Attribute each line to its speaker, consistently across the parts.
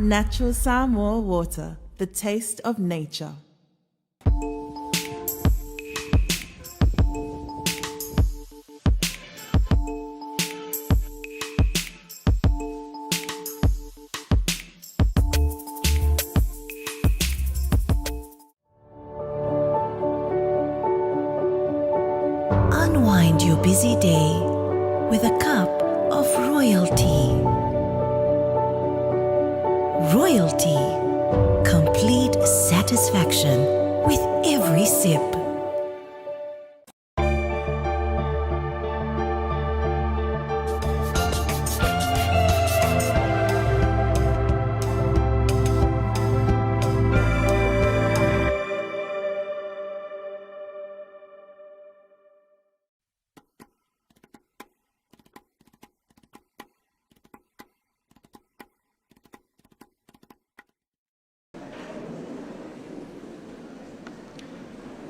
Speaker 1: Natural Samoa water, the taste of nature.
Speaker 2: Unwind your busy day with a cup of royalty. Royalty. Complete satisfaction with every sip.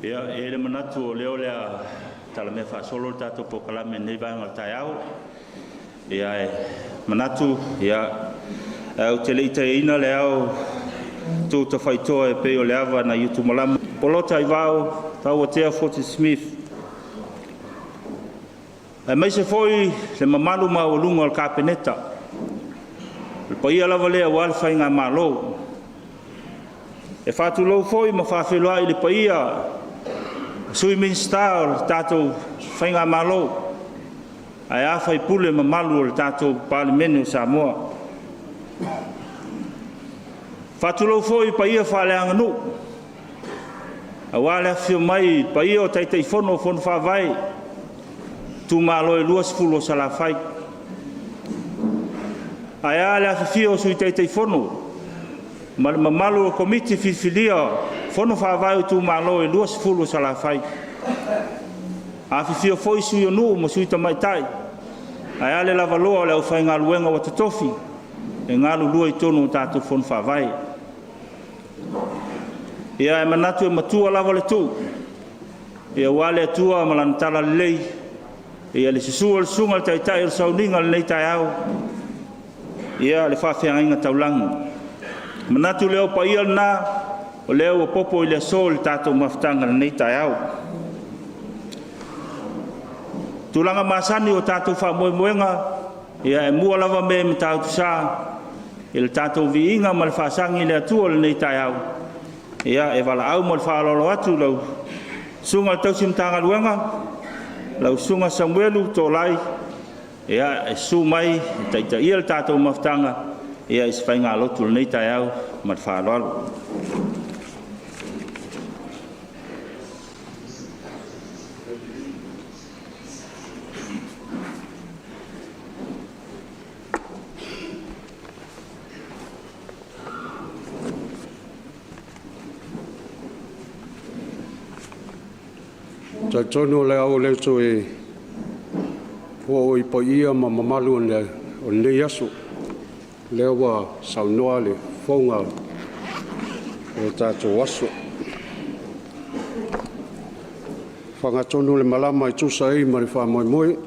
Speaker 3: Ia, e i ai le manatu o lea o le a talamea faasolo le tatou polokalame i lenei vaega o le taeao. Ia, e manatu, ia, ae ou te le i taiaina le ao tu tafaitoa e pei o le ava nai Utumalama, Polota Aivao, Tauatea Forty Smith, aemaise foi le mamalu maualuga o le Kapeneta, o le paia lava lea aua le Faigamalo. E faatulou foi ma faafeiloai i le paia o Sui Minisita o le tatou Faigamalo, ae a sui usufono mamalu o le tatou Palemene o Samoa. E faatulou foi i paia faaleaganuu aua le afifio mai o paia o Taitaifono o Fono Faavae o itumalo e 20 o Salafai. Ae a le afifio o Sui Taitaifono ma le mamalu o le Komiti Filifilia o Fono Faavae o itumalo e 20 o Salafai. Afifio foi Sui o Nuu ma Sui Tamaitai, ae a le lavaloa o le aufaigaluega ua totofi e galulue i totonu o tatou Fono Faavae. Ia, e manatu e matua lava le tuu aua le Atua ma Lana talalelei, ia le susu o le susuga i le Taitai o le sauniga i lenei taeao, ia le faafeagaiga taulagi. E manatu lea o paia lena o lea ua popo i le aso i le tatou mafutaga i lenei taeao. O tulaga masani o tatou faamoemoega, ia e mua lava mea i Matautusa i le tatou viiga ma le faasagi i le Atua i lenei taeao. Ia, e valaau ma le faaaloalo atu lau Susuga i le Tausi Matagaluega, lau Susuga Samuelu Tolai, e susu mai e taitaia le tatou mafutaga i se faigalotu i lenei taeao ma le faaaloalo.
Speaker 4: Talitonu o le a ou le toe oo i paia ma mamalu o lenei aso. O lea ua saunoa le fofoga o le tatou aso. Fagatonu le malama e tusa ai ma le faamoemoe.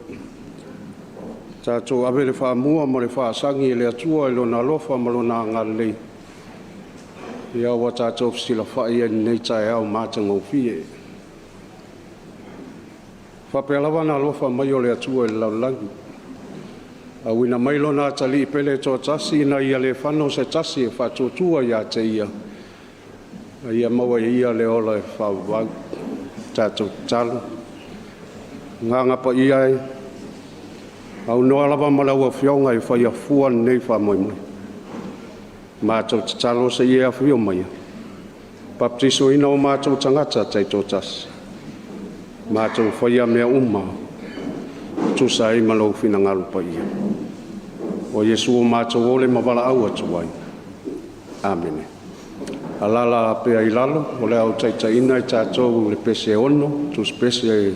Speaker 4: Tatou ave le faamua ma le faasagi i le Atua i Lona alofa ma Lona agalelei ia ua tatou fesilafai ai i lenei taeao matagofie. Faapea lava ona alofa mai o le Atua i le lalolagi, auina mai Lona Atalii pele e toatasi ina ia le fano se tasi e faatuatua ia te Ia, a ia maua e ia le ola e faavavau. Tatou tatalo. Agaga Paia e, aunoa lava ma lau Afioga e faia fua lenei faamoemoe. Matou tatalo se i e afio maia, baptisoina o matou tagata taitoatasi, matou faia mea uma, tusa ai ma lou finagalo paia. O Iesu o matou ole ma valaau atu ai. Amene. Alala pea i lalo, o le a ou taitaiina i tatou le pese 6, tusipese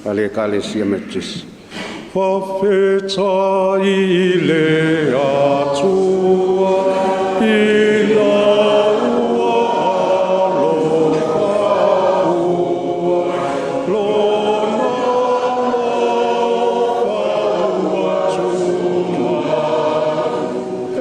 Speaker 4: a le Ekalesia Metotisi. Faafetai i le Atua ina ua alofa fua Lona alofa ua tumau e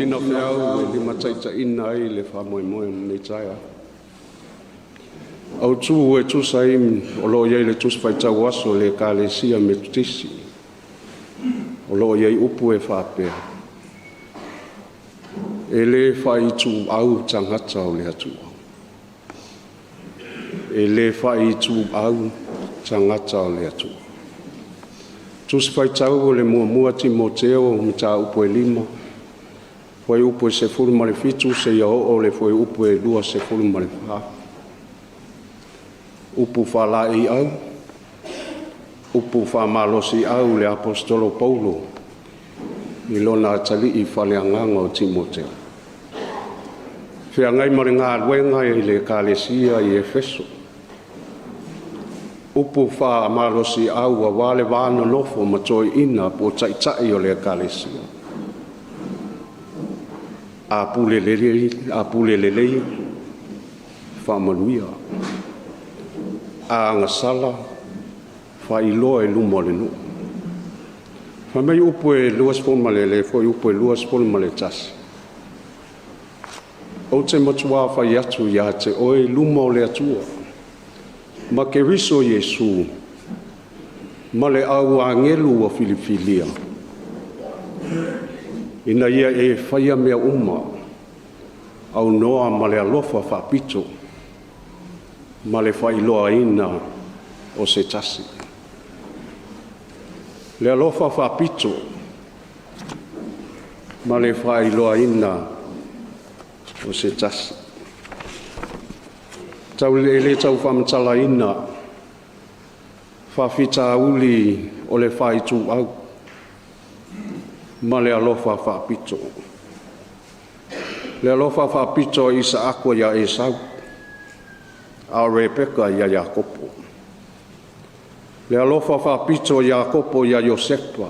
Speaker 4: Sina feau e limataitaiina ai le faamoemoe o lenei taeao. Autu e tusa ai o lo o i ai le Tusi Faitau Aso a le Ekalesia Metotisi, o lo o i ai upu e faapea, E le faaituau tagata o le Atua. E le faaituau tagata o le Atua. Tusi Faitau o le Muamua Timoteo mataupu e 5, fuaiupu e 17 seia oo i le fuaiupu e 24. Upu faalaeiau, upu faamalosiau le Aposetolo Paulo i lona atalii faaleagaga o Timoteo. Feagai ma le galuega i le Ekalesia i Efeso. Upu faamalosiau aua le va nonofo ma toeaiina po o taitai o le Ekalesia. A pule lelei, a pule lelei, faamanuia. A agasala, faailoa i luma o le nuu. Fai mai upu e 20 ma le fuaiupu e 21, ou te matua fai atu ia te oe i luma o le Atua, ma Keriso Iesu, ma le au agelu ua filifilia, ina ia e faia mea uma, aunoa ma le alofa faapito ma le faailoaina o se tasi. Le alofa faapito ma le faailoaina o se tasi. Tau e le tau faamatalaina faafitauli o le faaituau ma le alofa faapito. Le alofa faapito a Isaako ia Esau, a o Rebeka ia Iakopo. Le alofa faapito a Iakopo ia Iosepa,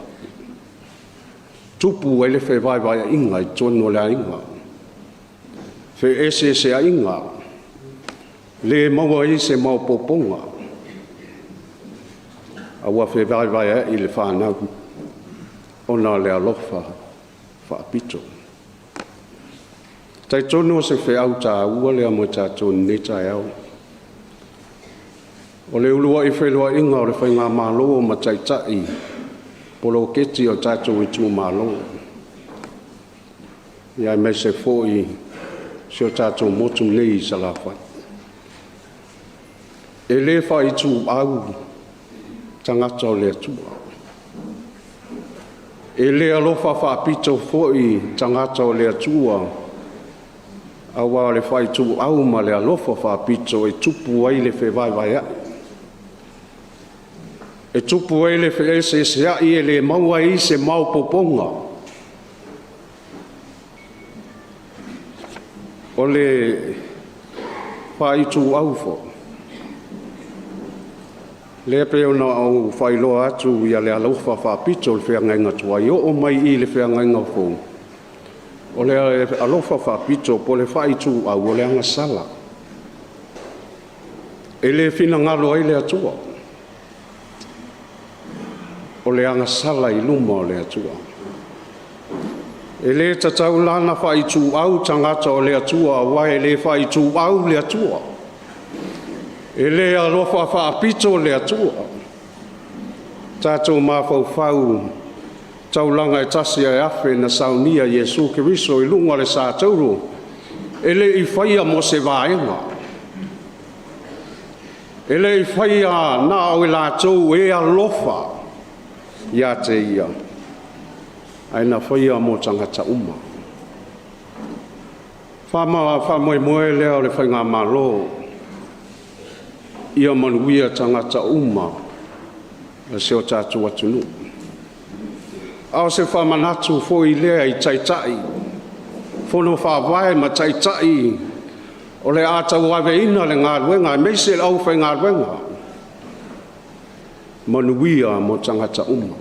Speaker 4: tupu ai le fevaevaeaiga i totonu o le aiga, feeseeseaiga, le maua ai se maopoopoga, a ua fevaevaea'i le fanau ona o le alofa faapito. E talitonu o se feau taua lea mo tatou i lenei taeao. O le uluai feiloaiga o le Faigamalo ma Taitai poloketi o tatou itumalo, aemaise foi si o tatou motu nei i Salafai. E le faaituau tagata o le Atua. E le alofa faapito foi tagata o le Atua, aua o le faaituau ma le alofa faapito e tupu ai le fevaevaea'i, e tupu ai le feeseesea'i, e le maua ai se maopoopoga. O le faaituau foi, lea pei ona ou faailoa atu ia le alofa faapito i le feagaiga tuai, oo mai i le feagaiga fou, o le alofa faapito po o le faaituau o le agasala. E le finagalo ai le Atua. O le agasala i luma o le Atua. E le tatau la ona faaituau tagata o le Atua, aua e le faaituau le Atua. E le alofa faapito le Atua. Tatou mafaufau taulaga e tasi ae afe na saunia Iesu Keriso i luga o le satauro, e le i faia mo se vaega. E le i faia na o i latou e alofa ia te ia, ae na faia mo tagata uma. Faamoemoe lea o le Faigamalo ia manuia tagata uma o si o tatou atunuu. A o se faamanatu foi lea i taitai, fono faavae ma taitai o le a tauaveina le galuega aemaise le aufaigaluega, manuia mo tagata uma.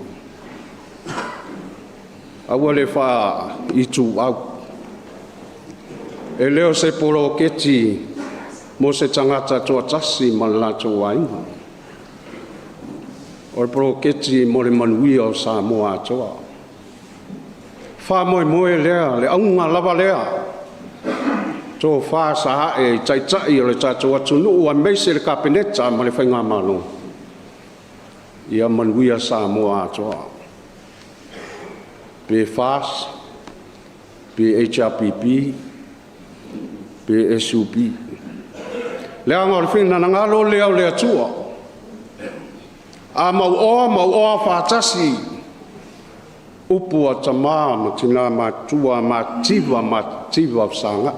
Speaker 4: Aua le faaituau. E le o se poloketi mo se tagata toatasi ma le latou aiga. O le poloketi mo le manuia o Samoa atoa. Faamoemoe lea, le auga lava lea, tofa sa ae i taitai o le tatou atunuu aemaise le Kapeneta ma le Faigamalo, ia manuia Samoa atoa. Pe FAST, pe HRPP, pe SUP. Leaga o le finagalo lea o le Atua, a mauoa, mauoa faatasi upu a tama ma tina matutua, mativa mativa fesagai.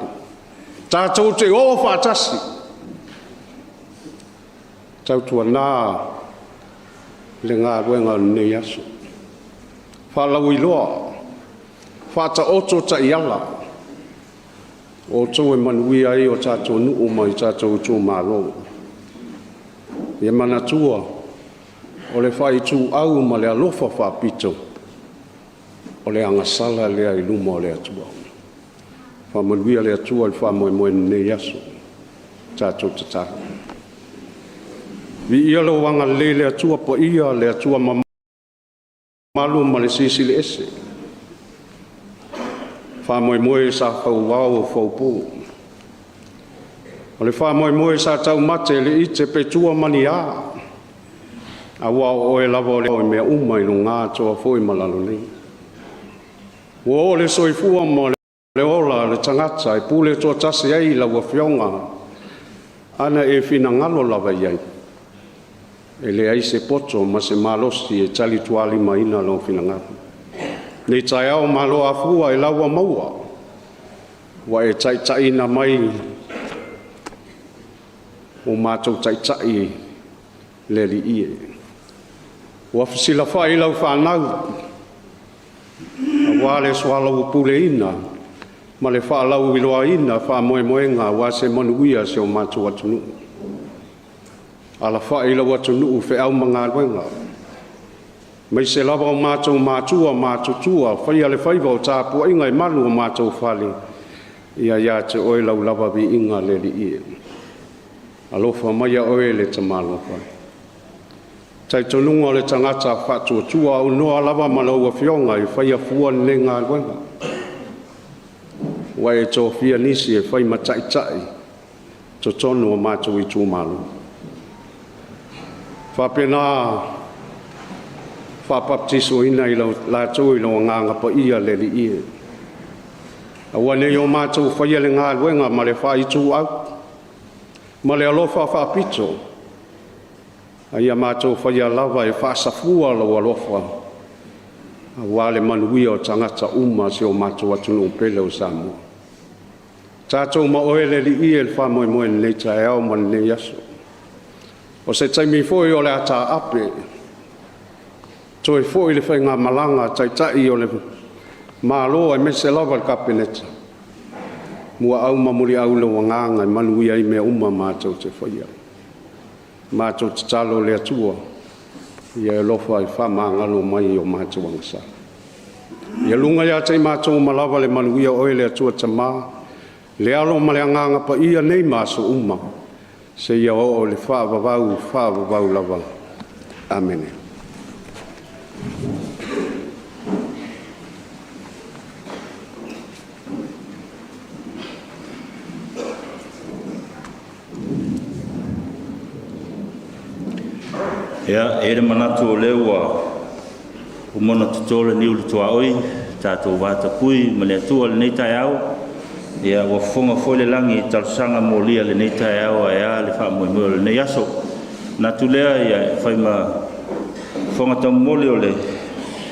Speaker 4: Tatou te o faatasi, tautuana le galuega o lenei aso. Faalauiloa, faataoto taiala, o outou e manuia ai o tatou nuu ma tatou itumalo. Ia manatua, o le faaituau ma le alofa faapito, o le agasala lea i luma o le Atua. Faamanuia le Atua i le faamoemoe i lenei aso. Tatou tatalo. Viia lou agalelei le Atua Paia, le Atua mamalu ma le Silisili Ese. Faamoemoe sa fauao faupo. O le faamoemoe sa taumate e le ite pe tua ma ni a, aua o oe lava o le mea uma i luga atoa foi ma lalo nei. Ua oo le soifua ma le ola o le tagata e pule toatasi ai lau Afioga, ana e finagalo lava i ai, e leai se poto ma se malosi e talitualimaina lou finagalo. Nei taeao malo afua e lau ua maua, ua e taitaiina mai o matou taitai le Alii e. Ua fesilafai lau fanau aua le soalaupuleina ma le faalauiloaina faamoemoega aua se manuia o si o matou atunuu. Alafai lau atunuu feau ma galuega, maise lava o matou matua matutua, faia le faiva o tapuaiga e malu o matou fale, ia ia te oe lau lava viiga le Alii e. Alofa maia oe le Tamalofa. Talitonuga o le tagata faatuatua aunoa lava ma lau Afioga e faia fua lenei galuega. Ua e tofia nisi e fai ma taitai totonu o matou itumalo. Faapena faabaptisoina i latou i lou agaga paia le Alii e. Aua ne i o matou faia le galuega ma le faaituau ma le alofa faapito, a ia matou faia lava e faasafua lou alofa aua le manuia o tagata uma o si o matou atunuu pele o Samoa. Tatou ma oe le Alii e le faamoemoe i lenei taeao ma lenei aso. O se taimi foi o le a taape, toe foi le faigamalaga a Taitai o le Malo aemaise lava le Kapeneta, muaau ma muliau lou agaga e manuia ai mea uma matou te faia. Matou tatalo le Atua, ia e alofa e faamagalo mai i o matou agasala. Ia luga ia te i matou uma lava le manuia o oe le Atua Tama, le Alo ma le Agaga Paia nei ma aso uma, seia oo i le faavavau, faavavau lava. Amene.
Speaker 3: Ia, e i ai le manatu o lea ua uma ona toto le niu i le tuaoi, tatou vatapuia ma le Atua i lenei taeao. Ia, ua fofoga foi le lagi i talosaga molia i lenei taeao ae a le faamoemoe o lenei aso. Ona manatu lea e fai ma fofoga taumomoli o le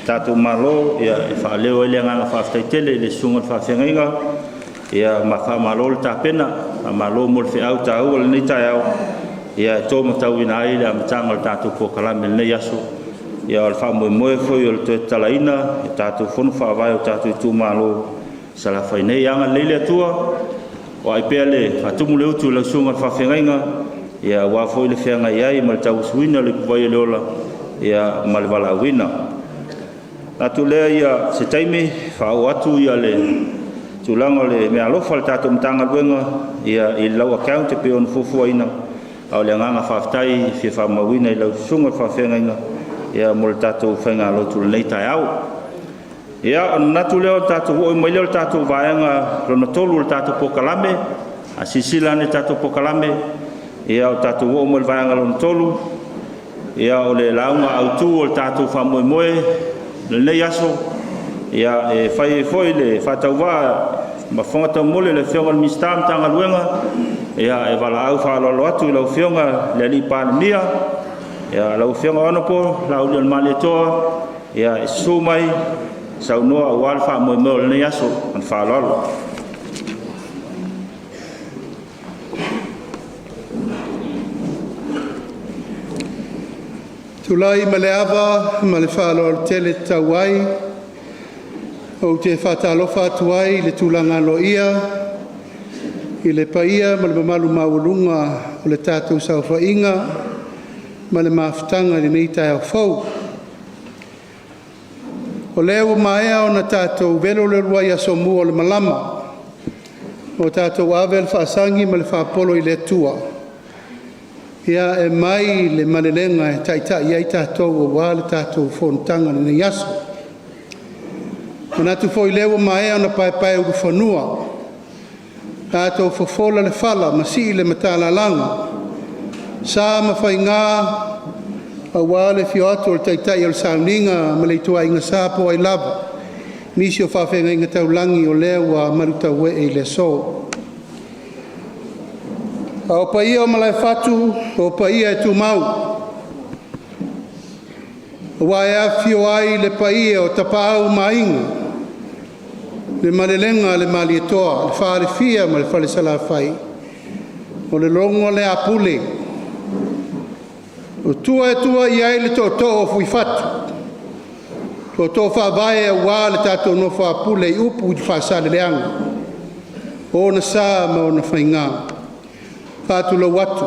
Speaker 3: tatou Malo e faaleo ai le agaga faafetai tele i le susuga i le faafeagaiga, ia ma faamalo le tapena, faamalo mo le feau taua o lenei taeao, ia e taumatauina ai le amataga o le tatou polokalame i lenei aso. Ia o le faamoemoe foi o le toe tatalaina o tatou fono faavae o tatou itumalo i Salafai nei. Ia agalelei le Atua, o ai pea le faatumu le utu i lau susuga i le faafeagaiga, ia aua foi le feagai ai ma le tauasuina o le ipuvai o le ola, ia ma le valaauina. Ona manatu lea ia se taimi faaoo atu ia le tulaga o le meaalofa a le tatou Matagaluega ia i lau account e pei ona fuafuaina. A o le agaga faafetai e fia faamauina i lau susuga i le faafeagaiga ia mo le tatou faigalotu i lenei taeao. Ia, ona manatu lea o le tatou oo mai lea o le tatou vaega lona tolu o le tatou polokalame. A silasila ane i le tatou polokalame, ia o le tatou oo mai i le vaega lona tolu, ia o le lauga autu o le tatou faamoemoe i lenei aso, ia e fai ai foi le faatauvaa ma fofoga taumole o le Afioga i le Minisita o Matagaluega, ia e valaau faaaloalo atu i lau Afioga i le Palemia, lau Afioga Honourable Laaulialemalietoa, e susu mai saunoa aua le faamoemoe o lenei aso. Ma le faaaloalo.
Speaker 5: Tulai ma le ava ma le faaaloalo tele e tatau ai, ou te faatalofa atu ai i le tulaga aloaia i le paia ma le mamalu maualuga o le tatou saofaiga ma le mafutaga i lenei taeao fou. O lea ua maea ona tatou velo le uluai asomua o le malama ua tatou ave le faasagi ma le faapolo i le Atua, ia e mai le malelega e taitai ai tatou aua le tatou fonotaga i lenei aso. E manatu foi o lea ua maea ona paepaeulufanua tatou fofola le fala ma sii le matalalaga o sa ma faiga aua le afio atu o le Taitai o le Sauniga ma le ituaiga sa po o ai lava nisi o faafeagaiga taulagi o lea ua malutauee i le aso. A o paia o Malaefatu o paia e tumau, aua e afifio ai le paia o Tapaau ma Aiga, le Malelega a le Malietoa, le Falefia ma le Falesalafai, o le logo lea a Pule, o tua e tua i ai le tootoo o Fuifatu, tootoo faavae aua le tatou nofo a Pule i upu i le Faasaleleaga, o ona sa ma ona faiga. Faatulou atu.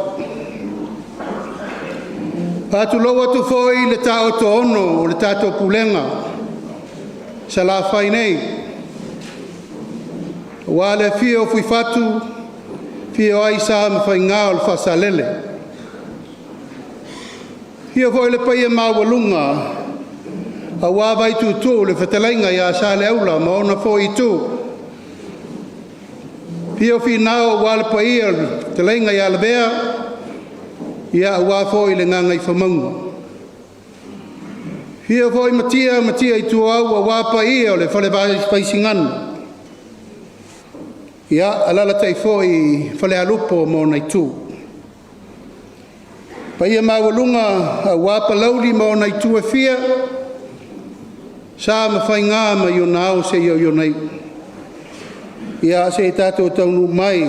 Speaker 5: Faatulou atu foi i le taotoono o le tatou Pulega Salafai nei, aua le afio o Fuifatu, afio ai Sa ma Faiga o le Faasalele. Afio foi le paia maualuga aua Vaituutuu le fetalaiga ia Saleaula ma ona foi itu, afio Finao aua le paia o le fetalaiga ia Lavea, ia aua foi le Gagaifomauga. Afio foi Matia ma Matia Ituau aua paia o le Fale Vaisigano, ia alalatai foi Falealupo ma ona itu. Paia maualuga aua Palauli ma ona itu e fia, sa ma faiga mai ona ao seia oo i ona iu. Ia se i tatou taunuu mai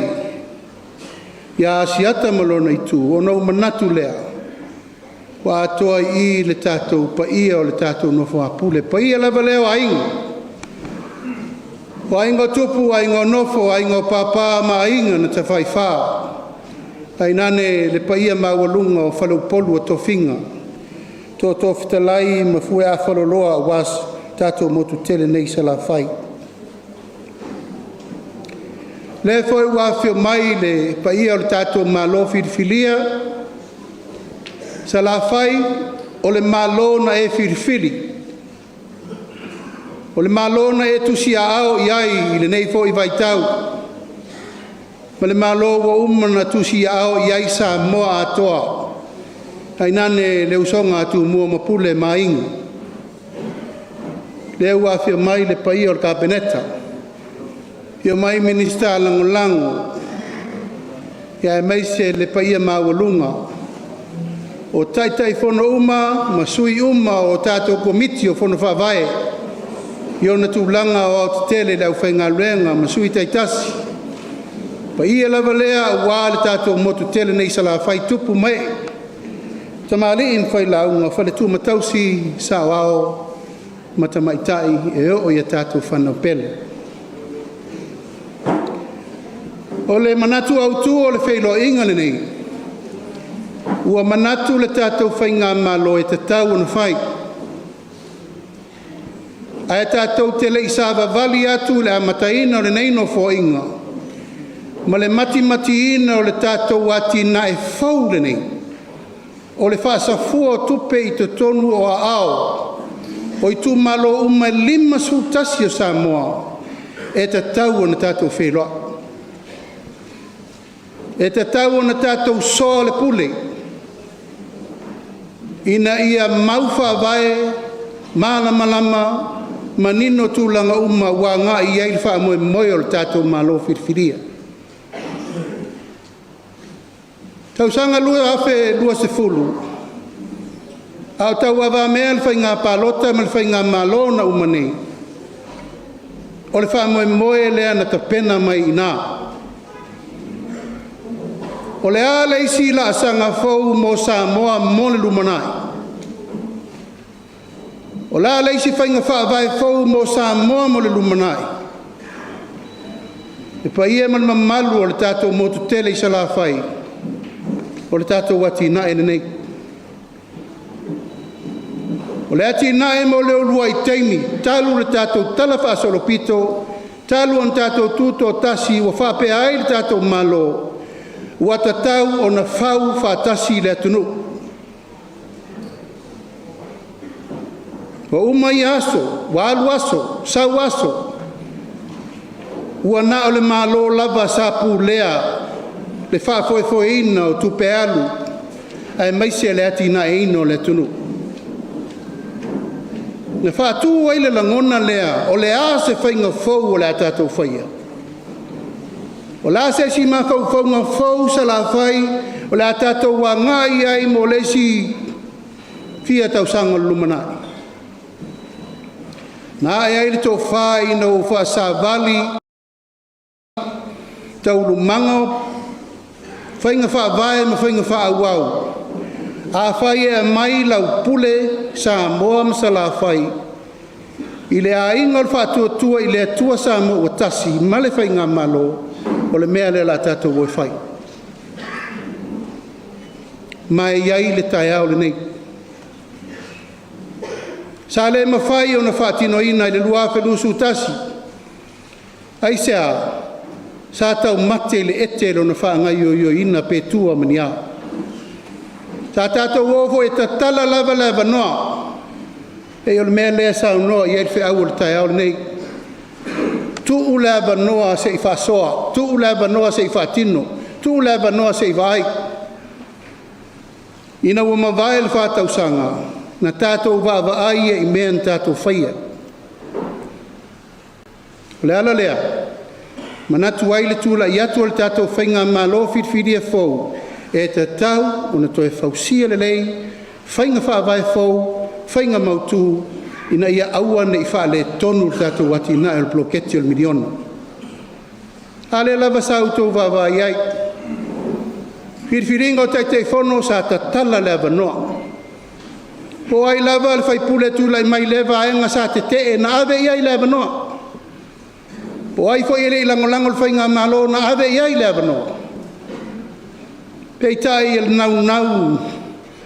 Speaker 5: ia Asiata ma lona itu, ona ou manatu lea, ua atoa i i le tatou paia o le tatou nofo a Pule, paia lava lea o Aiga, o Aiga o Tupu, Aiga o Nofo, Aiga o Papa ma Aiga na Tafaifa, tainane le paia maualuga o Faleupolu o tofiga, Tootoo Fetalai ma Fueafaloloa aua so tatou motu tele nei i Salafai. O lea foi ua afifio mai le paia o le tatou Malo Filifilia, Salafai, o le Malo na e filifili, o le Malo na e tusiaao i ai i lenei foi vaitau, ma le Malo ua uma ona tusiaao i ai Samoa atoa, tainane le usoga a Tumua ma Pule ma Aiga. Lea ua afifio mai le paia o le Kapeneta, afifio mai Minisita Lagolago, aemaise le paia maualuga o Taitaifono uma ma sui uma o tatou Komiti o Fono Faavae i ona tulaga aoaotetele i le aufaigaluega ma sui taitasi. O le paia lava lea aua le tatou motu tele nei i Salafai, tupu ma ee, tamalii ma failauga, faletua ma tausi, saoao ma tamaitai e oo ia tatou fanau pele. O le manatu autu o le feiloaiga lenei, ua manatu le tatou Faigamalo e tatau ona fai, ae tatou te lei savavali atu i le amataina o lenei Nofoaiga ma le matimatiina o le tatou atinae fou lenei o le faasafua o tupe i totonu o aao o itumalo uma e 51 o Samoa e tatau ona tatou feiloai. E tatau ona tatou soa le pule ina ia mau faavae malamalama manino tulaga uma ua agai i ai le faamoemoe o le tatou Malo filifilia. Tausaga 2020, a o tauavamea le faiga palota ma le faigamalo na uma nei, o le faamoemoe lea na tapena mai i ina. O le a le isi laasaga fou mo Samoa mo le lumanai? O le a le isi faiga faavae fou mo Samoa mo le lumanai? Le paia ma le mamalu o le tatou motu tele i Salafai, o le tatou atinae lenei. O le atinae mo le uluai taimi talu le tatou talafaasolopito, talu ona tatou tutoatasi ua faapea ai le tatou Malo, ua tatau ona fau faatasi le atunuu. Ua uma ia aso, ua alu aso, sau aso, ua na o le Malo lava sa pulea le faafoefoeina o tupe alu aemaise le atinaeina o le atunuu. Na faatu ai le lagona lea, o le a se faiga fou o le a tatou faia? O le a se isi mafaufauga fou Salafai o le a tatou agai ai mo le isi fia tausaga o le lumanai? Na ae ai le tofa ina ua faasavali taualumaga o faiga faavae ma faiga faaauau. Afai e aumai lau pule Samoa ma Salafai i le aiga o le Faatuatua i le Atua Samoa ua Tasi ma le Faigamalo, o le mea lea o le a tatou o e fai. Ma e i ai le taeao lenei. Sa le mafai ona faatinoina i le 2021. Aisea? Sa taumate i le ete lona faagaoioiina pe tua ma ni a. Sa tatou o foi e tatala lava le avanoa, pei o le mea lea e saunoa i ai le feau o le taeao lenei. Tuu le avanoa se i faasoa, tuu le avanoa se i faatino, tuu le avanoa se i vaai. Ina ua mavae le 4 tausaga, na tatou vaavaai i mea na tatou faia. O le ala lea, manatu ai le tulai atu o le tatou Faigamalo filifilia fou, e tatau ona toe fausia lelei faiga faavae fou, faiga mautu, ina ia aua nei faaletonu le tatou atinae o le poloketi o le miliona. A lea lava sa outou vaavaai i ai. Filifiliga o Taitaifono sa tatala le avanoa. Po o ai lava le sui usufono e tulai mai lea vaega sa tetee, na ave i ai le avanoa. Po o ai foi e le i lagolago i le faigamalo na ave i ai le avanoa. Peitai o le naunau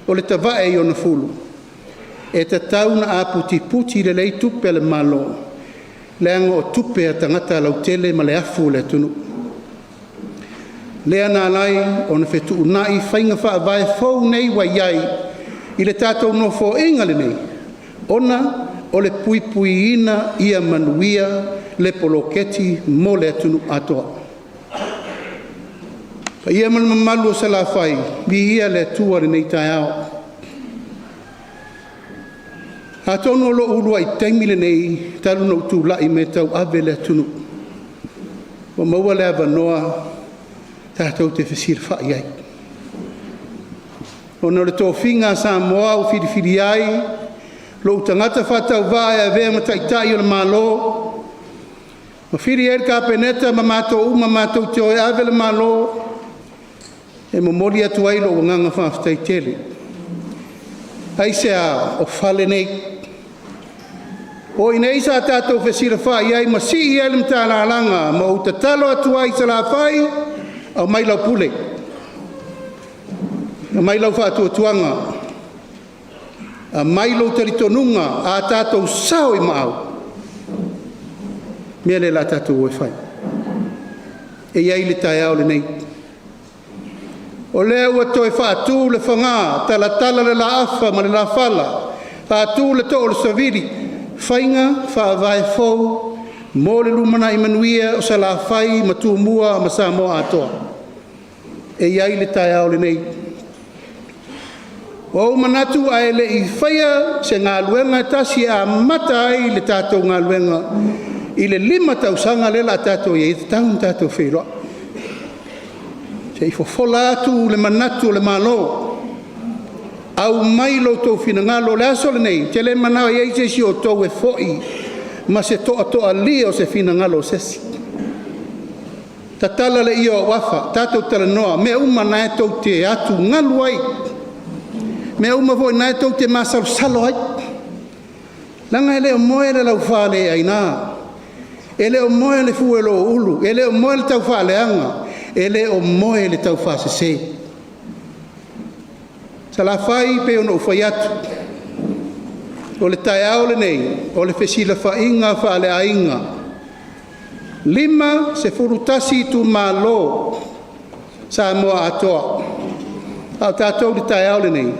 Speaker 5: o le tavae i ona fulu, e tatau ona aputiputi lelei tupe a le Malo, leaga o tupe a tagata lautele ma le afu o le atunuu. Lea na ala ai ona fetuunai faiga faavae fou nei ua i ai i le tatou Nofoaiga lenei, ona o le puipuiina ia manuia le poloketi mo le atunuu atoa. Paia ma le mamalu o Salafai, viia le Atua i lenei taeao. Atonu o lou uluai taimi lenei talu ona ou tulai mai e tauave le atunuu, ua maua le avanoa tatou te fesilafai ai, ona o le tofiga a Samoa ua filifilia ai lou tagata faatauvaa e avea ma Taitai o le Malo, ma fili ai le Kapeneta ma matou uma matou te o e ave le Malo. E momoli atu ai lou agaga faafetai tele. Aisea? O fale nei. O i inei sa tatou fesilafai ai ma sii ai le matalalaga ma ou tatalo atu ai i Salafai, aumai lau pule, aumai lau faatuatuaga, aumai lou talitonuga, a tatou sao i maau, mea lea o le a tatou o e fai. E i ai le taeao lenei. O lea ua toe faatu le faga, talatala le laafa ma le lafala, faatu le too o le savili. Faiga Faavae Fou mo le Lumanai Manuia o Salafai ma Tumua ma Samoa atoa. E i ai le taeao lenei. Ua ou manatu ae lei faia se galuega e tasi e amata ai le tatou galuega i le 5 tausaga lea o le a tatou i ai, e tatau ona tatou feiloai. Se i fofola atu le manatu o le Malo, aumai lo outou finagalo. O le aso lenei, ou te le manao e i ai se isi o outou e foi ma se toatoalia o se finagalo o se isi. Tatala le ie o au afa, tatou talanoa, mea uma na tou te atugalu ai, mea uma foi o lena tou te masalosalo ai, leaga e le o moe le laufaleaina, e le o moe le fue o lou ulu, e le o moe le taufaaleaga, e le o moe le taufaasese. Salafai, e pei ona ou fai atu, o le taeao lenei o le fesilafaiga faaleaiga, 51 itumalo Samoa atoa, a o tatou i le taeao lenei,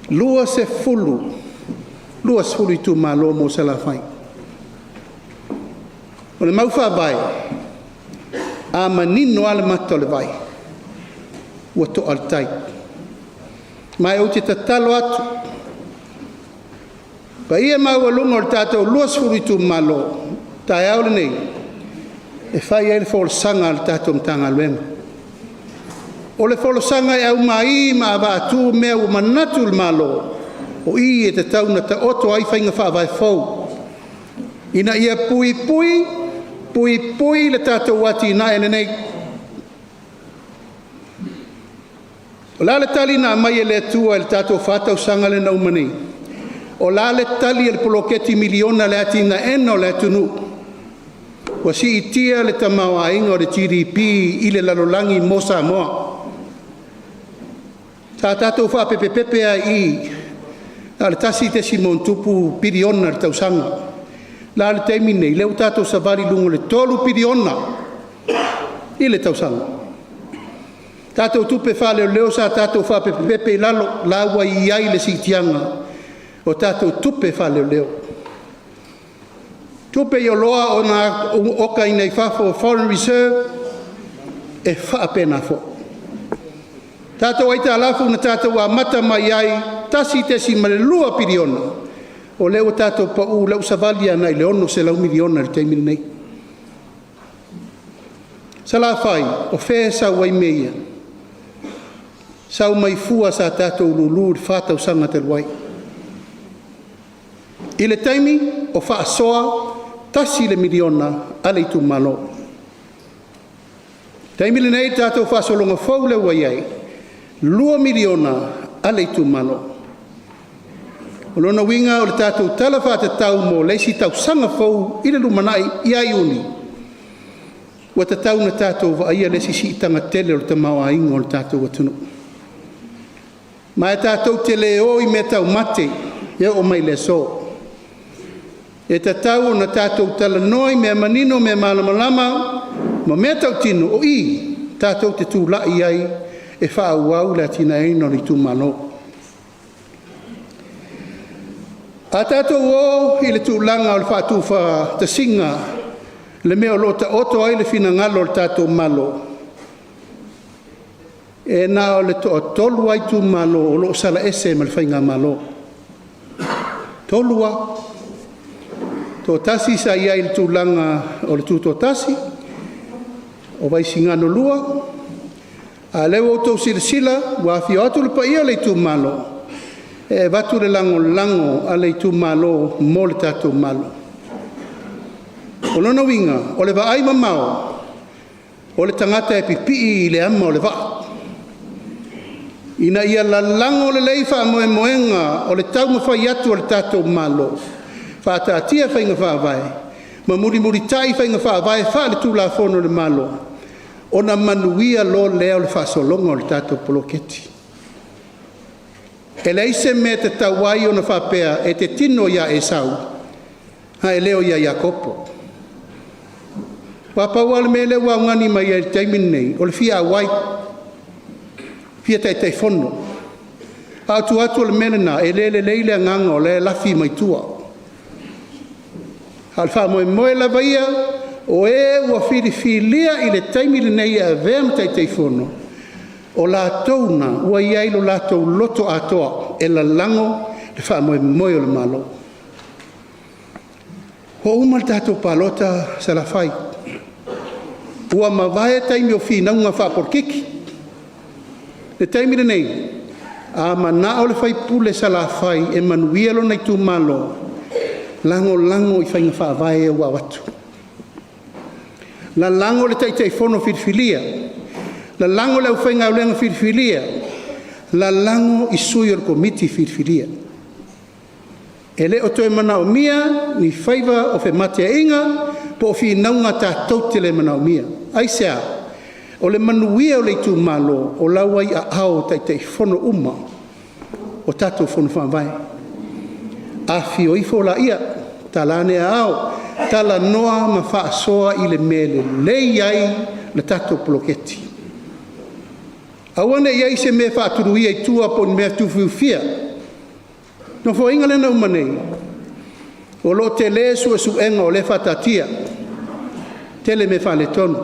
Speaker 5: 20 itumalo mo Salafai. O le mau faavae, a manino lava le mata o le vai, ua to'a le tai. Ma ou te tatalo atu, paia maualuga o le tatou 20 itumalo, taeao lenei e fai ai le folasaga a le tatou Matagaluega. O le folasaga e aumai ma avatu mea ua manatu le Malo, o i e tatau ona taoto ai faiga faavae fou ina ia puipui, puipui le tatou atinae lenei. O le a le tali na aumai e le Atua i le tatou 4 tausaga lea na uma nei? O le a le tali a le poloketi miliona i le atinaeina o le atunuu? Ua siitia le tamaoaiga o le GDP i le lalolagi mo Samoa. Sa tatou faapepepepe lava i i, na o le 1 tupu piliona i le tausaga. O le a le taimi lenei? O lea ua tatou savali i luga o le 3 piliona i le tausaga. Tatou tupe faaleoleo sa tatou faapepepepe i lalo, la ua i ai le siitiaga o tatou tupe faaleoleo. Tupe i oloa okaina i fafo, foreign reserve, e faapena foi. Tatou aitalafu na tatou amata mai ai 1.2 piliona, o lea ua tatou pau, o lea ua savali agai le 600 miliona i le taimi lenei. Salafai, o fea e sau ai mea ia? Sau mai fua sa tatou lulu i le 4 tausaga talu ai. I le taimi o faasoa $1 miliona a le itumalo. Taimi lenei tatou faasologa fou lea ua i ai, $2 miliona a le itumalo. O lona uiga o le tatou Tala Faatatau mo le isi tausaga fou i le lumanai ia Iuni, ua tatau ona tatou vaaia le isi siitaga tele o le tamaoaiga o le tatou atunuu. Ma e tatou te le o i mea taumate e oo mai le aso. E tatau ona tatou talanoa i mea manino, mea malamalama ma mea tautino, o i tatou te tulai ai e faaauau le atinaeina o le itumalo. A tatou o i le tulaga o le faatufuatasiga le mea o lo o taoto ai le finagalo o le tatou Malo, e na o le toatolu lava itumalo o lo o sala ese ma le Faigamalo. 3 lava. Toatasi sa i ai i le tulaga o le Tutoatasi, o Vaisigano 2, a o lea ua outou silasila ua afio atu le paia o le itumalo e avatu le lagolago a le itumalo mo le tatou Malo. O lona uiga, o le vaai mamao, o le tagata e pipii i le ama o le vaa, ina ia lalago lelei faamoemoega o le taumafai atu o le tatou Malo, faataatia faiga faavae ma mulimulitai faiga faavae faale-Tulafono a le Malo, ona manuia loa lea o le faasologa o le tatou poloketi. E leai se mea e tatau ai ona faapea e te tino ia Esau ae le o ia Iakopo. Aua pau lava le mea lea ua augani mai ai i le taimi lenei, o le fia auai, fia Taitaifono. A o tua atu o le mea lena, e le lelei le agaga o la e lafi mai tua. A o le faamoemoe lava ia o e ua filifilia i le taimi lenei e avea ma Taitaifono, o latou na ua i ai lo latou loto atoa e lalago le faamoemoe o le Malo. Ua uma le tatou palota Salafai, ua mavae taimi o finauga faapolokiki. Le taimi lenei, a manao le sui usufono Salafai e manuia lona itumalo, lagolago i faiga faavae ia ua avatu. Lalago le Taitaifono filifilia, lalago le aufaigaluega filifilia, lalago i sui o le Komiti filifilia. E le o toe manaomia ni faiva o femateaiga po o finauga tatou te le manaomia. Aisea? O le manuia o le itumalo o la ua i aao o Taitaifono uma o tatou Fono Faavae. Afifio ifo laia, tala ane aao, talanoa ma faasoa i le mea e lelei ai le tatou poloketi. Aua ne i i ai se mea e faatuluia i tua po o ni mea tuufiufia. Nofoaiga lea na uma nei, o lo o tele suesuega o lea e faataatia, tele mea faaletonu,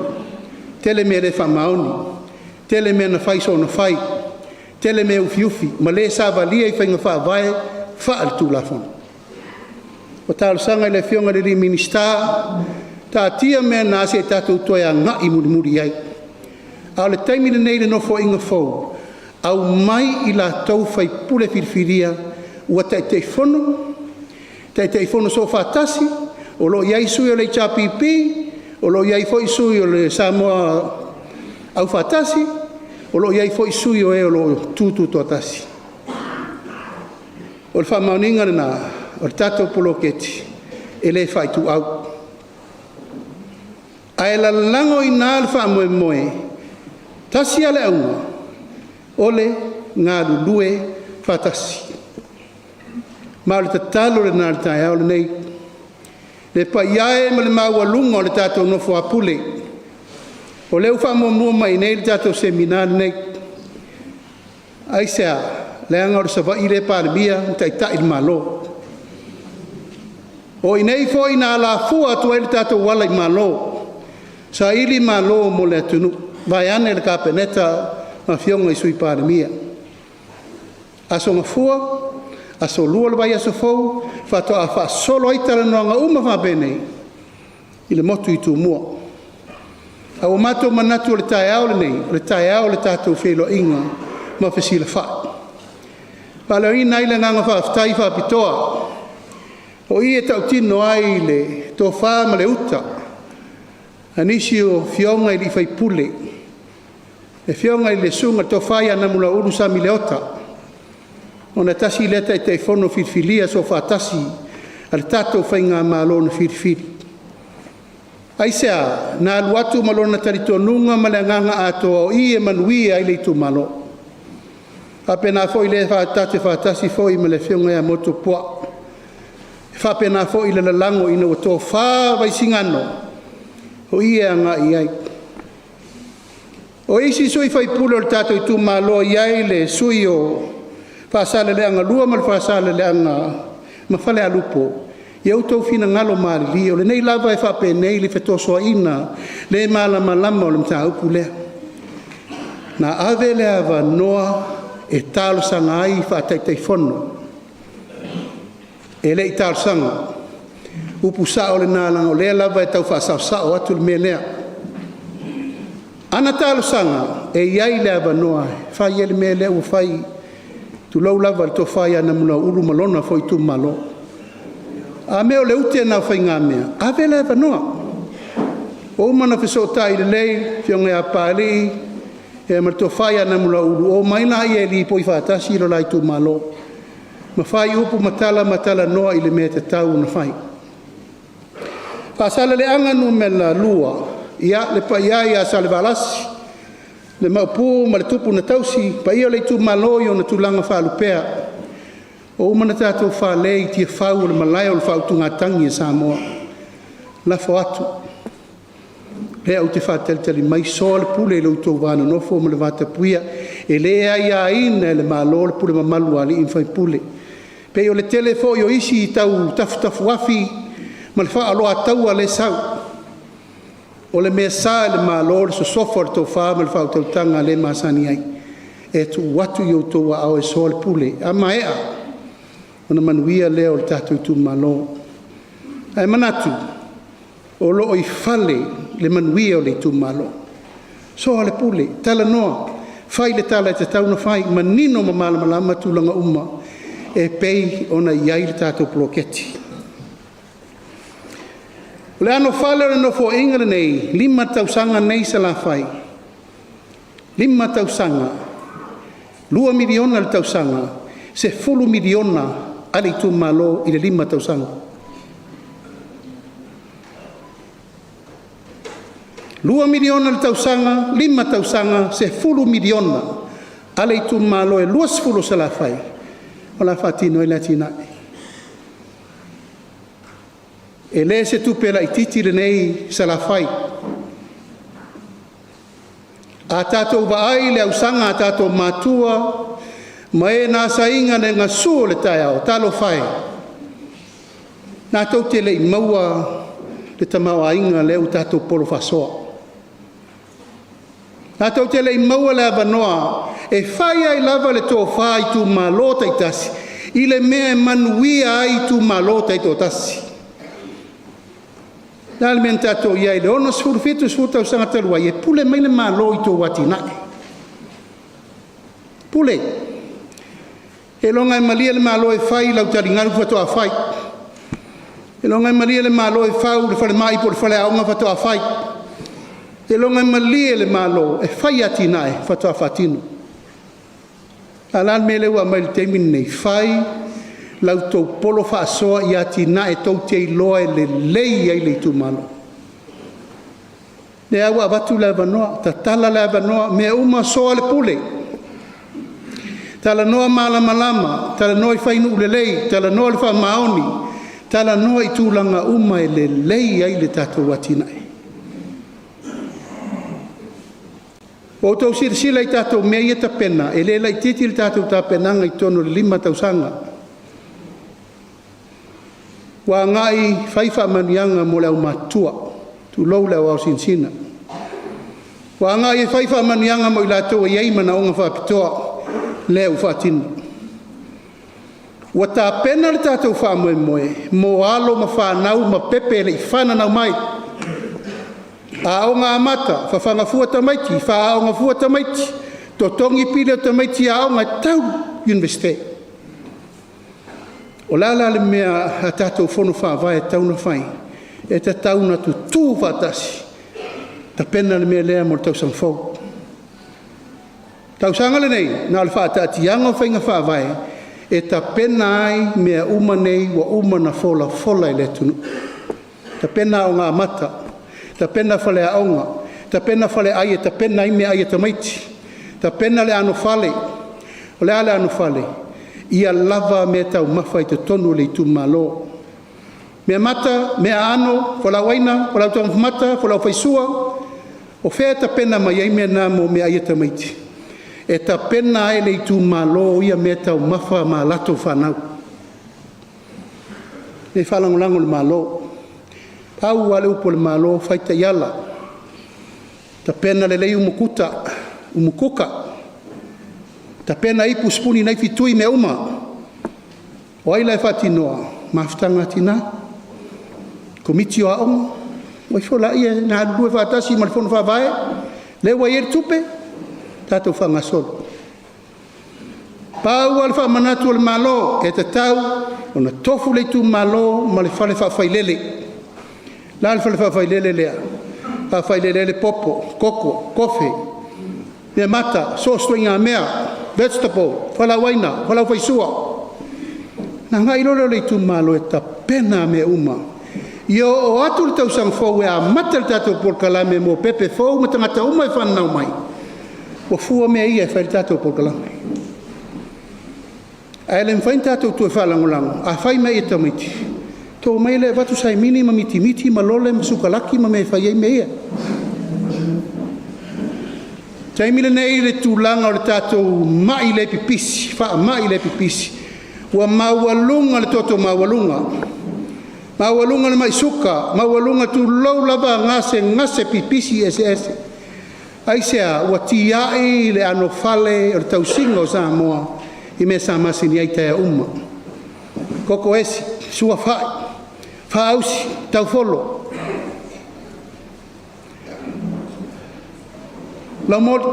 Speaker 5: tele mea le faamaoni, tele mea na fai soona fai, tele mea ufiufi ma le savalia i faiga faavae faale-Tulafono. Ua talosaga i le Afioga i le Minisita, taatia mea na se i tatou toe agai mulimuli i ai. A o le taimi lenei i le Nofoaiga fou, aumai i latou faipule filifilia ua Taitaifono, Taitaifono Soofaatasi, o lo o i ai sui o le HRPP, o lo o i ai foi sui o le Samoa Aufaatasi, o lo o i ai foi sui o e o lo o tu tutoatasi. O le faamaoniga lena o le tatou poloketi e le faaituau. Ae lalago i ina le faamoemoe, tasi lava le auga, o le galulue faatasi. Ma o le tatalo lena i le taeao lenei. Le paia e ma le maualuga o le tatou nofo a pule, o lea ua faamuamua mai i inei le tatou Semina lenei. Aisea? Leaga o le Savaii lea e Palemia ma Taitai le Malo. O i inei foi na alafua atu ai le tatou ala i malo, saili malo mo le atunuu, vaeane le Kapeneta ma afioga i Sui Palemia. Aso Gafua, Aso Lua o le vaiaso fou faatoa faasolo ai talanoaga uma faapenei i le motu i Tumua. Ae ua matou manatu o le taeao lenei, o le taeao o le tatou feiloaiga ma fesilafai. E faaleoina ai le agaga faafetai faapitoa, o i e tautino ai le tofa ma le uta a nisi o afioga i sui usufono, le afioga i le Susuga i le Tofa ia Namulauulu Sami Leota, ona e tasi lea Taitaifono filifilia soofaatasi a le tatou Faigamalo na filifili. Aisea? Na alu atu ma lona talitonuga ma le agaga atoa o i e manuia ai le itumalo. E faapena foi le tatou te faatasi foi ma le afioga ia Motu Puaa, e faapena foi le lalago ina ua tofa Vaisigano, o i e agai i ai. O isi sui usufono o le tatou itumalo e i ai le sui o Faasaleleaga 2 ma le Faasaleleaga ma Falealupo, ia outou finagalo malilie, o lenei lava e faapenei le fetosoaina le malamalama o le mataupu lea. Na ave le avanoa e talosaga ai faa-Taitaifono, e le i talosaga. Upu sao lena leaga o lea lava e tau faasaosao atu le mea lea. A na talosaga, e i ai le avanoa e fai ai le mea lea ua fai, tulou lava le Tofa ia Namulauulu ma lona foi itumalo. A mea o le ute lena o faigamea, ave le avanoa. Ua uma ona fesootai lelei le afioga ia Papalii ma le Tofa ia Namulauulu, omai laia e lipoi faatasi lo la itumalo ma fai upu ma tala ma talanoa i le mea e tatau ona fai. Faasaleleaga 2, ia le paia e ia Salevalasi, le Maopu ma le Tupu na tausi, paia o le itumalo i ona tulaga faalupea, ua uma ona tatou fale i tiafau o le malae o le faautugatagi a Samoa. Lafo atu, lea ou te faatalitali mai soa le pule i lo outou va nonofo ma le vatapuia. E le aiaina e le Malo le pule mamalu a alii ma faipule. E pei o le tele foi o isi tau tafutafuafi ma le faaoloataua lea e sau. O le mea sa i le Malo le sosofa o le tofa ma le faautautaga lea e masani ai, e tuu atu i outou aao e soa le pule. A maea ona manuia lea o le tatou itumalo. Ae manatu, o lo o i fale le manuia o le itumalo. Soa le pule, talanoa, fai le tala e tatau ona fai, manino ma malamalama tulaga uma e pei ona i ai le tatou poloketi. O le anofale o le Nofoaiga lenei, 5 tausaga nei Salafai, 5 tausaga, $2 miliona le tausaga, $10 miliona a le itumalo i le 5 tausaga. $2 miliona le tausaga, 5 tausaga, $10 miliona a le itumalo e 20 o Salafai o le a faatino ai le atinae. E le o se tupe laitiiti lenei Salafai. A tatou vaai i le ausaga a tatou matua ma e na asaina le gasu o le taeao, talofa e, latou te le i maua le tamaoaiga lea ua tatou polo faasoa. Latou te le i maua le avanoa e fai ai lava le tofa i itumalo taitasi i le mea e manuia ai itumalo taitoatasi. O le a le mea na tatou i ai i le 60, 70 tausaga talu ai, e pule mai le Malo i a outou atinae. Pule. Seiloga e malie le Malo e fai lau taligalu faatoa fai. Seiloga e malie le Malo e fau le falemai po o le faleaoga faatoa fai. Seiloga e malie le Malo e fai atinae faatoa faatino. A o le a le mea lea ua aumai i le taimi lenei? Fai la outou polo faasoa i atinae tou te iloa e lelei ai le itumalo. Lea ua avatu le avanoa, tatala le avanoa, mea uma soa le pule. Talanoa malamalama, talanoa i fainuu lelei, talanoa le faamaoni, talanoa i tulaga uma e lelei ai le tatou atinae. Ua outou silasila i tatou mea ia e tapena, e le laitiiti le tatou tapenaga i totonu o le 5 tausaga. Ua agai fai faamanuiaga mo le aumatutua, tulou le au ao sinasina. Ua agai e fai faamanuiaga mo i latou e i ai manaoga faapitoa, lea ua faatino. Ua tapena le tatou faamoemoe mo alo ma fanau ma pepe e le i fananau mai. Aoga amata, fafaga fua tamaiti, faaaooga fua tamaiti, totogi pili o tamaiti aoga e tau i Iunivesite. O le a la le mea a tatou Fono Faavae e tatau ona fai? E tatau ona tutu faatasi, tapena le mea lea mo le tausaga fou. Tausaga lenei, na o le faataatiaga o faiga faavae e tapena ai mea uma nei ua uma ona folafola i le atunuu. Tapena aoga amata, tapena faleaoga, tapena faleai e tapena ai meaai a tamaiti, tapena le anofale. O le a le anofale? Ia lava meataumafa i totonu o le itumalo. Meamata, meaano, fualaau aina, fualaau taumafa mata, fualaau faisua. O fea e tapena mai ai mea na mo meaai a tamaiti? E tapena ai e le itumalo ia meataumafa ma latou fanau. E faalagolago i le Malo. Pau lava le upu a le Malo, fai taiala, tapena lelei umukuka, tapena ipu, sipuni, naifi, tui, mea uma. O ai la e faatinoa? Mafutaga a Tina, Komiti o Aoga, o ifo lea e galulue faatasi ma le Fono Faavae, lea ua i ai le tupe, tatou faagasolo. Pau lava le faamanatu a le Malo, e tatau ona tofu le itumalo ma le fale faafailele. O le a le fale faafailele lea? Faafailele ai le popo, koko, kofe, meamata, so o se ituaiga mea, vegetable, fualaau aina, fualaau faisua. Ona agai loa lea o le itumalo e tapena mea uma. Ia oo atu le tausaga fou e amata le tatou polokalame mo pepe fou ma tagata uma e fananau mai, ua fua mea ia e fai ai le tatou polokalame. Ae le mafai ona tatou toe faalagolago, a fai mai e tamaiti, ona outou omai lea e avatu saimini ma mitimiti ma lole ma sukalaki ma mea e fai ai mea ia. O le taimi lenei i le tulaga o le tatou mai le pipisi, faamai le pipisi, ua maualuga le toto maualuga. Maualuga le mai suka, maualuga tulou lava gasegase pipisi eseese. Aisea? Ua tiai le anofale o le tausiga o Samoa i mea sa masani ai i taeao uma. Koko esi, suafa faaausi, taufolo, laumoli,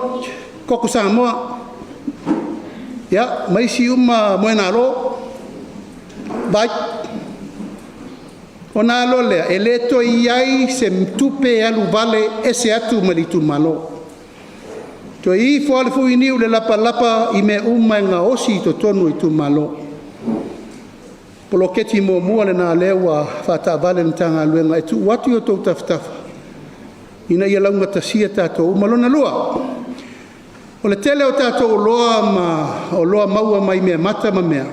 Speaker 5: koko Samoa, ia ma isi uma moenalo, vai. Ona a loa lea, e le toe i ai se tupe e alu vale ese atu ma le itumalo. Toe ifo lava le fuiniu i le lapalapa i mea uma e gaosi i totonu o itumalo. Poloketi muamua lena lea ua faataavale e le Matagaluega e tuu atu i o outou tafatafa ina ia laugatasia tatou uma. Lona lua, o le tele o tatou oloa ma oloa maua mai meamata ma mea,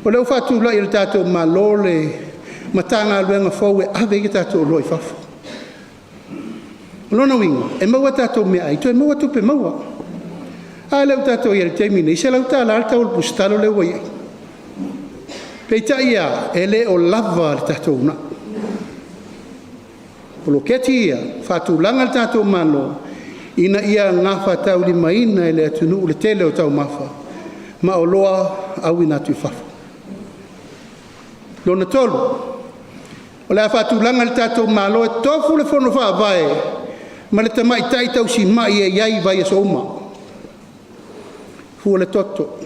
Speaker 5: o lea ua faatulai e le tatou Malo le Matagaluega fou e ave ai a tatou oloa i fafo. O lona uiga, e maua a tatou meaai toe maua tupe maua. A lea ua tatou i ai i le taimi lenei, e $100 le tau o le pusatalo lea ua i ai. Peitai ane, e le o lava le tatou uunai. O poloketi ia, faatulaga le tatou Malo ina ia gafataulimaina e le atunuu le tele o taumafa ma oloa auina atu i fafo. Lona tolu, o le a faatulaga le tatou Malo e tofu le Fono Faavae ma le tamaitai tausimai e i ai i vaiaso uma. Fua le toto,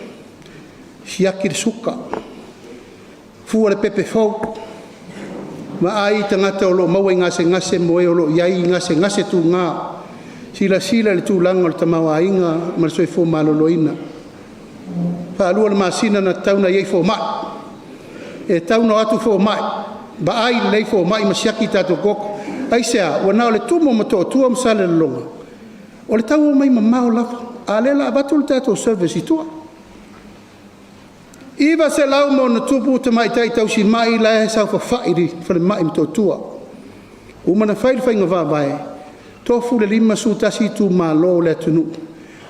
Speaker 5: siaki le suka, fua le pepe fou, vaai tagata o lo o maua i gasegase mo e o lo o i ai gasegase tuga, silasila i le tulaga o le tamaoaiga ma le soifua maloloina. Faalua o le masina na tatau ona i ai fomai, e tatau ona o atu fomai, vaai lelei fomai ma siaki tatou toto. Aisea? Ua na o le tumu o Motootua ma Salelologa, o le tau omai mamao lava, a o lea o le a avatu le tatou service i tua. 900+ tamaitai tausimai la e saofafai i le falemai i Motootua. Ua uma ona fai le faiga faavae, tofu le 51 itumalo o le atunuu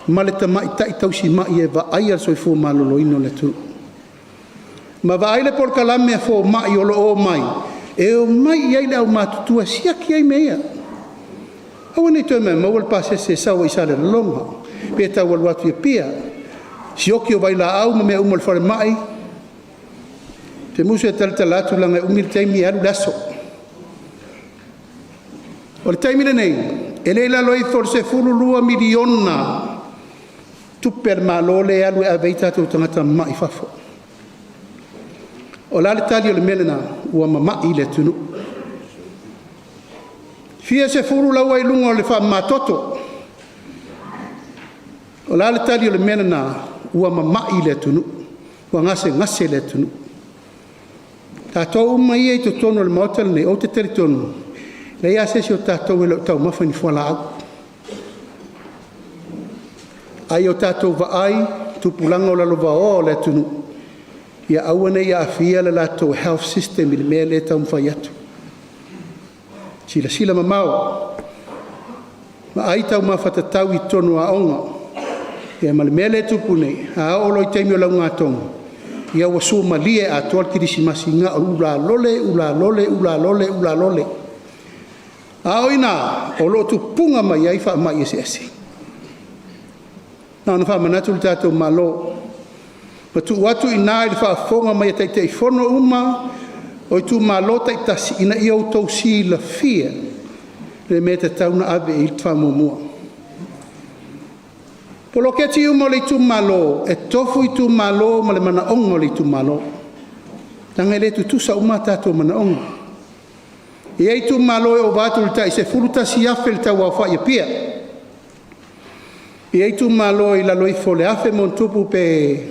Speaker 5: ma le tamaitai tausimai e vaaia le soifua maloloina o le atunuu. Ma vaai le polokalame a fomai o lo o omai, e omai i ai le aumatutua e siaki ai mea ia. Aua ne i toe maumau le pasese e sau ai Salelologa pe tau alu atu i Apia, sioki o vailaau ma mea uma o le falemai. Ou te musu e talatala atu leaga e umi le taimi e alu le aso. O le taimi lenei, e le i lalo ifo o le $12 miliona tupe a le Malo lea e alu e ave ai tatou tagata mamai i fafo. O le a le tali o le mea lena? Ua mamai le atunuu. Fia sefulu la ua i luga o le faamamatoto. O le a le tali o le mea lena? Ua mamai le atunuu, ua gasegase le atunuu. Tatou uma ia i totonu o le Maota lenei, ou te talitonu, e leai lava se isi o tatou e le o taumafa i ni fualaau. A ia o tatou vaai i tupulaga o lalovaoa o le atunuu, ia aua ne i aafia le latou health system i le mea lea e taumafai atu. Silasila mamao, vaai taumafa tatau i totonu o aoga. Ia ma le mea lea e tupu nei, a oo loa i le taimi o le augatogi, ia ua suamalie atoa le kerisimasi na o le ulalole, ulalole, ulalole, ulalole. A o i ina o lo o tupuga mai ai faamai eseese. Na ona faamanatu le tatou Malo ma tuu atu i ina i le faafofoga mai a Taitaifono uma o itumalo taitasi ina ia outou silafia le mea e tatau ona ave i ai le faamuamua. Poloketi uma o le itumalo, e tofu itumalo ma le manaoga o le itumalo, leaga e le tutusa uma a tatou manaoga. E i ai itumalo e ova atu i le tai $11,000 le tau aofai i Apia. E i ai itumalo e i lalo ifo o le $1,000+ pe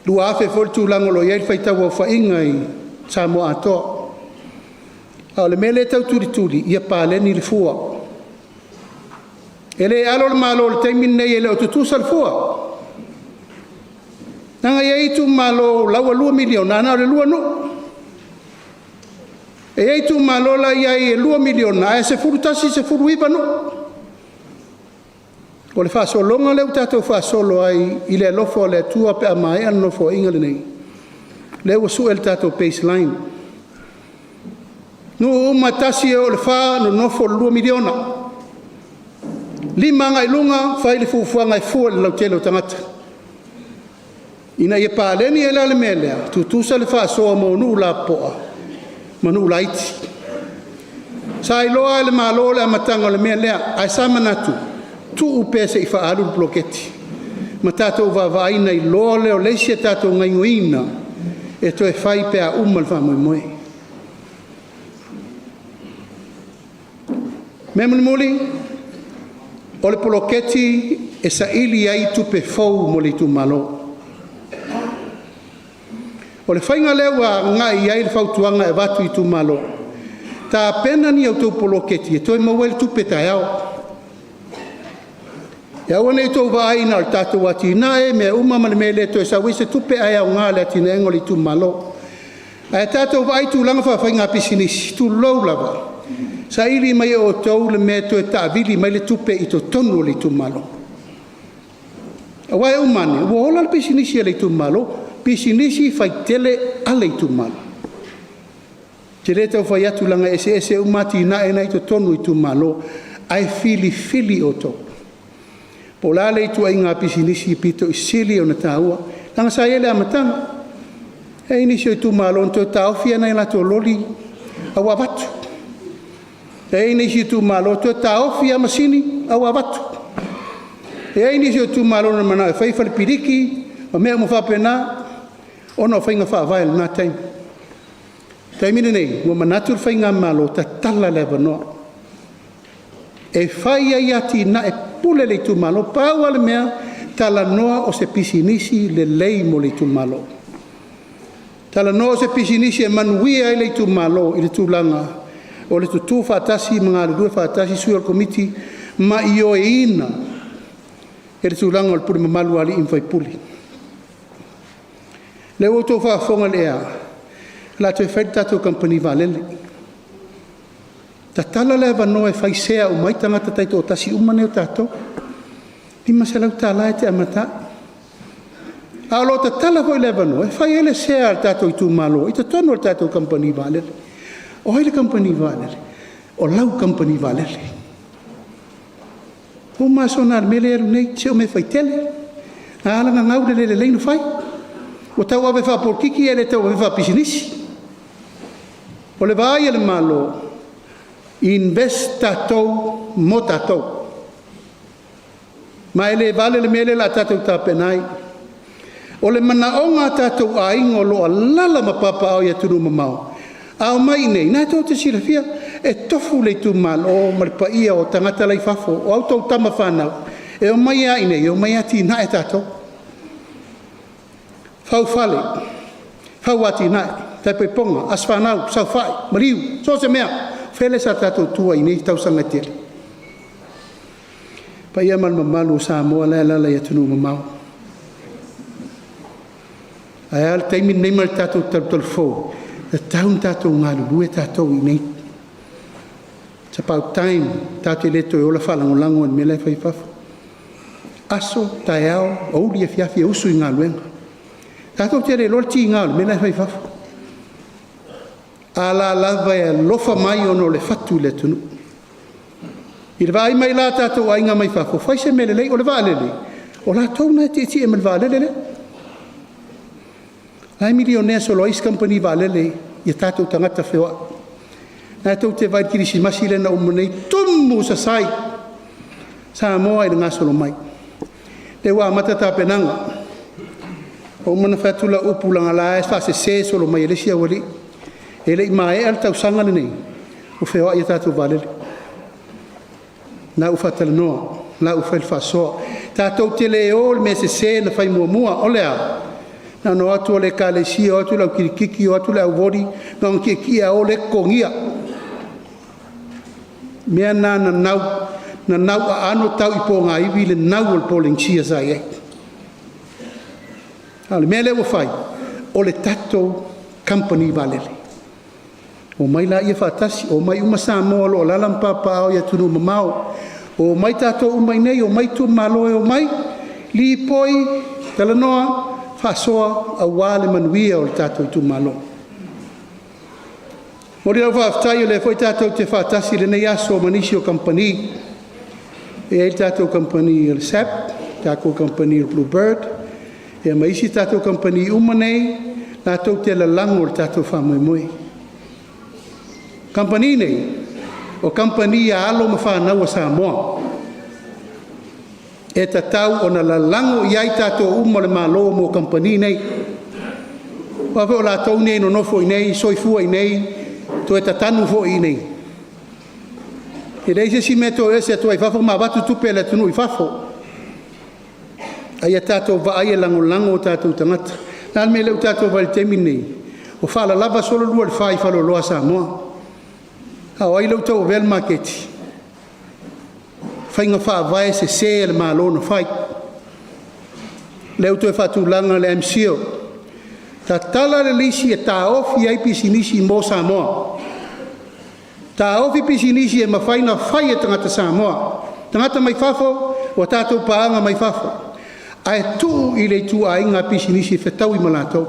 Speaker 5: $2,000 foi le tulaga o lo o i ai le faitau aofaiga i Samoa atoa. A o le mea lea e tau tulituli, ia paleni le fua. E le alo le Malo i le taimi lenei e le o tutusa le fua. Leaga e i ai itumalo o la ua $2 miliona ae na o le lua nuu. E i ai itumalo la e i ai e $2 miliona ae 11, 19 nuu. O le faasologa lea ua tatou faasolo ai i le alofa o le Atua pe a maea le Nofoaiga lenei, lea ua sue le tatou baseline. Nuu uma e 1 e oo i le 4, nonofo le $2 miliona. 5 agai i luga, fai le fuafuaga e fua i le lautele o tagata. Ina ia paleni ai la le mea lea, tutusa le faasoa mo nuu lapopoa ma nuu laiti. Sa iloa e le Malo le amataga o le mea lea, ae sa manatu, tuu pea se i faaalu le poloketi ma tatou vaavaai ona iloa lea o le isi a tatou gaoioiga e toe fai pe a uma le faamoemoe. Mea mulimuli, o le poloketi e saili ai tupe fou mo le itumalo. O le faiga lea ua agai i ai le fautuaga e avatu i itumalo, tapena ni a outou poloketi e toe maua ai le tupe taeao. E aua ne i outou vaai na o le tatou atinae, mea uma ma le mea e le toe sau ai se tupe ae aoga i le atinaeina o le itumalo. Ae tatou vaai i tulaga faafaiga pisinisi, tulou lava, saili mai e outou le mea e toe taavili mai ai le tupe i totonu o le itumalo. Aua e uma ane ua ola le pisinisi a le itumalo, pisinisi faitele a le itumalo. Ou te le tau fai atu leaga e eseese uma atinae na e i totonu o itumalo, ae filifili outou po o le a le ituaiga pisinisi e pito i sili ona taua. Leaga sa i ai i le amataga, e i ai nisi o itumalo na toe taofi lava nai a latou loli a ua avatu. E i ai nisi itumalo na toe taofi lava masini a ua avatu. E i ai nisi o itumalo na mananao e fai fale piliki ma mea uma faapena, ona o faiga faavae i lena taimi. O le taimi lenei, ua manatu le faigamalo, tatala le avanoa e fai ai atinae, pule le itumalo. Pau lava le mea, talanoa o se pisinisi lelei mo le itumalo. Talanoa o se pisinisi e manuia ai le itumalo i le tulaga o le tutu faatasi ma galulue faatasi sui o le Komiti ma ioeina i le tulaga o le pule mamalu a alii ma faipule. O lea ua outou faafofoga i le ea, o le a toe fai le tatou Kamupani Vaalele. Tatala le avanoa e fai sea uma ai tagata taitoatasi uma nei o tatou, e $500 e te amata ai. Ae o lo o tatala foi le avanoa e fai ai le sea a le tatou itumalo i totonu o le tatou Kamupani Vaalele. O ai le Kamupani Vaalele? O lau Kamupani Vaalele. Ua uma aso na i le mea lea e alu nei, se o mea faitele. Na ala ona gau le le lelei ona fai. Ua tauave faapolokiki ae le tauavea faapisinisi. O le vaai a le Malo, invest tatou mo tatou. Ma e le vale le mea lea o le a tatou tapena ai. O le manaoga a tatou aiga o lo o alaala ma papaaao i atunuu mamao, a omai i inei, lena tou te silafia, e tofu le itumalo ma le paia o tagata la e i fafo, o a outou tama fanau, e omai lava i inei e omai e atinae tatou. Fau fale, fau atinae, taipaipoga, aso fanau, saofai, maliu, so o se mea. O fea lea sa tatou tua i nei tausaga e tele? Le paia ma le mamalu o Samoa la e alaala i atunuu mamao, ae a le taimi lenei ma le tatou talutalufou? E tatau ona tatou galulue tatou i inei. It's about time tatou te le toe ola faalagolago i le mea la e fai i fafo. Aso, taeao, aoauli, afiafi e usu i galuega. Tatou te le iloa le tiga o le mea la e fai i fafo. A la lava e alofa mai ona o le fatu i le atunuu. I le vaai mai la a tatou aiga mai fafo, fai se mea lelei. O le vaalele, o latou na e tietie mai i le vaalele lea. La e milionea solo ai isi kamupani vaalele i tatou tagata feoai. Na tou te vaai i le kerisimasi lea na uma nei, tumu sasai Samoa i le gasolo mai. Lea ua amata tapenaga. Ua uma ona fai atu lau upu leaga o la e faasese solo mai e le isi aualii. E le i maea le tausaga lenei ua feoai a tatou vaalele. La ua faatalanoa, la ua fai le faasoa. Tatou te le o i le mea sese na fai muamua. O le a? Na ona o atu o le Ekalesia, o atu le au kirikiki, o atu le auvoli, na ona tietie lava o o lea e totogia. O mea na na nau, na nauaano tau i ponaivi le nau o le Polenisia sa i ai. A o le mea lea ua fai, o le tatou Kamupani Vaalele. Omai laia faatasi, omai uma Samoa o lo o alaala ma papaaao i atunuu mamao, omai tatou uma i inei, omai itumalo e omai, lipoi, talanoa, faasoa aua le manuia o le tatou itumalo. Momoli lau faafetai o lea foi tatou te faatasi i lenei aso ma nisi o kamupani. E i ai le tatou kamupani o le SABB, tatou kamupani o le Blue Bird, ia ma isi tatou kamupani uma nei latou te lalago i le tatou faamoemoe. O kamupani nei, o kamupani a alo ma fanau a Samoa e tatau ona lalago i ai tatou uma o le Malo mo kamupani nei. Aua foi o latou nei e nonofo i inei, soifua i inei, toe tatanu foi i inei. E leai se isi mea e toe o ese atu ai i fafo ma avatu tupe a le atunuu i fafo. A ia tatou vaai e lagolago o tatou tagata. O le a le mea lea ua tatou vaai i le taimi lenei? Ua faalalava solo le 2 i le 4 i faleoloa a Samoa. A o ai lea ua tauavea le maketi? Faiga faavae sese a le Malo na fai. Lea ua toe faatulaga le MCIL, tatala le lisi e taofi ai pisinisi mo Samoa. Taofi pisinisi e mafai ona fai e tagata Samoa, tagata mai fafo ua tatou paaga mai fafo, ae tuu i le ituaiga pisinisi e fetaui ma latou.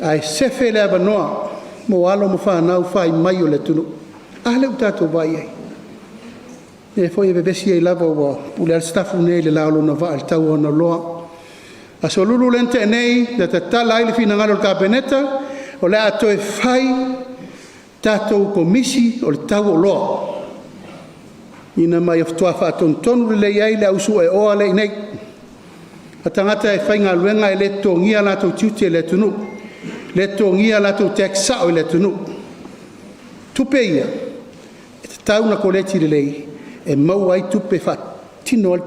Speaker 5: Ae sefe le avanoa mo alo ma fanau fai mai o le atunuu. A lea ua tatou vaai i ai? Lea foi e vevesi ai lava ua pule lava le Sitafune nei i le la o lona vaa i le tau o ona oloa. Aso Lulu lea na tea nei na tatala ai le finagalo o le Kapeneta o le a toe fai tatou Komisi o le Tau o Oloa ina ia matua faatonutonu lelei ai le au sueoa lea e i inei, o tagata e faigaluega e le totogia a latou tiute e le atunuu, le totogia a latou tax sao e le atunuu. Tupe ia e tatau ona koleti lelei e maua ai tupe e faatino ai le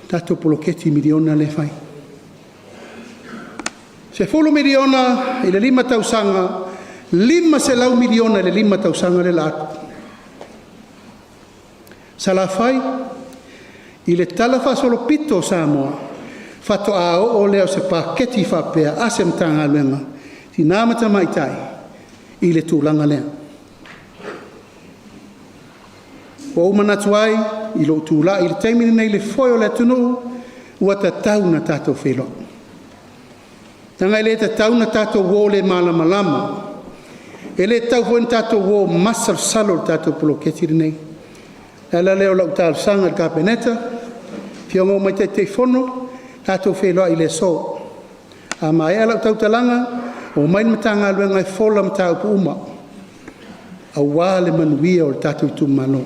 Speaker 5: tatou poloketi miliona lea e fai. $10 miliona i le 5 tausaga, $500 miliona i le 5 tausaga lea o le a alu. Salafai i le talafaasolopito o Samoa, faatoa oo lea o se paketi faapea a se Matagaluega, Tina ma Tamaitai i le tulaga lea. Ua ou manatu ai i lou tulai i le taimi lenei i le foe o le atunuu, ua tatau ona tatou feiloai. Leaga e le tatau ona tatou o le malamalama, e le tatau foi ona tatou o masalosalo i le tatou poloketi lenei. O le ala lea o lau talosaga i le Kapeneta, Afioga uma i Taitaifono, tatou feiloai i le aso. A maea lau tautalaga, omai le Matagaluega e fola mataupu uma aua le manuia o le tatou itumalo. O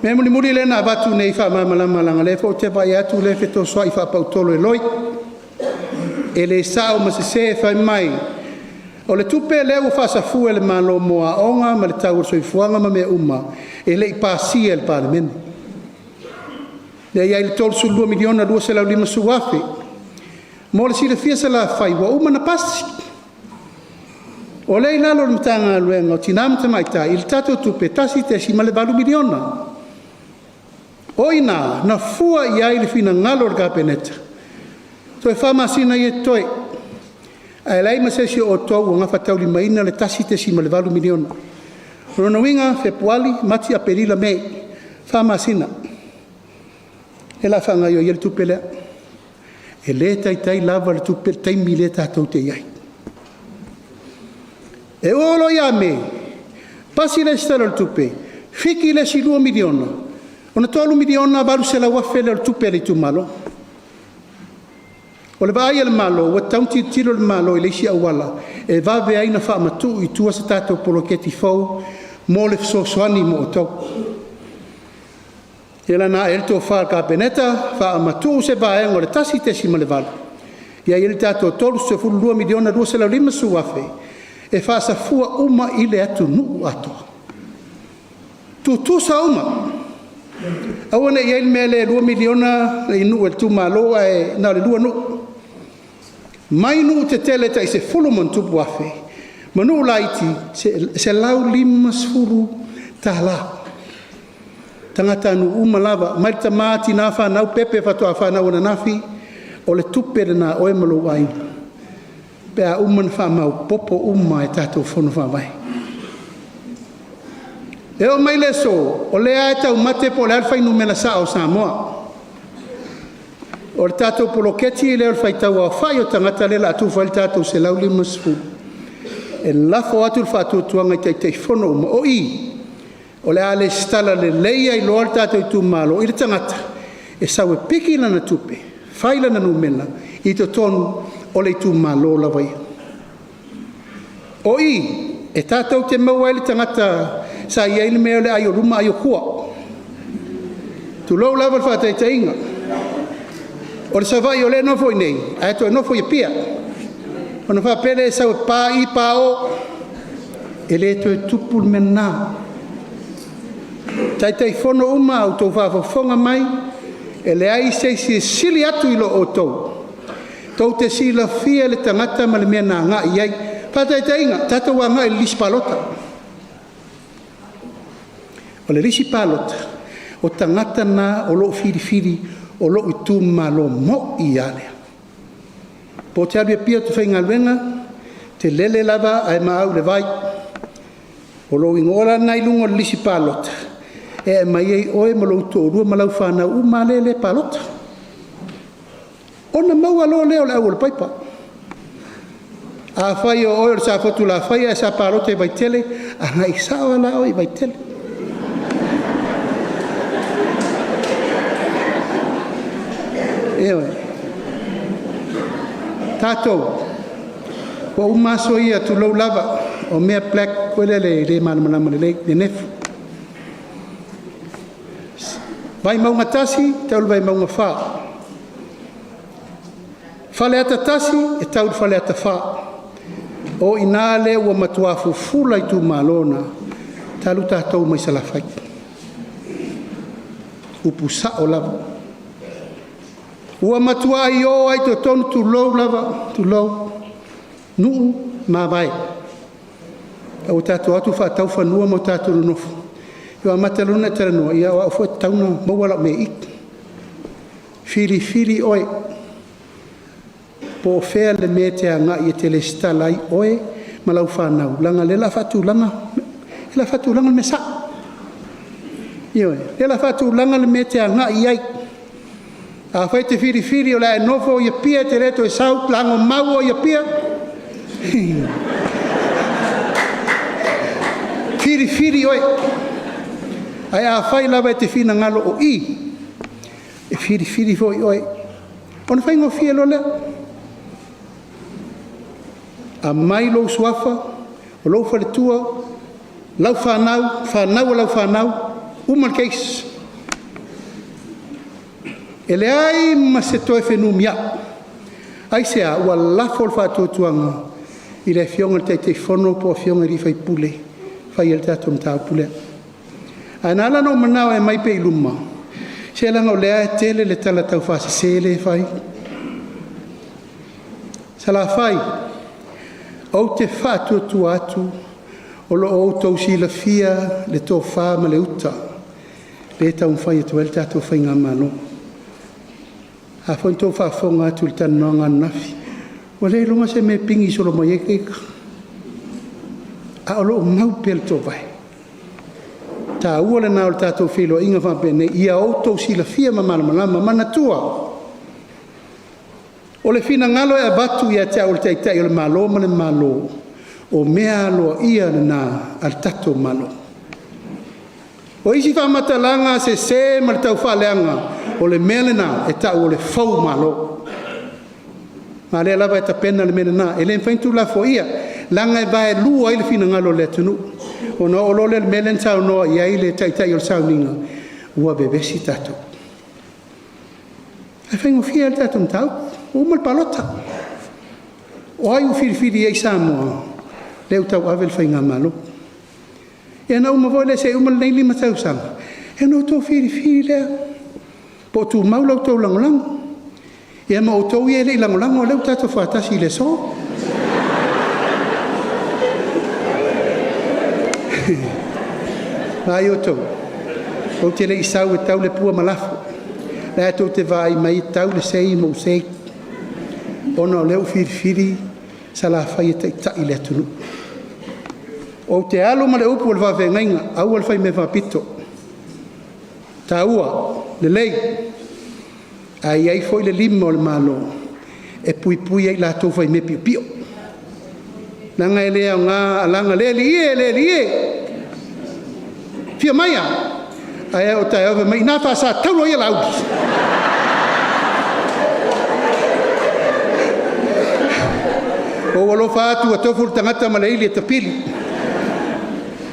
Speaker 5: le mea mulimuli lea na avatu nei faamalamalama leaga o lea foi ou te vaai atu o lea e fetosoai faapautolo e loi, e le sao ma sese fai mai o le tupe lea ua faasafua e le Malo mo aoga ma le tau o le soifuaga ma mea uma, e le i pasia e le Palemene. Lea e i ai le $32,250,000. Mo le silafia Salafai ua uma ona pasi. O lea e i lalo o le Matagaluega o Tina ma Tamaitai i le tatou tupe $1.8 miliona. O i ina na fua i ai le finagalo o le Kapeneta toe 4 masina ia e totoe, ae leai ma se isi o outou o gafataulimaina le $1.8 miliona. O lona uiga, Fepuari, Mati, Aperila, Me, 4 masina lea o le a faagaoioi ai le tupe lea. E le taitai lava le tupe le taimi lea tatou te i ai. E oo loa ia Me, pasi le isi Tala o le Tupe, fiki le isi $2 miliona, ona $3,800,000 lea o le tupe a le itumalo. O le vaai a le Malo, ua tatau ona tilotilo le Malo i le isi auala e vave ai ona faamatuu i tua se tatou poloketi fou mo le fesoasoani mo outou. Lea la na ae ai le tofa a le Kapeneta, faamatuu se vaega o le 1.8 ia i ai le tatou $32,250,000 e faasafua uma i le atunuu atoa. Tutusa uma, aua ne i i ai le mea lea e $2 miliona le nuu e le itumalo ae na o le 2 nuu. Mai nuu tetele tai 10+ afe ma nuu laiti e $150. Tagatanuu uma lava mai le tama, tina, fanau, pepe faatoa fanau ananafi, o le tupe lena a oe ma lou aiga pe a uma ona faamaopoopo uma e tatou Fono Faavae. E oo mai le aso, o lea lava e taumate po o le a le fuainumera sao o Samoa. O le tatou poloketi lea o le faitau aofai o tagata lea o le a tufa ai le tatou 150, E lafo atu le faatuatuaga i Taitaifono uma. O i, o le a lesitala lelei ai loa le tatou itumalo i le tagata e sau e piki lana tupe, fai lana numera i totonu o le itumalo lava ia. O i, e tatou te maua ai le tagata sa i ai le mea o le ai o luma ai o tua. Tulou lava le faataitaiga, o le Savaii o lea e nofo i inei ae toe nofo i Apia. Ona faapea lea e sau e pa i pa o, e le toe tupu le mea lena. Taitaifono uma a outou faafofoga mai, e leai se isi e sili atu i lo outou, tou te silafia le tagata ma le mea na agai i ai. Faataitaiga, tatou agai i le lisi palota. O le lisi palota, o tagata na o lo o filifili o lou itumalo moi lava lea. Po o te alu i Apia ou te faigaluega, e te lele lava ae maau i le vai. O lou igoa la lena i luga o le lisi palota e aumai ai oe ma lou toalua ma lau fanau uma lava lea e palota. Ona maua loa lea o le au a le paipa. Afai o oe o le Safotulafai ae sa palota i Vaitele, agai sao lava la oe i Vaitele. Ioe. Tatou, ua uma aso ia, tulou lava, o mea black foi lele e le malamalama lelei, nenefu. Vaimauga 1 e tau i le Vaimauga 4, Faleata 1 e tau i le Faleata 4. O i ina lea ua matua fufula itumalo na talu tatou mai Salafai. Upu sao lava. Ua matuai o ai totonu, tulou lava, tulou, nuu ma mavae. A ua tatou o atu faatau fanua ma o tatou nonofo, ia amata loa ona e talanoa, ia o au foi e tatau ona maua lau mea i i. Filifili oe, po o fea le mea e te agai e te resitala ai oe ma lau fanau, leaga o lea o le a faatulaga, o le a faatulaga le mea sao. Ioe, o lea o le a faatulaga le mea e te agai i ai. Afai e te filifili o le a e nofo i Apia e te le toe sau, lagomau oe i Apia, filifili oe. Ae afai lava e te finagalo o i, e filifili foi oe, ona faigofie loa lea. Aumai lou suafa, o lou faletua, lau fanau, fanau a lau fanau, uma le case. E leai ma se toe fenumiai. Aisea? Ua lafo le faatuatuaga i le Afioga i le Taitaifono po o Afioga i sui usufono e fai ai le tatou mataupu lea. Ae na ala ona ou manao e aumai pea i luma, se leaga o lea e tele le tala taufaasese lea e fai. Salafai, ou te faatuatua atu o lo o outou silafia le tofa ma le uta lea e taumafai atu ai le tatou faigamalo. A foi na outou faafofoga atu i le talanoaga ananafi, ua leiloga se mea e pigi solo mai ai le ita, a o lo o mau pea le toovae. O le taua lena o le tatou feiloaiga faapenei ia outou silafia ma malamalama. Manatua, o le finagalo e avatu ia te au o le Taitai o le Malo ma le Malo, o mea aloaia na a le tatou Malo. O isi faamatalaga sese ma le taufaaleaga, o le mea lena e tau o le foumalo. A o lea lava e tapena le mea lena, e le mafai ona tuulafoaia, leaga e vaelua ai le finagalo o le atunuu. Ona oo loa lea i le mea lea na saunoa i ai le Taitai o le sauniga, ua vevesi tatou. Ae faigofie lava le tatou mataupu, ua uma le palota. O ai ua filifili i ai Samoa? Lea ua tauave le faigamalo. Ia ona uma foi lea se i uma lenei 5 tausaga, ia ona outou filifili lea, po o tumau la outou lagolago. Ia ma outou ia e le i lagolago, o lea ua tatou faatasi i le aso. Vaai outou, ou te le i sau e tau le pua ma lafo. O lea tou te vaai mai e tau le sei ma ou sei, ona o lea ua filifili Salafai e taitai le atunuu. Ou te alu ma le upu a le faafeagaiga, aua le faimea faapito, taua, lelei, ae i ai foi le lima o le Malo e puipui ai i latou faimea piopio. Leaga e le aoga alaga le alii e, le alii e. Fia mai a? Ae o taeao fai mai ina faasatauro ia Laauli. Ua ou alofa atu ua tofu le tagata ma le ili e tapili.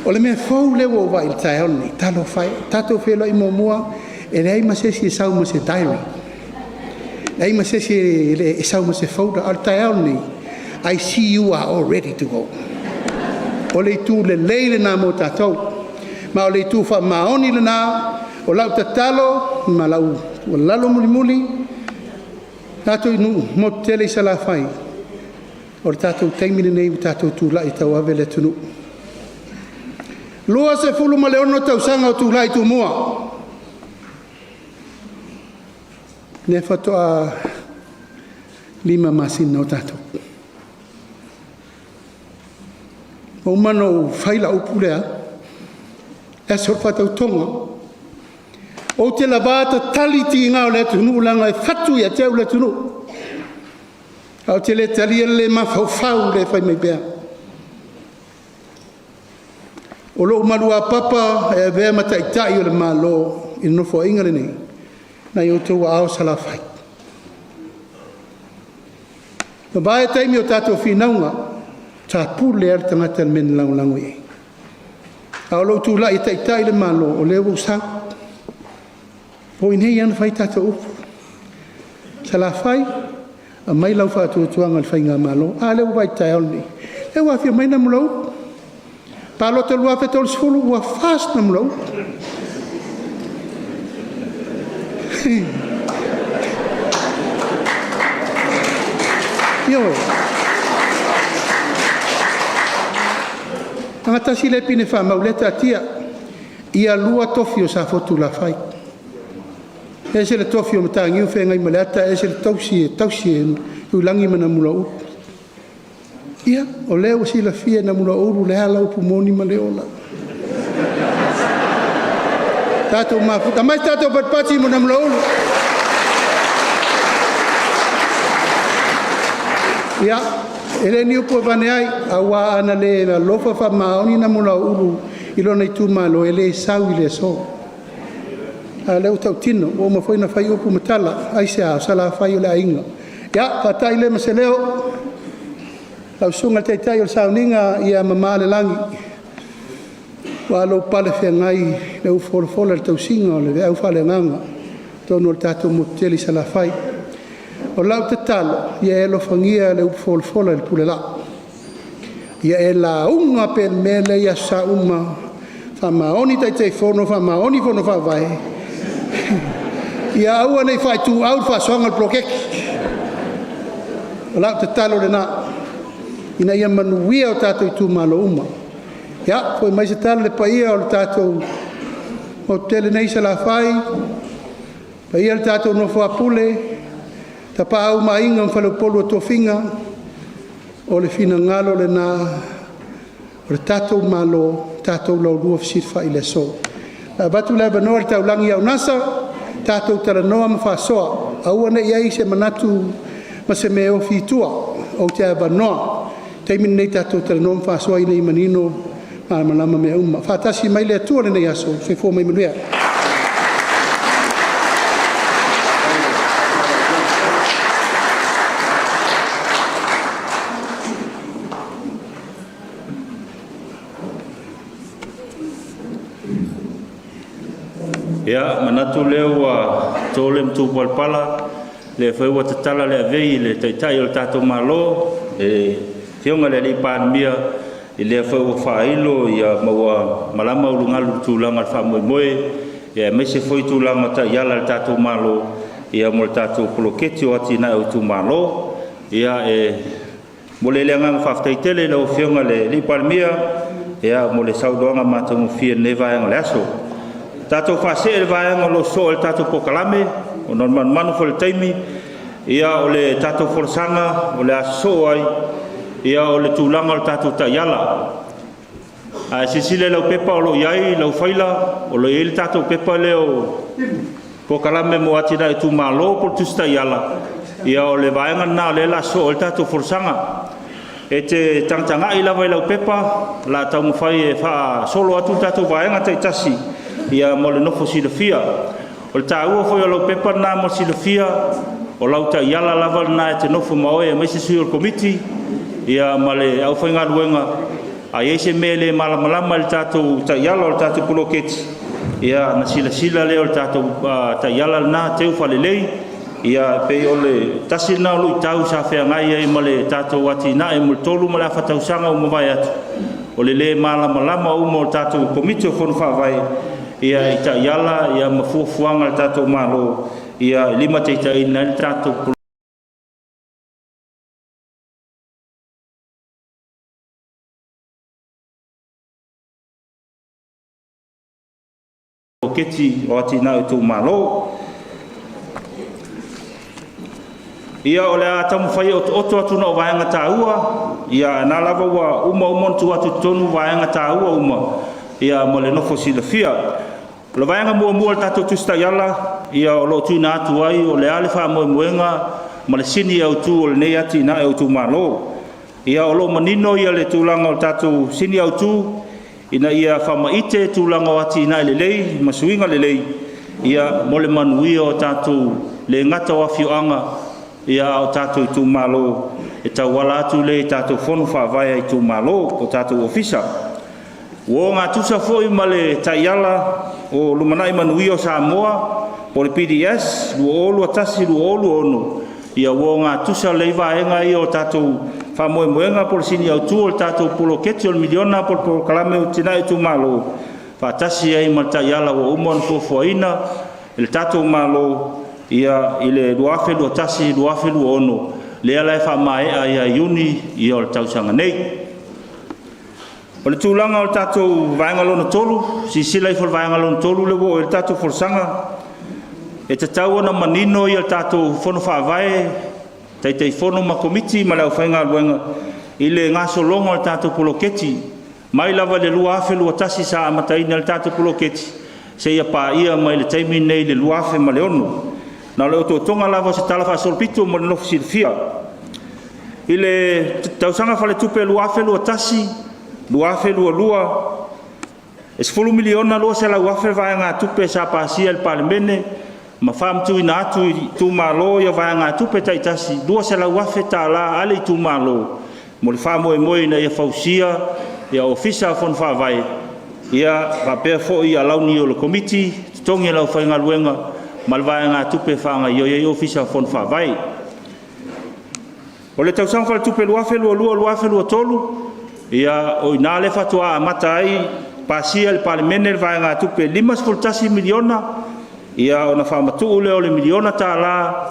Speaker 5: O le mea fou lea ua ou vaai i le taeao lenei, talofa e, tatou feiloai muamua, e leai ma se isi e sau ma se diary, leai ma se isi e sau ma se folder, a o le taeao lenei, I see you are all ready to go. O le itu lelei lena mo tatou, ma o le itu faamaoni lena. O lau tatalo ma lau tuualalo mulimuli, tatou nuu motu tele i Salafai, o le tatou taimi lenei ua tatou tulai e tauave le atunuu. 26 tausaga o tulai Tumua, lea faatoa 5 masina o tatou. Ua uma ona ou fai lau upu lea, le aso o le faatautoga. Ou te lava tatali tiga o le atunuu leaga e fatu ia te au le atunuu. Ae ou te le talia le le mafaufau le fai mai pea. O lou maluapapa e avea ma taitai o le Malo i le Nofoaiga lenei, nai outou aao Salafai. Mavae taimi o tatou finauga, tapule lava le tagata i le mea na lagolago i ai. A o lou tulai e taitai le Malo, o lea ua ou sau. O i inei lava na fai a tatou upu. Salafai, aumai lau faatuatuaga i le Faigamalo. A lea ua vaai i le taeao lenei? O lea ua afio mai Namulauulu. Palota 2030, ua FAST Namulauulu. Ioe. Tagatasi lea pine faamau lea taatia. Ia lua tofi o Safotulafai. E ese le tofi o Mataniu Feagaimaleata, ese le tausi e tausi e Tulagi ma Namulauulu. Ia, o lea ua silafia e Namulauulu le ala upu moni ma le ola. Tatou mafuta, aumai se tatou patipati mo Namulauulu. Ia, e le ni upu e avane ai, aua ana le alofa faamaoni Namulauulu i lona itumalo, e le sau i le aso. A o lea ua tautino, ua uma foi ona fai upu ma tala. Aisea? O Salafai o le aiga. Ia, faatai lea ma se leo, lau susuga i le Taitai o le Sauniga, ia mamā le lagi, aua lou palefeagai i lau folafola i le tausiga o le veau faaleagaga i totonu o le tatou motu tele i Salafai. O lau tatalo, ia e alofagia le upu folafola i le pule laa, ia e lauga pea i le mea lea i aso Sa uma, faamaoni Taitaifono, faamaoni Fono Faavae, ia aua ne i faaituau le faasoaga o le poloketi. O lau tatalo lena, ina ia manuia o tatou itumalo uma. Ia, foi mai se tala i le paia o le tatou motu tele nei i Salafai, paia i le tatou nofo a Pule, Tapaau ma Aiga ma Faleupolu o Tofiga, o le finagalo lena o le tatou Malo, tatou laulua fesilafai i le aso. E avatu le avanoa i le Taulagi ia Unasa, tatou talanoa ma faasoa, aua ne i i ai se manatu ma se mea e ofi i tua. Ou te avanoa. O le taimi lenei tatou talanoa ma faasoa ina ia manino ma malamalama mea uma. Faatasi mai le Atua i lenei aso. Soifua ma ia manuia.
Speaker 3: Ia, manatu lea ua to le matupalapala, lea foi ua tatala le avei i le Taitai o le tatou Malo, le Afioga i le Palemia, i lea foi ua faailo ia ma ua malama ulugalu i le tulaga o le faamoemoe, aemaise foi tulaga o taiala a le tatou Malo mo le tatou poloketi o atinae o itumalo. Ia, e momoli ai le agaga faafetai tele i lau Afioga i le Palemia mo le saunoaga matagofie i lenei vaega o le aso. Tatou faasee i le vaega o lo o sosoo ai le tatou polokalame, ona o le manumanu foi i le taimi. Ia, o le tatou folasaga o le a sosoo ai o le tulaga o le tatou taiala. A e silasila i lau pepa o lo o i ai lau faila, o lo o i ai le tatou pepa lea o polokalame mo atinae o itumalo po o le Tusi Taiala, ia o le vaega lena o lea o le a sosoo ai le tatou folasaga. E te tagatagai lava i lau pepa, o le a taumafai e faasolo atu tatou vaega taitasi ia mo le nofo silafia. O le taua foi o lau pepa lena mo le silafia, o lau taiala lava lena e te nofo ma oe aemaise sui o le Komiti ia ma le aufaigaluega. A i ai se mea e le malamalama i le tatou taiala o le tatou poloketi, ia ona silasila lea o le tatou taiala lena teu faalelei. Ia pei o le tasi lena o luitau sa feagai ai ma le tatou atinae mo le 3.5 tausaga ua mavae atu, o le lē malamalama uma o le tatou Komiti o Fono Faavae ia i taiala ia ma fuafuaga a le tatou Malo ia e limataitaiina ai le tatou poloketi o atinae o itumalo. Ia, o le a taumafai e otooto atu na o vaega taua, ia na lava ua uma uma ona tuu atu i totonu vaega taua uma ia mo le nofo silafia. O le vaega muamua o le tatou Tusi Taiala, ia o lo o tuuina atu ai o le a le faamoemoega ma le sini autu o lenei atinae o itumalo. Ia o lo o manino ia le tulaga o le tatou sini autu ina ia faamaite tulaga o atinae lelei ma suiga lelei ia mo le manuia o tatou le gata o afioaga ia a o tatou itumalo e tauala atu lea i tatou fono faavae a itumalo o tatou ofisa. Ua ogatusa foi ma le taiala o Lumanai Manuia o Samoa po o le PDS 2021-2026, ia ua ogatusa lelei vaega ia o tatou faamoemoega po o le sini autu o le tatou poloketi o le miliona po o le polokalame o Atinae Itumalo faatasi ai ma le taiala ua uma ona fuafuaina e le tatou Malo ia i le 2021-2026, lea la e faamaea ia Iuni ia o le tausaga nei. O le tulaga o le tatou vaega lona tolu, silasila ifo i le vaega lona tolu lea ua oo i ai le tatou folasaga, e tatau ona manino ia tatou fono faavae, Taitaifono ma Komiti ma le aufaigaluega i le gasologa o le tatou poloketi mai lava i le 2021 sa amataina ai le tatou poloketi seia paia mai le taimi lenei i le 2006. Na o le otootoga lava o se tala faasolopito mo le nofo silafia. I le tausaga faaletupe 2021/2022, e $10,200,000 le vaegatupe sa pasia e le Palemene ma faamatuuina atu i itumalo ia vaegatupe taitasi $200,000 a le itumalo mo le faamoemoe ina ia fausia ia Ofisa o Fono Faavae ia faapea foi alauni o le Komiti, totogi o le aufaigaluega ma le vaegatupe e faagaioi ai Ofisa o Fono Faavae. O le tausaga faaletupe 2022/2023, ia o i ina lea faatoa amata ai pasia e le Palemene le vaegatupe $51 miliona ia ona faamatuu lea o le $1 miliona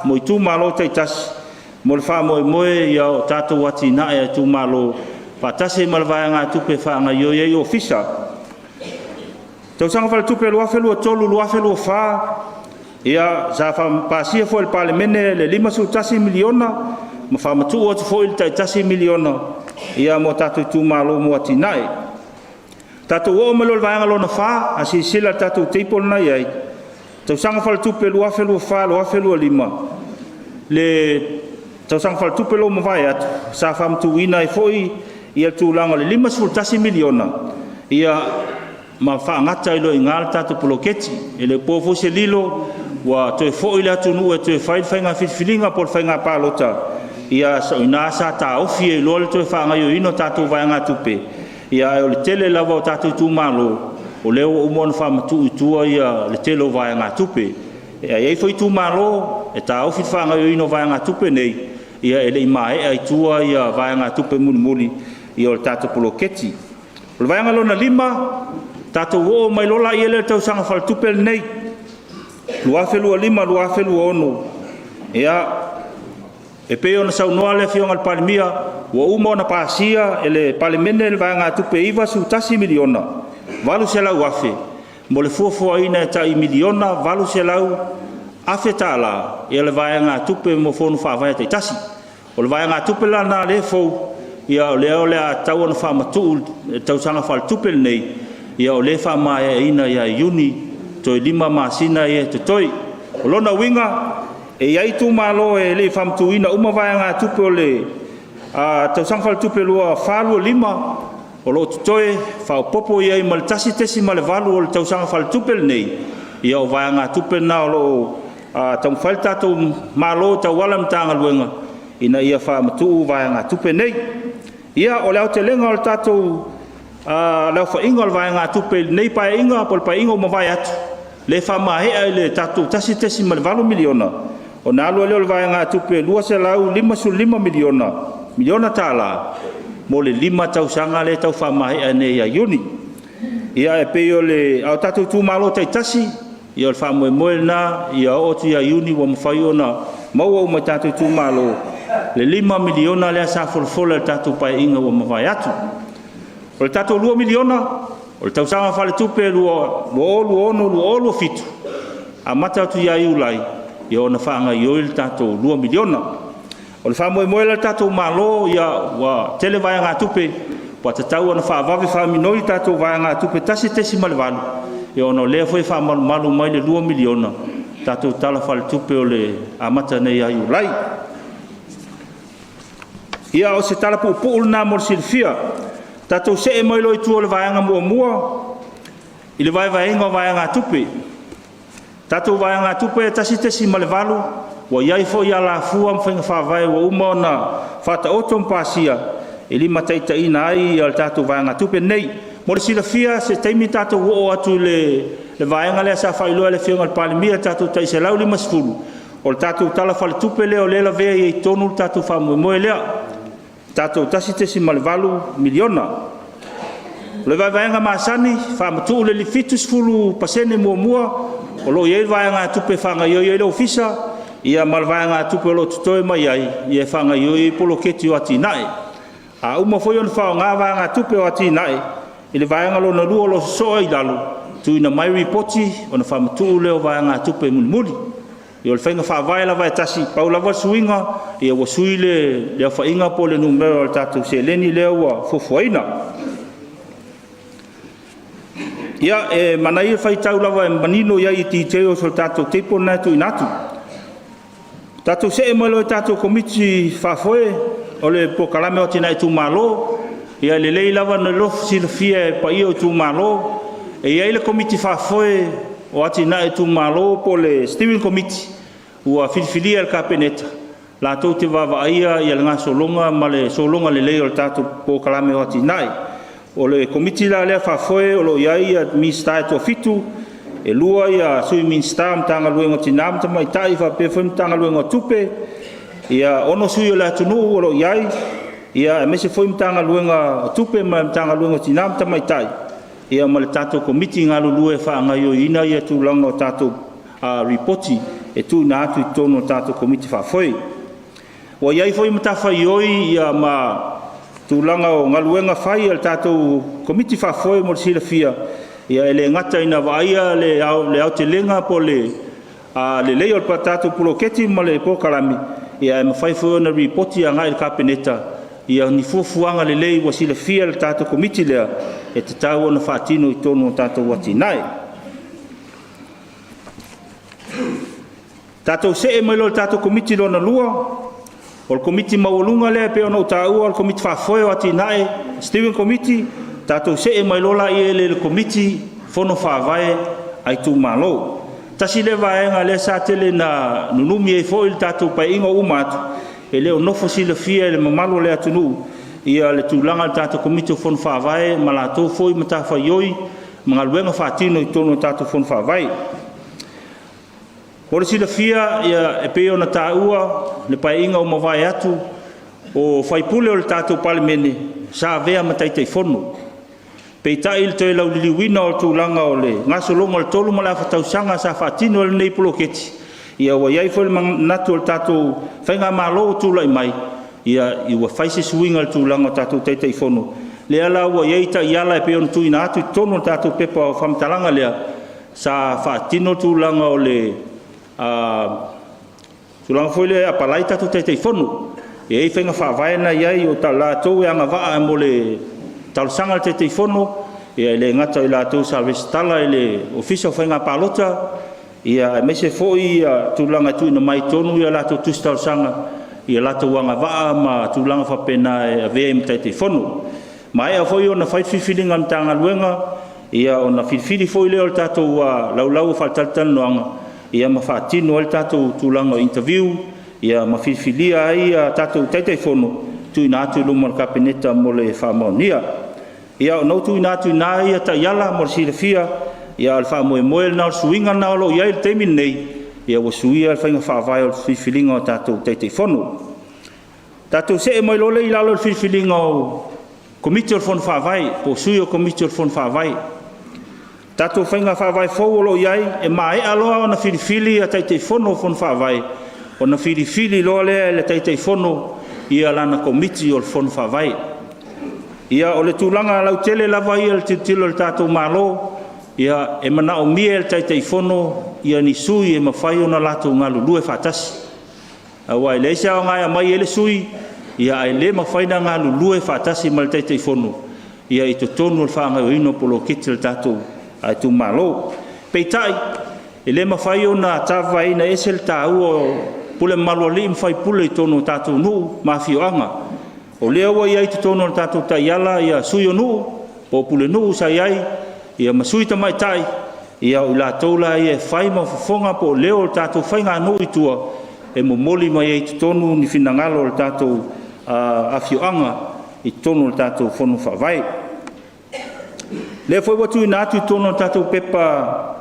Speaker 3: mo itumalo taitasi mo le faamoemoe ia o tatou atinae a itumalo faatasi ai ma le vaegatupe e faagaioi ai ofisa. Tausaga faaletupe 2023/2024, ia sa pasia foi e le Palemene le $51 miliona ma faamatuu atu foi le tai $1 miliona ia mo tatou itumalo mo atinae. Tatou oo mai loa i le vaega lona fa, a silasila i le tatou table lena e i ai, tausaga faaletupe 2024/2025, le tausaga faaletupe lea ua mavae atu, sa faamatuuina ai foi le tulaga o le $51 miliona ia ma faagata ai loa i ina le tatou poloketi. E le o po foi se lilo ua toe foi le atunuu e toe fai le faiga filifiliga po o le faiga palota, ia o i ina sa taofi ai loa le toe faagaoioiina o tatou vaegatupe, ae o le tele lava o tatou itumalo, o lea ua uma ona faamatuu i tua le tele o vaegatupe. E i ai foi itumalo e taofi le faagaoioiina o vaegatupe nei, ia e le i maea i tua vaegatupe mulimuli o le tatou poloketi. O le vaega lona lima, tatou oo mai loa lea i le tausaga faaletupe lenei 2025/2026, ia, e pei ona saunoa le Afioga i le Palemia, ua uma ona pasia e le Palemene le vaegatupe e $91 miliona $800,000 mo le fuafuaina e tai $1 miliona $800,000 le vaegatupe mo fono faavae taitasi. O le vaegatupe la lena o lea e fou, o lea o le a tatau ona faamatuu i le tausaga faaletupe lenei, o lea e faamaeaina ia Iuni, toe 5 masina ia e totoe. O lona uiga, e i ai itumalo e le i faamatuuina uma vaegatupe o le Tausaga Faaletupe 24/25 o lo o totoe faaopoopo i ai ma le 1.8 o le tausaga faaletupe lenei. Ia o vaegatupe na o lo o taumafai le tatou Malo e tauala i le Matagaluega ina ia faamatuu vaegatupe nei. Ia, o le aotelega o le tatou le aofaiga o le vaegatupe i lenei Paeaiga po o le Paeaiga ua mavae atu, lea e faamaea i le tatou $1.8 miliona, ona alu ai lea o le vaegatupe $255 miliona tala mo le 5 tausaga lea e tau faamaea nei ia Iuni. Ia, e pei o le… a o tatou itumalo taitasi, ia o le faamoemoe lena ia oo atu ia Iuni ua mafai ona maua uma e tatou itumalo le $5 miliona lea sa folafola i le tatou Paeaiga ua mavae atu. O le tatou $2 miliona, o le tausaga faaletupe 2026/2027, amata atu ia Iulai ona faagaoioi le tatou $2 miliona. O le faamoemoe la o le tatou Malo, ua tele vaegatupe ua tatau ona faavave faaminoi tatou vaegatupe 1.8, ona o lea foi e faamalumalu mai le $2 miliona tatou Tala Faaletupe o le amata nei ia Iulai. Ia, o se tala puupuu lena mo le silafia. Tatou see mai loa i tua o le vaega muamua i le vaevaeina o vaegatupe. Tatou vaegatupe e 1.8, ua i ai foi alafua ma faiga faavae ua uma ona faataoto ma pasia e limataitaiina ai le tatou vaegatupe lenei. Mo le silafia, se taimi tatou oo atu i le vaega lea sa faailoa e le Afioga i le Palemia i le tatou tai 150, o le tatou Tala Faaletupe lea o lea e lavea ai i totonu le tatou faamoemoe lea, tatou $1.8 miliona. O le vaevaega masani, faamatuu le 70% muamua o lo o i ai le vaegatupe e faagaoioi ai le ofisa, ia ma le vaegatupe o lo o totoe mai ai, e faagaoioi ai poloketi o atinae. A uma foi ona faaaoga vaegatupe o atinae i le vaega lona lua o lo o sosoo ai i lalo, tuuina mai lipoti ona faamatuu lea o vaegatupe mulimuli. Ia o le faiga faavae lava e tasi, pau lava le suiga, ua sui le aofaiga po o le numera o le tatou seleni lea ua fuafuaina. Ia, e manaia le faitau lava e manino i ai i details o le tatou table lena e tuuina atu. Tatou see mai loa i tatou Komiti Faafoe o le Polokalame o Atinae Itumalo. Ia e lelei lava le silafia e le paia o itumalo, e i ai le Komiti Faafoe o Atinae Itumalo po o le Steering Committee ua filifilia e le Kapeneta latou te vaavaaia le gasologa ma le sologa lelei o le tatou polokalame o atinae. O le Komiti la lea Faafoe o lo o i ai Minisita e toafitu, e 2 Sui Minisita o Matagaluega o Tina ma Tamaitai faapea foi le Matagaluega o Tupe, 6 sui o le atunuu o lo o i ai, aemaise foi Matagaluega o Tupe ma le Matagaluega o Tina ma Tamaitai, ia ma le tatou Komiti galulue e faagaoioiina tulaga o tatou Lipoti e tuuina atu i totonu o tatou Komiti Faafoe. Ua i ai foi matafaioi ma tulaga o galuega fai a le tatou Komiti Faafoe mo le silafia, e le gata ina vaaia le aotelega po o le lelei o le tatou poloketi ma le polokalame, ae mafai foi ona lipoti agai i le Kapeneta ni fuafuaga lelei ua silafia e le tatou Komiti lea e tatau ona faatino i totonu o tatou atinae. Tatou see mai loa i le tatou Komiti lona lua, o le Komiti maualuga lea pei ona ou taua o le Komiti Faafoe o Atinae, Steering Committee, tatou see mai loa lea i le Komiti Fono Faavae a itumalo. Tasi lea vaega lea sa tele ina nunumi ai foi le tatou Paeaiga ua uma atu, e le o nofo silafia e le mamalu o le atunuu le tulaga i le tatou Komiti o Fono Faavae ma latou foi matafaioi ma galuega faatino i totonu o tatou Fono Faavae. Mo le silafia e pei ona taua le Paeaiga ua mavae atu, o sui usufono o le tatou Palemene sa avea ma Taitaifono. Peitai i le toe lauliliuina o le tulaga o le gasologa o le 3.5 tausaga sa faatino ai lenei poloketi, ia ua i ai foi le manatu o le tatou faigamalo ua tulai mai, ua fai se suiga i le tulaga o tatou Taitaifono, lea la ua i ai taiala e pei ona tuuina atu i totonu o le tatou pepa o faamatalaga lea, sa faatino le tulaga o le tulaga foi lea e apalai tatou Taitaifono. E i ai faiga faavae na e i ai o latou e agavaa mo le talosaga a le Taitaifono, e le gata o i latou sa resitala i le Ofisa o Faiga Palota, aemaise foi tulaga e tuuina mai i totonu a latou tusi talosaga i a latou agavaa ma tulaga faapena e avea ai ma Taitaifono. Maea foi ona fai le filifiliga a le Matagaluega, ia ona filifili foi lea o le tatou laulau o faatalatalanoaga, ia ma faatino ai le tatou tulaga o interview, ia ma filifilia ai tatou Taitaifono tuuina atu i luma o le Kapeneta mo le faamaonia. Ia ona ou tuuina atu i ina ia taiala mo le silafia, ia o le faamoemoe lena o le suiga lena o lo o i ai i le taimi lenei, ia ua suia le faiga faavae o le filifiliga o tatou Taitaifono. Tatou see mai loa lea i lalo o le filifiliga o Komiti o le Fono Faavae po o sui o Komiti o le Fono Faavae. Tatou faiga faavae fou o lo o i ai, e maea loa ona filifili Taitaifono o Fono Faavae, ona filifili loa lea e le Taitaifono ia lana Komiti o le Fono Faavae. Ia o le tulaga lautele lava ia i le tilotilo a le tatou Malo, ia e manaomia e le Taitaifono ni sui e mafai ona latou galulue faatasi. Aua e leai se aoga e aumai ai le sui ae le mafai ona galulue faatasi ma le Taitaifono i totonu o le faagaoioiga o poloketi a le tatou itumalo. Peitai, e le mafai ona tavaevaeina ese le taua o pule mamalu a alii ma faipule i totonu o tatou nuu ma afioaga. O lea ua i ai i totonu o le tatou taiala sui o nuu po o pulenuu sa i ai ma sui tamaitai, ia o i latou la ia e fai ma fofoga po o leo o le tatou faiganuu i tua e momoli mai ai i totonu ni finagalo o le tatou afioaga i totonu o le tatou fono faavae. O lea foi ua tuuina atu i totonu o le tatou pepa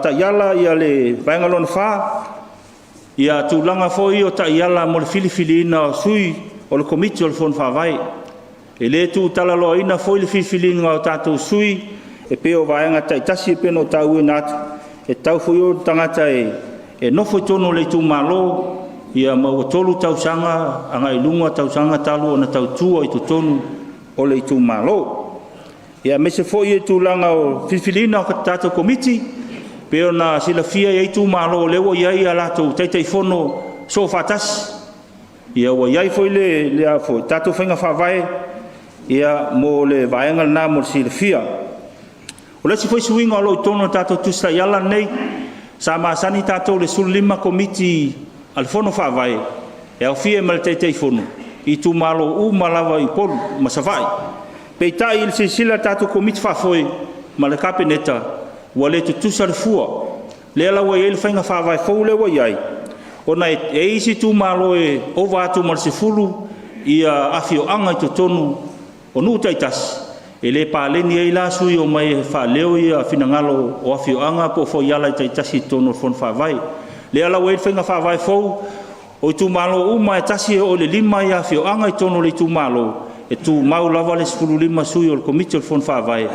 Speaker 3: taiala le vaega lona 4, tulaga foi ia o taiala mo le filifiliina o sui o le Komiti o le Fono Faavae. E le tuutalaloaina foi le filifiliga o tatou sui e pei o vaega taitasi pei ona ou tauina atu, e tatau foi ona tagata e nofo i totonu o le itumalo, ma ua 3 tausaga agai i luga tausaga talu ona tautua i totonu o le itumalo. Aemaise foi le tulaga o le filifiliga o tatou Komiti, pei ona silafia e i ai itumalo o lea ua i ai a latou Taitaifono Soofaatasi. Ia ua i ai foi le tatou faiga faavae mo le vaega lena mo le silafia. O le isi foi suiga o lo o i totonu o le tatou Tusi Taiala lenei, sa masani tatou i le 15 Komiti a le Fono Faavae e aofia ai ma le Taitaifono i itumalo uma lava i Upolu ma Savaii. Peitai i le silasila a le tatou Komiti Faafoe ma le Kapeneta, ua le tutusa le fua. Lea la ua i ai le faiga faavae fou lea ua i ai, ona e i ai isi itumalo e ova atu ma le 10 afioaga i totonu o nuu taitasi, e le paleni ai la sui e omai e faaleo finagalo o afioaga po o fuaiala taitasi i totonu o le Fono Faavae. Lea la ua i ai le faiga faavae fou, o itumalo uma e 1 e oo i le 5 afioaga i totonu o le itumalo, e tumau lava le 15 sui o le Komiti o le Fono Faavae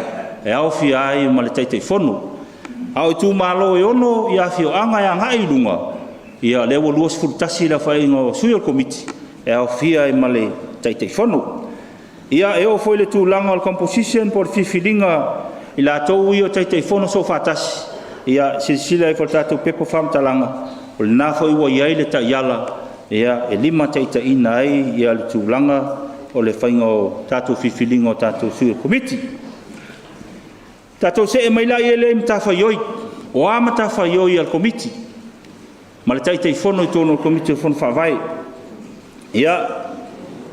Speaker 3: e aofia ai ma le Taitaifono. A o itumalo e 6 afioaga e agai i luga, ia lea ua 21 le aofaiga o sui o le Komiti e aofia ai ma le Taitaifono. Ia, e oo foi i le tulaga o le composition po o le filifiliga i latou ia o Taitaifono Soofaatasi, ia silasila ifo i le tatou pepa o faamatalaga, o lena foi ua i ai le taiala e limataitaiina ai le tulaga o le faiga o tatou filifiliga o tatou sui o le Komiti. Tatou see mai lea i matafaioi. O a matafaioi a le Komiti ma le Taitaifono i totonu o le Komiti o le Fono Faavae? Ia,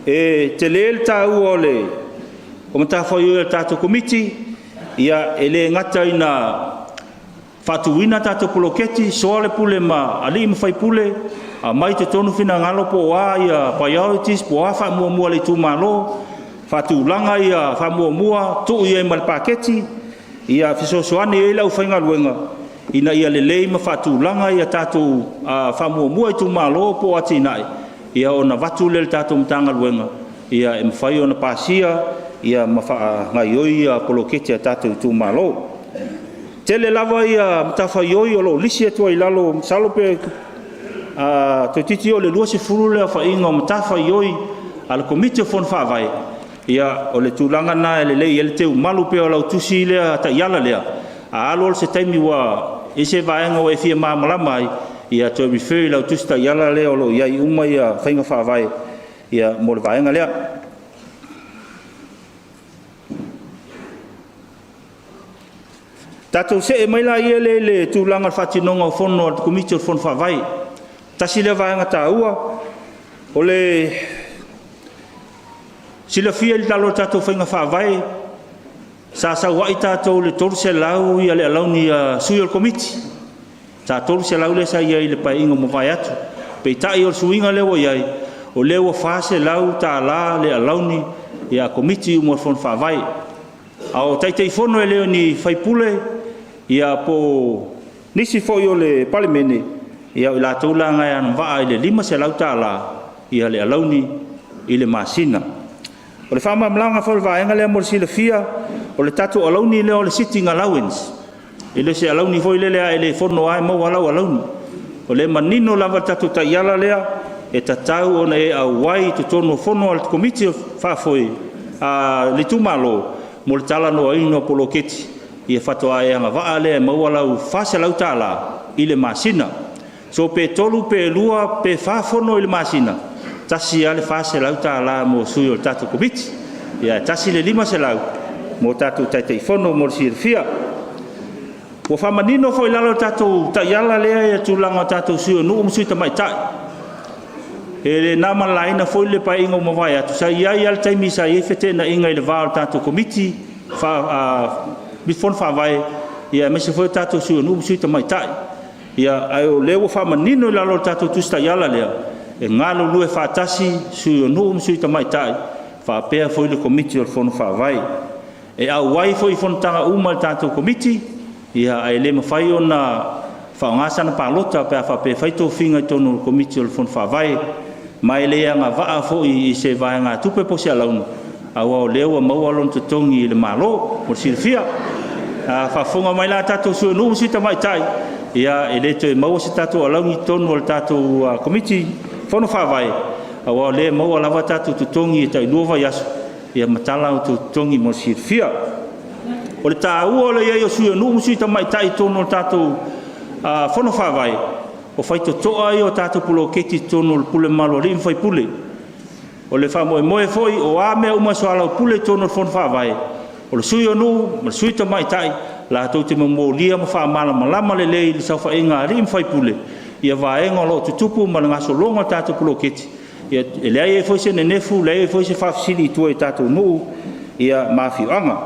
Speaker 3: e tele le taua o le matafaioi a le tatou Komiti, e le gata ina faatuina tatou poloketi, soa le pule ma alii ma faipule, aumai i totonu finagalo po o a priorities po o a faamuamua a le itumalo, faatulaga faamuamua, tuu i ai ma le paketi, ia fesoasoani i ai le aufaigaluega ina ia lelei ma faatulaga tatou faamuamua a itumalo po o atinae, ia ona avatu lea i le tatou Matagaluega e mafai ona pasia ma faagaoioi poloketi a tatou itumalo. E tele lava matafaioi o lo o lisi atu ai i lalo, masalo pe toeitiiti oo i le 20 le aofaiga o matafaioi a le Komiti o Fono Faavae. Ia, o le tulaga lena e lelei ai le teumalu pea o lau tusi lea taiala lea, a alu alu se taimi ua i ai se vaega ua e fia malamalama ai, ia toe refer i lau tusi taiala lea o lo o i ai uma faiga faavae mo le vaega lea. Tatou see mai laia lea i le tulaga o le faatinoga o fono a le Komiti o le Fono Faavae. Tasi lea vaega taua. O le silafia i lalo o le tatou faiga faavae, sa sau ai tatou i le $300 le alauni a sui o le Komiti. Sa $300 lea sa i ai i le Paeaiga ua mavae atu. Peitai o le suiga lea ua i ai, o lea ua $400 le alauni a Komiti uma o le Fono Faavae. A o Taitaifono e le o ni sui usufono po o nisi foi o le Palemene, ia o i latou la na e agavaa i le $500 le alauni i le masina. O le faamalamalamaga foi o le vaega lea mo le silafia, o le tatou alauni lea o le sitting allowance, e le o se alauni foi lele a e le fono lava e maua lava lau alauni. O lea e manino lava le tatou taiala lea, e tatau ona e auai i totonu o fono a le Komiti Faafoe a le itumalo mo le talanoaina o poloketi, ia faatoa e agavaa lea e maua lau $400 i le masina. So pe 3 pe 2 pe 4 fono i le masina, e tasi lava le $400 mo sui o le tatou Komiti, ae tasi le $500 mo tatou Taitaifono mo le silafia. Ua faamanino foi i lalo o le tatou taiala lea le tulaga o tatou Sui o Nuu ma Sui Tamaitai. E le na ma le laina foi le Paeaiga ua mavae atu, sa i ai lava le taimi sa i ai feteenaiga i le va o le tatou Komiti Fono Faavae aemaise foi o tatou Sui o Nuu ma Sui Tamaitai. Ia, ae o lea ua faamanino i lalo o le tatou Tusi Taiala lea, e galulue faatasi Sui o Nuu ma Sui Tamaitai faapea foi le Komiti o le Fono Faavae. E auai foi i fonotaga uma a le tatou Komiti, ae le mafai ona faaaoga sana palota pe a faapea e fai tofiga i totonu o le Komiti o le Fono Faavae, ma e le agavaa foi i se vaegatupe po o se alauni, aua o lea ua maua lona totogi i le Malo, mo le silafia. A faafofoga mai la tatou Sui o Nuu ma Sui Tamaitai, ia e le toe maua se tatou alauni i totonu o le tatou Komiti Fono Faavae, aua o lea e maua lava tatou totogi e tai 2 vaiaso, ia ma tala outou totogi mo le silafia. O le taua o le i ai o Sui o Nuu ma Sui Tamaitai i totonu o le tatou Fono Faavae, o faitotoa ia o tatou poloketi i totonu o le pule mamalu a alii ma faipule. O le faamoemoe foi, o a mea uma e soalaupule i totonu o le Fono Faavae, o le Sui o Nuu ma le Sui Tamaitai latou te momolia ma faamalamalama lelei i le saofaiga a alii ma faipule vaega o lo o tutupu ma le gasologa o le tatou poloketi. E leai ai foi se nenefu, leai foi se faafesili i tua i tatou nuu ma afioaga.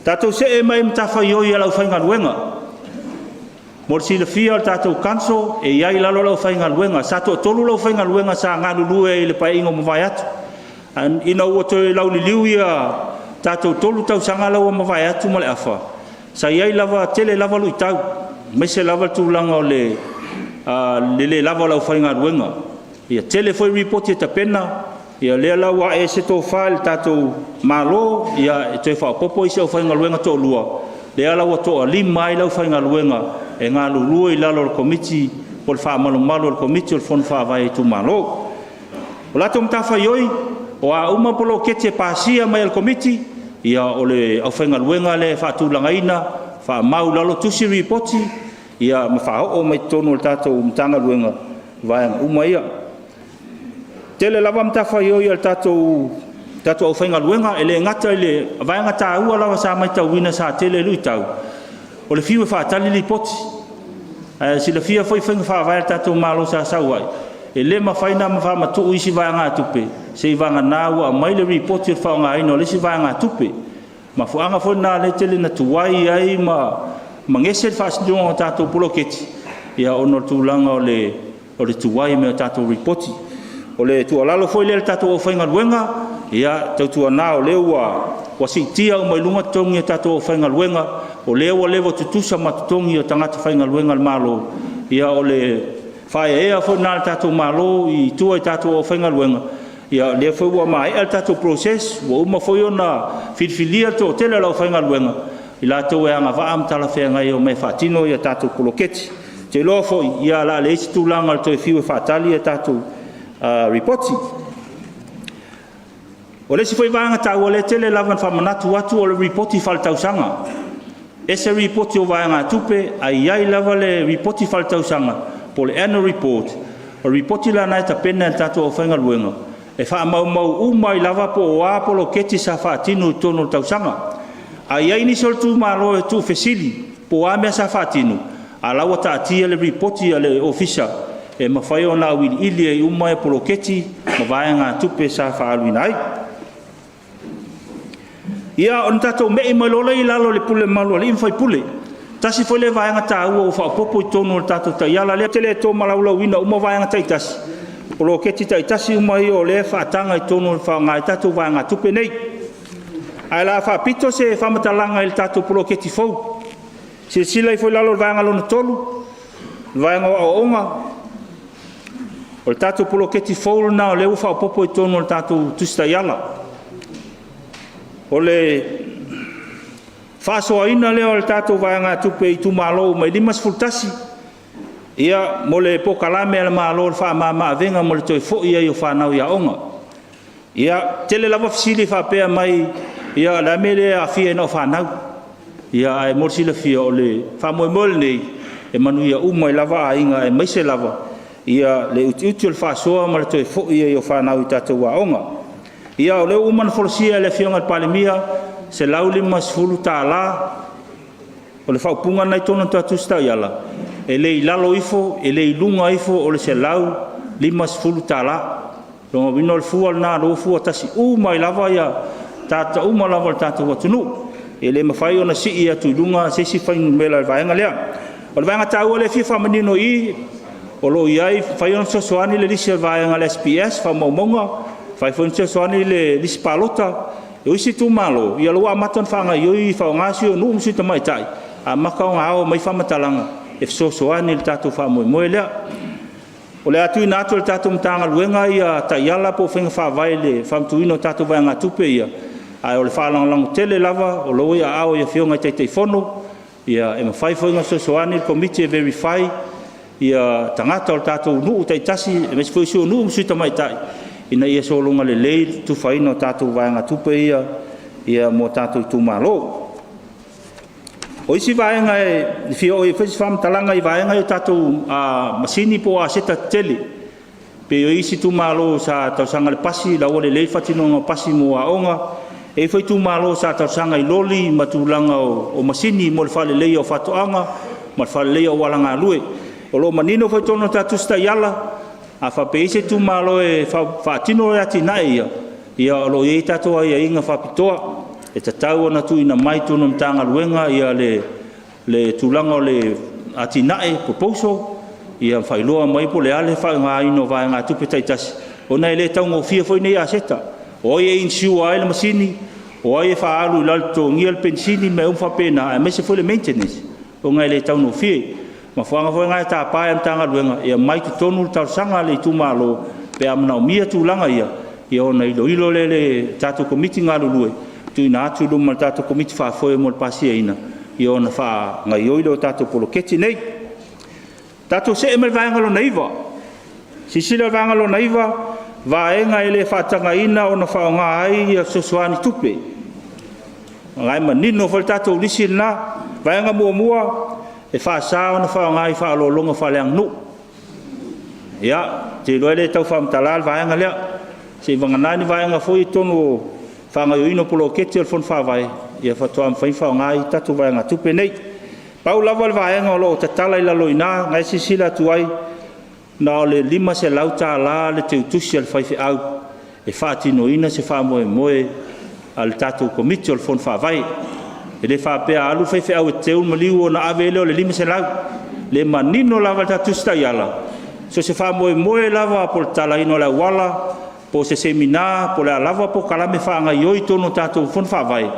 Speaker 3: Tatou see mai matafaioi a le aufaigaluega. Mo le silafia o le tatou council, e i ai i lalo le aufaigaluega. Sa toatolu le aufaigaluega sa galulue ai i le Paeaiga ua mavae atu. Ina ua toe lauliliu ia tatou 3 tausaga la ua mavae atu ma le afa, sa i ai lava, tele lava luitau, aemaise lava le tulaga o le le lava o le aufaigaluega. Ia tele foi lipoti e tapena, ia lea la ua ae ai se tofa i le tatou Malo e toe faaopoopo isi aufaigaluega toalua, lea la ua toalima ai le aufaigaluega e galulue i lalo o le Komiti po o le faamalumalu a le Komiti o le Fono Faavae a itumalo. O latou matafaioi, o a uma poloketi e pasia mai e le Komiti, ia o le aufaigaluega lea e faatulagaina, faamau i lalo, tusi lipoti ma faaoo mai totonu o le tatou Matagaluega vaega uma ia. E tele lava matafaioi a le tatou aufaigaluega, e le gata i le vaega taua lava sa matauina sa tele ai luitau, o le fiu e faatali lipoti. Ae silafia foi faiga faavae a le tatou Malo sa sau ai, e le mafai ona faamatuu isi vaegatupe seiavagana ua aumai le lipoti o le faaaogaina o le isi vaegatupe. O le mafuaaga foi lena lea e tele ina tuai ai ma gese le faatinoga o tatou poloketi, ona o le tulaga o le tuai mai o tatou lipoti. O le tuualalo foi lea i le tatou aufaigaluega, ia tautuana o lea ua siitia uma i luga totogi o tatou aufaigaluega, o lea ua leva tutusa ma totogi o tagata faigaluega a le Malo, ia o le faaeaea foi lena a le tatou Malo i tua i tatou aufaigaluega, ia o lea foi ua maea le tatou process, ua uma foi ona filifilia le toatele o le aufaigaluega, i latou e agavaa ma talafeagai e omai e faatino a tatou poloketi. Ou te iloa foi, ia o le a leai se tulaga o le toe fiu e faatali a tatou lipoti. O le isi foi vaega taua lea e tele lava ina faamanatu atu o le lipoti faaletausaga. E ese lipoti o vaegatupe, ae i ai lava le lipoti faaletausaga po o le annual report. O le lipoti la lena e tapena e le tatou aufaigaluega, e faamaumau uma ai lava po o a poloketi sa faatino i totonu o le tausaga. A i ai nisi o le itumalo e tuufesili po o a mea sa faatino, a o la e ua taatia le lipoti a le ofisa e mafai ona auiliili ai uma poloketi ma vaegatupe sa faaaluina ai. Ia, ona tatou me'i mai loa lea i lalo o le pule mamalu a alii ma faipule. Tasi foi lea vaega taua ua faaopoopo i totonu o le tatou taiala lea. Ou te le tolaulauina uma vaega taitasi, poloketi taitasi uma ia o lea e faataga i totonu e faaaoga ai tatou vaegatupe nei. Ae o le a faapito se faamatalaga i le tatou poloketi fou. Silasila ifo i lalo i le vaega lona 3, le vaega o aoaoga. O le tatou poloketi fou lena o lea ua faaopoopo i totonu o le tatou Tusi Taiala. O le faasoaina lea o le tatou vaegatupe i itumalo uma e 51, ia, mo le polokalame a le Malo o le faamama-avega mo le toe foi ai o fanau i aoga. Ia, tele lava fesili faapea mai, ia o le a le mea e le aafia ai na o fanau? Ia, ae mo le silafia, o le faamoemoe lenei, e manuia uma ai lava aiga aemaise lava le utiuti o le faasoa ma le toe foi ai o fanau i tatou aoga. Ia o lea ua uma ona folasia e le Afioga i le Palemia, e $150 o le faaupuga lena e i totonu o le tatou Tusi Taiala, e le i lalo ifo, e le i luga ifo o le $150. O lona uiga o le fua lena o lea ua fua tasi uma ai lava tagata uma lava o le tatou atunuu. E le mafai ona sii atu i luga se isi fuainumera i le vaega lea. O le vaega taua lea e fia faamanino i i, o lo o i ai, e mafai ona fesoasoani le lisi a le vaega a le SPS, faamaumauga, e mafai foi ona fesoasoani le lisi palota. O isi itumalo, ia o lea ua amata ona faagaoioi e faaaoga sui o nuu ma sui tamaitai, amata ona ao mai faamatalaga e fesoasoani i le tatou faamoemoe lea. O le a tuuina atu e le tatou Matagaluega ia taiala po o faiga faavae i le faamatuuina o tatou vaegatupe ia, ae o le faalagolago tele lava o lo o ua i aao i Afioga i Taitaifono, e mafai foi ona fesoasoani le Komiti e verify tagata o le tatou nuu taitasi, aemaise foi sui o nuu ma sui tamaitai, ina ia sologa lelei le tufaina o tatou vaegatupe ia mo tatou itumalo. O isi vaega e fia oo i ai foi se faamatalaga i vaega ia o tatou masini po o aseta tetele. Pei o isi itumalo sa talosaga i le pasi, o la ua lelei le faatinoga o pasi mo aoga. E i ai foi itumalo sa talosaga i loli ma tulaga o masini mo le faaleleia o faatoaga ma le faaleleia o auala galue. O lo o manino foi i totonu o le tatou Tusi Taiala, a faapea e i ai se itumalo e faatino atinae ia, ia o lo o i ai tatou aiaiga faapitoa, e tatau ona tuuina mai i totonu o le Matagaluega le tulaga o le atinae, proposal, ia faailoa mai po o le a le faaaogaina o vaegatupe taitasi, ona e le taugofie foi nei aseta. O ai e insure ai le masini, o ai e faaalu i lalo i le totogia le penisini ma mea uma faapena, aemaise foi le maintenance, ona e le taugofie. O le mafuaaga foi lena e tapa ai e le Matagaluega e aumai i totonu le talosaga a le itumalo pe a manaomia tulaga ia, ona iloilo lea e le tatou Komiti galulue, tuuina atu i luma o le tatou Komiti Faafoe mo le pasiaina, ona faagaoioi lea o tatou poloketi nei. Tatou see mai le vaega lona 9. Silasila i le vaega lona 9, vaega e le faatagaina ona faaaoga ai fesoasoani tupe. O la e manino foi le tatou lisi lena. Vaega muamua, e faasa ona faaaoga i faaaloaloga faaleaganuu. Ia, ou te iloa e le tau faamatala le vaega lea, seiavagana ni vaega foi ia i totonu o le faagaoioiga o poloketi o le Fono Faavae, ia faatoa mafai ona faaaoga ai tatou vaegatupe nei. Pau lava le vaega o lo o tatala i lalo i ina o lena e silasila atu ai, na o le $500 le teutusi a le faifeau e faatinoina se faamoemoe a le tatou Komiti o le Fono Faavae. E le faapea a alu le faifeau e teu le maliu ona ave ai lea o le $500. O lea e manino lava i le tatou Tusi Taiala, so o se faamoemoe lava po o le tatalaina o le auala, po o se semina po o le a lava polokalame faagaoioi i totonu o tatou Fono Faavae,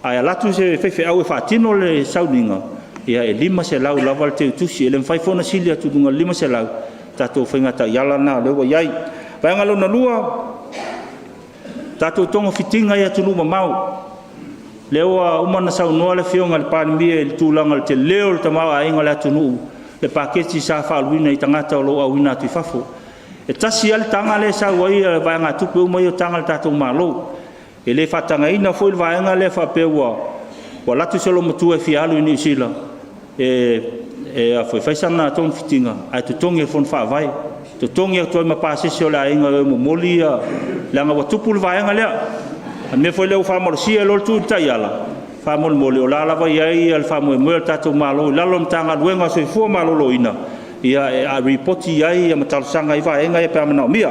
Speaker 3: ae alu atu se faifeau e faatino le sauniga, ia e $500 lava le teutusi. E le mafai foi ona sili atu i luga o le $500, tatou faiga taiala lena o lea ua i ai. Vaega lona lua, tatou togafitiga i atunuu mamao. Lea ua uma ona saunoa le Afioga i le Palemia i le tulaga o le tele o le tamaoaiga o le atunuu, le paketi sa faaaluina i tagata o lo o auina atu i fafo. E tasi lava le taga lea e sau ai vaegatupe uma ia o taga a le tatou Malo. E le faatagaina foi le vaega lea faapea ua alu atu se olomatua e fia alu i Niu Sila e fai sana togafitiga ae totogi e le Fono Faavae, totogi atu ai ma pasese o le aiga e o e momoli leaga ua tupu le vaega lea. O le mea foi lea ua faamalosia ai loa le tuu i le taiala, faamolemole o la e lava e i ai le faamoemoe o le tatou Malo i lalo o le Matagaluega o le Soifua Maloloina. ia e a ripoti ai ia ma talosaga i vaega ia pe a manaomia.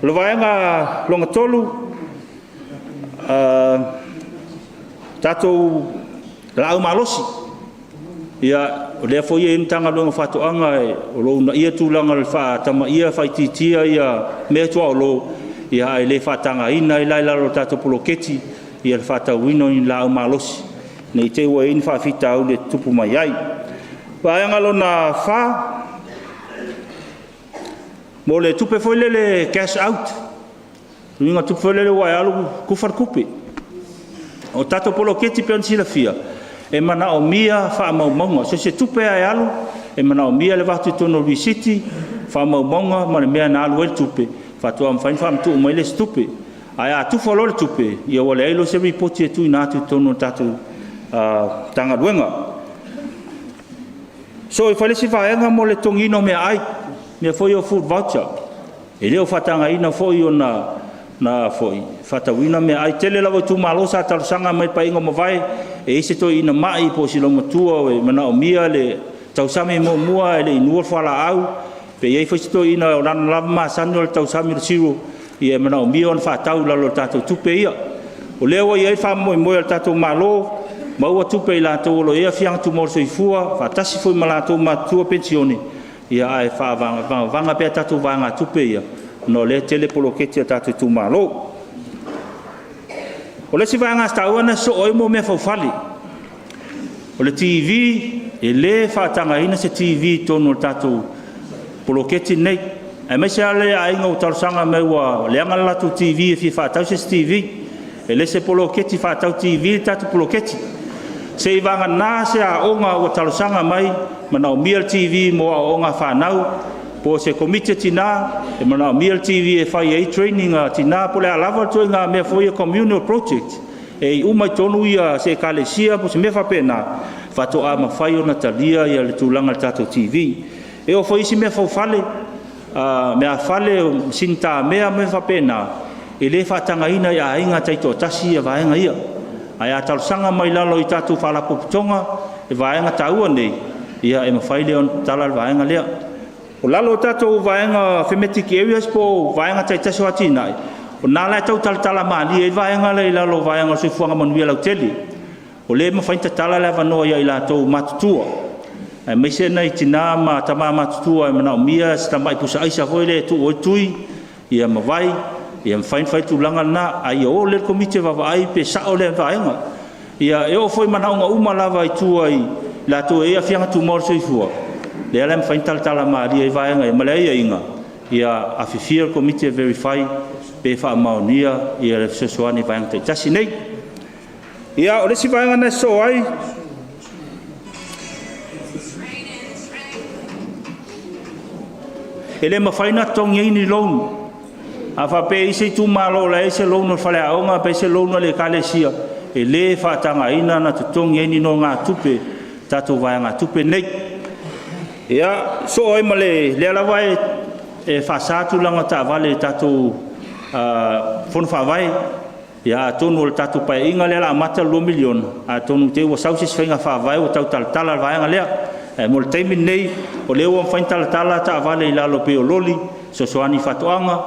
Speaker 3: O le vaega lona tolu, tatou laau malosi. Ia, o lea foi e i ai le Matagaluega o Faatoaga o lo o uunaia tulaga o le faatamaia, faaitiitia meaituaolo, ae le faatagaina ai la i lalo o le tatou poloketi le faatauina o ni laau malosi ne i te i ua i ai ni faafitauli e tutupu mai ai. Vaega lona fa, mo le tupe foi lele cash out, le uiga o le tupe foi lele ua e alu tufa le tupe. O tatou poloketi e pei ona silafia, e manaomia faamaumauga. So o se tupe lava e alu, e manaomia le avatu i totonu o lisiti, faamaumauga ma le mea na alu ai le tupe, faatoa mafai ona faamatuu mai le isi tupe. Ae a tufa loa le tupe, ia ua leai loa se lipoti e tuuina atu i totonu o le tatou Matagaluega. So, e fai le isi vaega mo le totogiina o meaai, mea foi ia o food voucher. E le o faatagaina foi ona faatauina meaai. E tele lava o itumalo sa talosaga mai i le Paeaiga ua mavae, e i ai se toeaina mai po o se olomatua e manaomia le tausami muamua ae le i inuina le fualaau, pe i ai foi se toeaina o lana lava masani o le tausami o le cereal, ia e manaomia ona faatau i lalo o tatou tupe ia. O lea ua i ai le faamoemoe o le tatou Malo, maua tupe e i latou o lo o i ai aafiaga tumau o le soifua, faatasi foi ma latou ua matutua penisione, ae faavagavaga pea tatou vaegatupe ia, ona o lea e tele poloketi a tatou itumalo. O le isi vaega taua na sosoo ai o meafaufale. O le TV, e le faatagaina se TV i totonu o le tatou poloketi lenei, aemaise lava le aiga ua talosaga mai ua leaga le latou TV e fia faatau se isi TV. E le o se poloketi faatau TV le tatou poloketi. Seiavagana se aoga ua talosaga mai, manaomia le TV mo aoaoga a fanau, po o se komiti a tina e manaomia le TV e fai ai trainings a tina po o le a lava le ituaiga mea foi lea communal project, e i uma i totonu se ekalesia po o se mea faapena, faatoa mafai ona talia le tulaga i le tatou TV. E oo foi i isi meafaufale, meafale o masini tamea ma mea faapena, e le faatagaina i aiga taitoatasi vaega ia. Ae a talosaga mai i lalo i tatou faalapotopotoga i vaega taua nei, ia e mafai lea ona tatala le vaega lea. O lalo o tatou vaega thematic areas po o vaega taitasi o atinae, o lena la e tau talatala malie ai le vaega lea i lalo o vaega o le soifuaga manuia lautele. O lea e mafai ona tatala le avanoa ia i latou matutua, aemaise nai tina ma tama matutua e manaomia si tamai pusa aisa foi lea e tuu ai tui ma vai, ia mafai ona fai le tulaga lena, a ia o lelei le komiti e vaavaai pe sao lea vaega. Ia, e oo foi i manaoga uma lava i tua i latou e i ai aafiaga tumau o le soifua, lea la e mafai ona talatala malie ai vaega ia ma le aiaiga, ia afifio le komiti e verify pe faamaonia le fesoasoani i vaega taitasi nei. Ia, o le isi vaega na e sosoo ai, e le mafai ona totogi ai ni loan. A faapea e i ai se itumalo o la e i ai se loan a le faleaoga pe i ai se loan a le ekalesia, e le faatagaina ona totogi ai ni nonogatupe i tatou vaegatupe nei. Ia, sosoo ai ma le… lea lava e faasa tulaga o taavale i le tatou Fono Faavae. Ia atonu o le tatou Paeaiga lea o le a amata le $2 miliona, atonu i te i ua sau se isi faiga faavae ua tau talatala le vaega lea. Ae mo le taimi lenei, o lea ua mafai ona talatala taavale i lalo pei o loli, fesoasoani i faatoaga,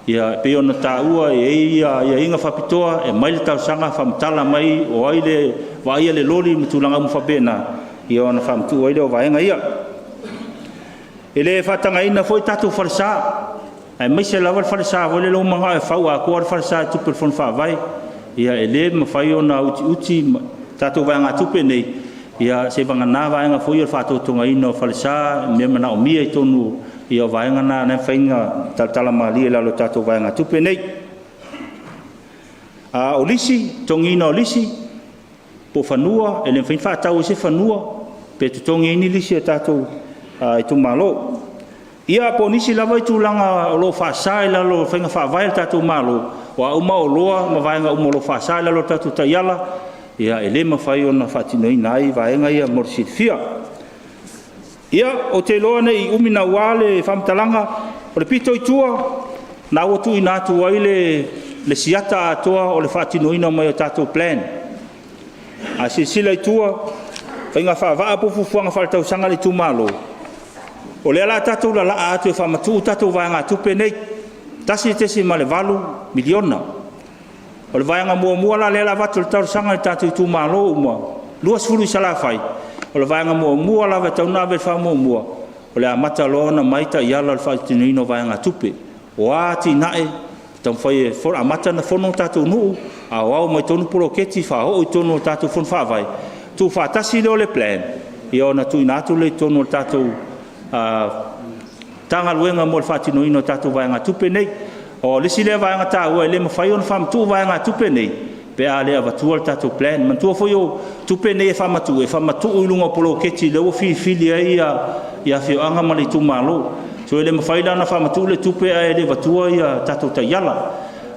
Speaker 3: e pei ona taua e i ai aiaiga faapitoa, e aumai le talosaga faamatala mai o ai e vaaia le loli ma tulaga uma faapena, ia ona faamatuu ai lea o vaega ia. E le faatagaina foi tatou falesa, aemaise lava le falesa foi lele ua manao e fau atoa le falesa e tupe i le Fono Faavae. Ia e le mafai ona utiuti tatou vaegatupe nei, seiavagana vaega foi ia o le faatotogaina o falesa i mea manaomia i totonu o vaega na e mafai ona talatala malie i lalo o tatou vaegatupe nei. O lisi, totogina o lisi po o fanua, e le mafai ona faatau ai se fanua pe totogi ai ni lisi a tatou itumalo. Ia po o nisi lava tulaga o lo o faasa i lalo o faiga faavae a le tatou Malo, o a uma oloa ma vaega uma o lo o faasa i lalo o tatou taiala, ia e le mafai ona faatinoina ai vaega ia mo le silafia. Ia, ou te iloa ne i umi naua le faamatalaga, o le pito i tua, lena ua tuuina atu ai le siata atoa o le faatinoina mai o tatou plan. A silasila i tua, faiga faavaa po o fuafuaga faaletausaga a le itumalo, O lea la tatou lalaa atu e faamatuu tatou vaegatupe nei, $1.8 miliona. O le vaega muamua la lea la avatu le talosaga i tatou itumalo uma, 20 i Salafai, o le vaega muamua lava e tatau ona ave le faamuamua, o le amata loa ona aumai taiala o le faatinoina o vaegatupe. O a atinae, taumafai e amata ona fono tatou nuu, aoao mai totonu poloketi, faaoo i totonu o tatou fono faavae, tuufaatasi lea o le plan, ia ona tuuina atu lea i totonu o le tatou Matagaluega mo le faatinoina o tatou vaegatupe nei. O le isi lea vaega taua, e le mafai ona faamatuu vaegatupe nei pe a le avatua le tatou plan. Manatua foi o tupe nei e faamatuu, e faamatuu i luga o poloketi lea ua filifili ai ia afioaga ma le itumalo. So e le mafai la ona faamatuu le tupe ae le avatua ia tatou taiala.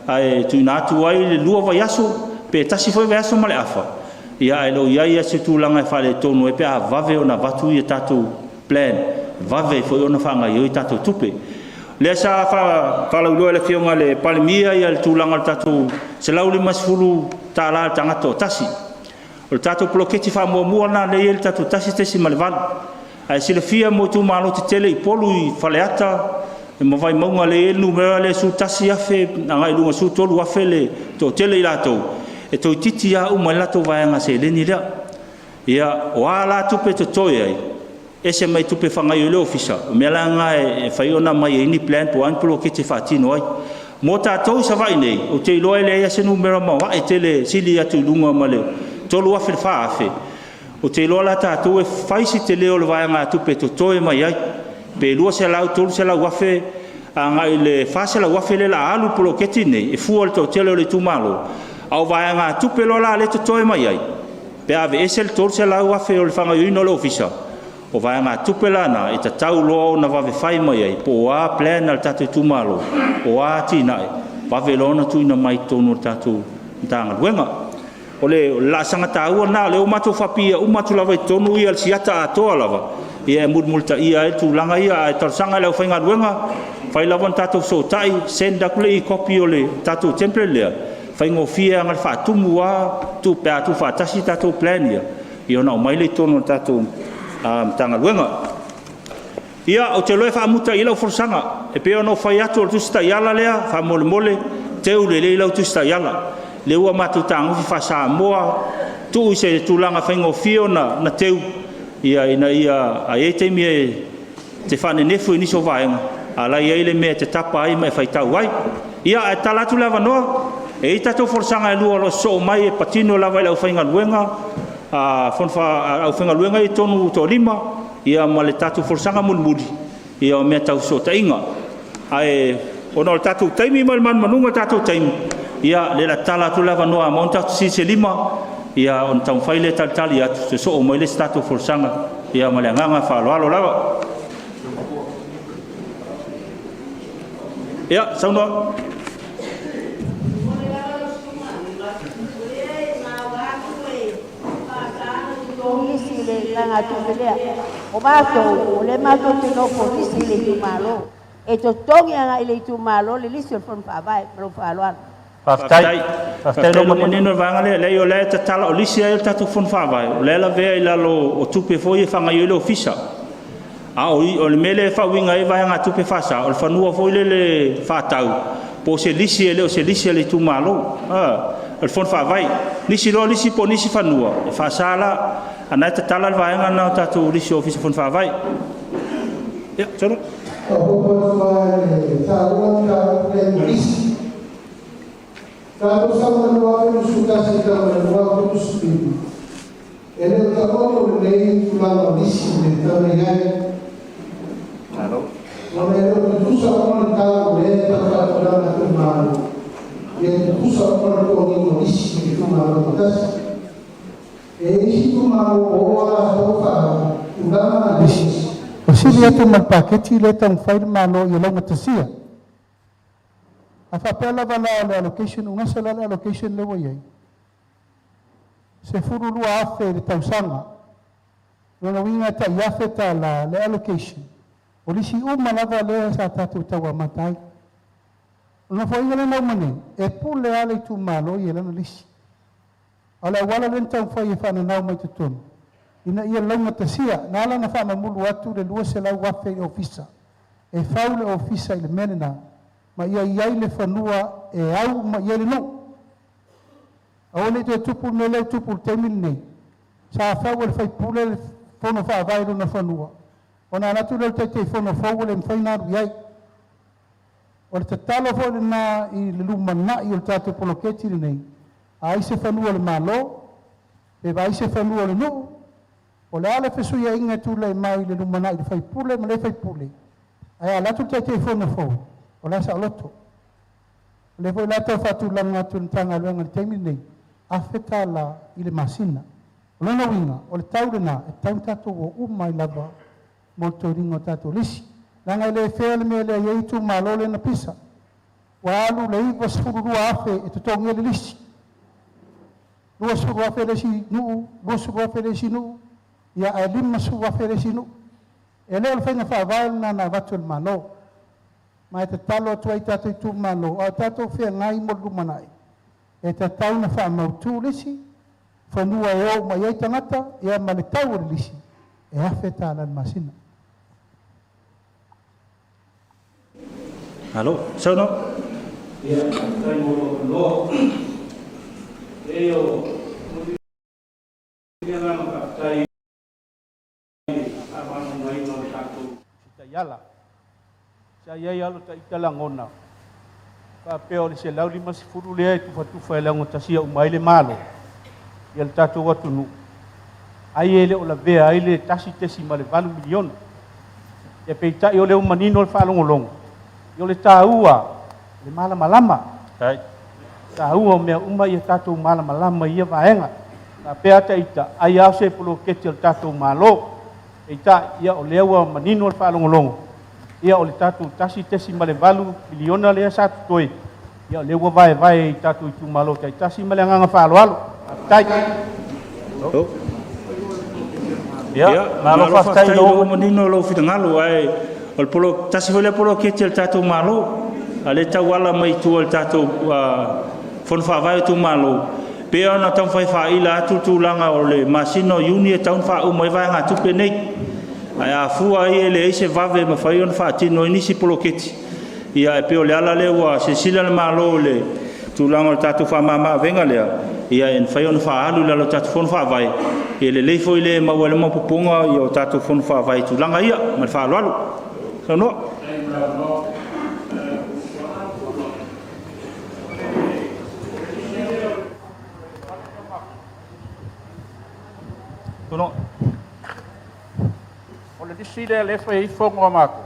Speaker 3: Ae tuuina atu ai le 2 vaiaso, pe tasi foi vaiaso ma le afa, ia ae le o i ai se tulaga e faaletonu ai pe a vave ona avatu ia tatou plan, vave foi ona faagaoioi tatou tupe. Lea sa faalauiloa e le Afioga i le Palemia le tulaga o le tatou $150 i le tagata toatasi. O le tatou poloketi faamuamua lena lea e i ai le tatou 1.8. Ae silafia mo itumalo tetele i Upolu i Faleata ma Vaimauga lea e i ai le numera lea 11,000 agai i luga 13,000 le toatele i latou, e toeitiiti lava uma ai le latou vaega seleni lea. Ia, o a la tupe totoe ai, ese mai tupe e faagaoioi ai le ofisa, o mea la na e fai ona aumai ai ni plan po o a ni poloketi e faatino ai. Mo tatou i Savaii nei, ou te iloa e leai lava se numera maoae tele e sili atu i luga ma le 3,000 i le 4,000. Ou te iloa la tatou e fai si tele o le vaegatupe e totoe mai ai, pe 200, 300 afe agai i le 400 afe lea o le a alu i le poloketi lenei, e fua i le toatele o le itumalo, a o vaegatupe loa la lea e totoe mai ai, pe a aveese le 300 afe o le faagaoioiga o le ofisa, o vaegatupe la na e tatau loa ona vave fai mai ai, po o a plan a le tatou itumalo, o a atinae, vave loa ona tuuina mai i totonu o le tatou Matagaluega. O le laasaga taua lena, o lea ua matou faapiia uma atu lava i totonu le siata atoa lava, ia e mulimulitaia ai le tulaga ia. Ae talosaga i le aufaigaluega, fai lava ona tatou fesootai, send atu le e-copy o le tatou template lea, faigofie lava ona faatumu lava pe a tuufaatasi tatou plan ia, ia ona aumai lea i totonu o le tatou Matagaluega. Ia, ou te iloa e faamuta i i lau folasaga. E pei ona ou fai atu, o le Tusi Taiala lea, faamolemole, teu lelei lau Tusi Taiala. Lea ua matou tagofi faa-Samoa, tuu i se tulaga faigofie ona teu, ina ia... a i ai taimi e te faanenefu i nisi o vaega, a o la e i ai le mea e te tapa ai ma e faitau ai. Ia, ae tatala atu le avanoa, e i ai tatou folasaga e lua o lo o sosoo mai e patino lava i le aufaigaluega, aufaigaluega ia i totonu e toalima, ia ma le tatou folasaga mulimuli, ia o mea tau fesootaiga. Ae ona o le tatou taimi ma le manumanuga o le tatou taimi, ia o lea o le a tatala atu le avanoa a maua ni tatou fesili se lima, ia ona taumafai lea e talitali atu, sosoo mai le isi tatou folasaga, ia ma le agaga faaaloalo lava. Ia, saunoa.
Speaker 6: Lisi le vaegatupe lea. O matou, o lea matou te nofo lisi i le itumalo. E totogi agai i le itumalo le lisi o le Fono Faavae. Ma lou faaaloalo.
Speaker 3: Faafetai. Faafetai ua manino le vaega lea. Leai, o lea e tatala, o lisi ai le tatou Fono Faavae, o lea e lavea i lalo o tupe foi e faagaoioi ai le ofisa. A o le mea lea e faauiga ai vaegatupe faasa, o le fanua foi lele faatau, po o se lisi e le o se lisi a le itumalo, o le Fono Faavae. Lisi loa lisi po o nisi fanua, e faasa la. A o lena e tatala le vaega lena o tatou lisi o Ofisa Fono Faavae. Ia, saunoa.
Speaker 7: Faaopoopo atu lava i le taua mataupu lea i lisi. Tatou sau mai le 2021 e tau mai le 2025. E le o taoto lenei tulaga o lisi le tau i ai. Ona e le o tutusa uma le tau o lea e tau faatulaga itumalo. Ia tutusa uma le totogiina o lisi i itumalo taitasi. E i ai isi itumalo ua oo lava latou faatulaga lisi.
Speaker 5: O sili atu ma le paketi lea e taumafai le Malo ia laugatasia. A faapea lava la o le allocation, ugasa la le allocation lea ua i ai, 12,000 i le tausaga. Lona uiga e tai $1,000 le allocation. O lisi uma lava lea sa tatou tauamata ai. O le nofoaiga lea na uma nei, e pule lava le itumalo i lana lisi. A o le auala lea na taumafai e faananau mai totonu,
Speaker 7: ina ia laugatasia. Na ala ona faamamulu atu le $200,000 i le ofisa, e fau le ofisa i le mea lena, ma ia i ai le fanua e au uma i ai le nuu. Aua ne i toe tupu le mea lea ua tupu i le taimi lenei, sa fau e le faipule le fono faavae i lona fanua, ona alu atu lea o le Taitaifono fou ua le mafai ona alu i ai. O le tatalo foi lena i le lumanai o le tatou poloketi lenei, a ai se fanua o le Malo, pe vaai se fanua o le nuu, o le a le fesuiaiga e tulai mai i le lumanai i le faipule ma le faipule, ae a alu atu le Taitaifono fou, o la e saoloto. O lea foi la tau faatulaga atu e le Matagaluega i le taimi lenei, $1,000 i le masina. O lona uiga, o le tau lena e tatau ona tatou o uma ai lava mo le totogiina o tatou lisi. Leaga e le fair le mea lea e i ai itumalo lea na pisa, ua alu le $92,000 e totogi ai le lisi, $20,000 le isi nuu, $20,000 le isi nuu, ia ae $50,000 le isi nuu. E le o le faiga faavae lena na avatu e le Malo. Ma e tatalo atu ai i tatou itumalo, a o tatou feagai mo le lumanai, e tatau ona faamautu lisi, fanua e o uma i ai tagata, ia ma le tau o le lisi, e $1,000 i le masina.
Speaker 3: Malo. Saunoa.
Speaker 8: Ia, faafetai mo lou avanoa. Leai, o momoli le agaga faafetai i le faamalamalamaina o le tatou
Speaker 9: taiala. Sa i ai lava lo ta ita lagona, faapea o le 150 lea e tufatufa e laugatasia uma ai le Malo, ia le tatou atunuu, ai e le o lavea ai le $1.8 miliona. Ia peitai o lea ua manino le faalogologo, ia o le taua, o le malamalama. Taua o mea uma ia tatou malamalama i ia vaega. Faapea lava ita, ai lava o se poloketi a le tatou Malo. Peitai, ia o lea ua manino le faalogologo, ia o le tatou $1.8 miliona lea sa totoe, ia o lea ua vaevae i tatou itumalo taitasi ma le agaga faaaloalo. Faafetai.
Speaker 3: Ia, malo faafetai i lou manino o lou finagalo, ae o le polo, tasi foi lea poloketi a le tatou Malo, a o lea e tauala mai i tua i le tatou Fono Faavae o itumalo, pei ona taumafai e faaila atu le tulaga o le masina o Iuni e tatau ona faauma ai vaegatupe nei. Ae a fua ai e leai se vave e mafai ona faatino ai nisi poloketi, ia e pei o le ala lea ua silasila le Malo i le tulaga o le tatou faamama-avega lea, ia e mafai ona faaalu i lalo o tatou Fono Faavae, e lelei foi le maua ai le maopoopoga o tatou Fono Faavae i tulaga ia. Ma le faaaloalo. Saunoa. Saunoa.
Speaker 9: O le lisi lea o lea e fai ai fono a matou,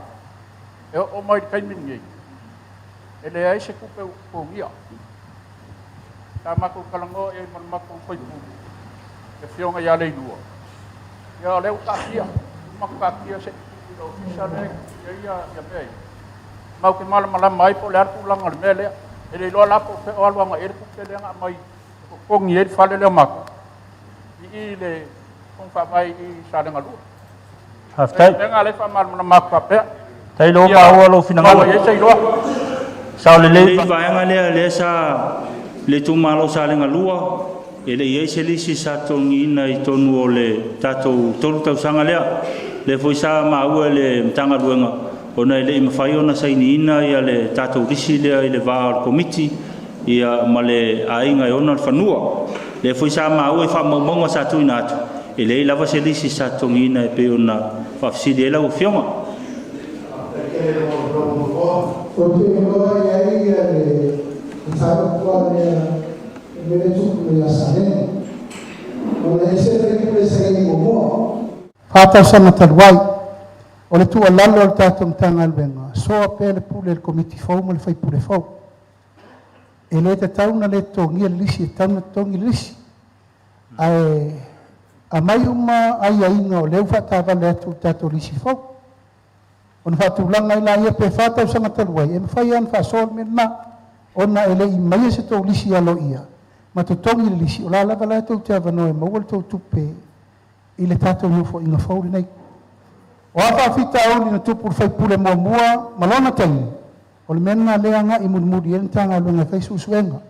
Speaker 9: e oo mai i le taimi lenei, e leai se tupe ua totogia. Sa matou talanoa i ai ma le matou sui usufono, le afioga ia Leilua, ia o lea ua taatia, ua uma ona taatia se i tuu i le ofisa lea e tuu i ai mea ia, matou te malamalama ai po o le a le tulaga o le mea lea. E le iloa la po o fea o alu agai i ai le tupe lea na aumai e totogi ai le fale lea o matou i i le Fono Faavae i i Salega 2.
Speaker 3: Faafetai.
Speaker 9: O le mea lena o lea e faamalamalama atu faapea.
Speaker 3: Faafetai lea ua maua lou finagalo.
Speaker 9: Maua i ai se iloa.
Speaker 3: Sao lelei le vaega lea, lea sa le itumalo o Salega 2, e le i i ai se lisi sa totogiina i totonu o le tatou 3 tausaga lea. Lea foi sa maua e le Matagaluega, ona e le i mafai ona sainiina ia le tatou lisi lea i le va o le Komiti ia ma le aiga e ona le fanua. Lea foi sa maua i faamaumauga sa tuuina atu, e leai lava se lisi sa totogiina e pei ona faafesili ai lau Afioga.
Speaker 7: Ou te iloa e i ai le mataupu lava lea i le mea lea e tupu nei ia Salega, ona e ese le faipule sa i ai muamua. 4 tausaga talu ai, o le tuualalo a le tatou Matagaluega, soa pea le pule i le Komiti fou ma le faipule fou. E le tatau ona le totogia le lisi, e tatau ona totogi le lisi. Ae aumai uma aiaiga o lea ua faatavale atu i le tatou lisi fou. Ona faatulaga ai laia pe 4 tausaga talu ai, e mafai lava ona faasoa le mea lena, ona e le i maia se tou lisi aloaia ma totogi le lisi, o la lava la tou te avanoa e maua le tou tupe i le tatou nofoaiga fou lenei. O a faafitauli na tupu i le faipule muamua ma lona taimi, o le mea lena lea agai mulimuli i ai le Matagaluega e fai suesuega.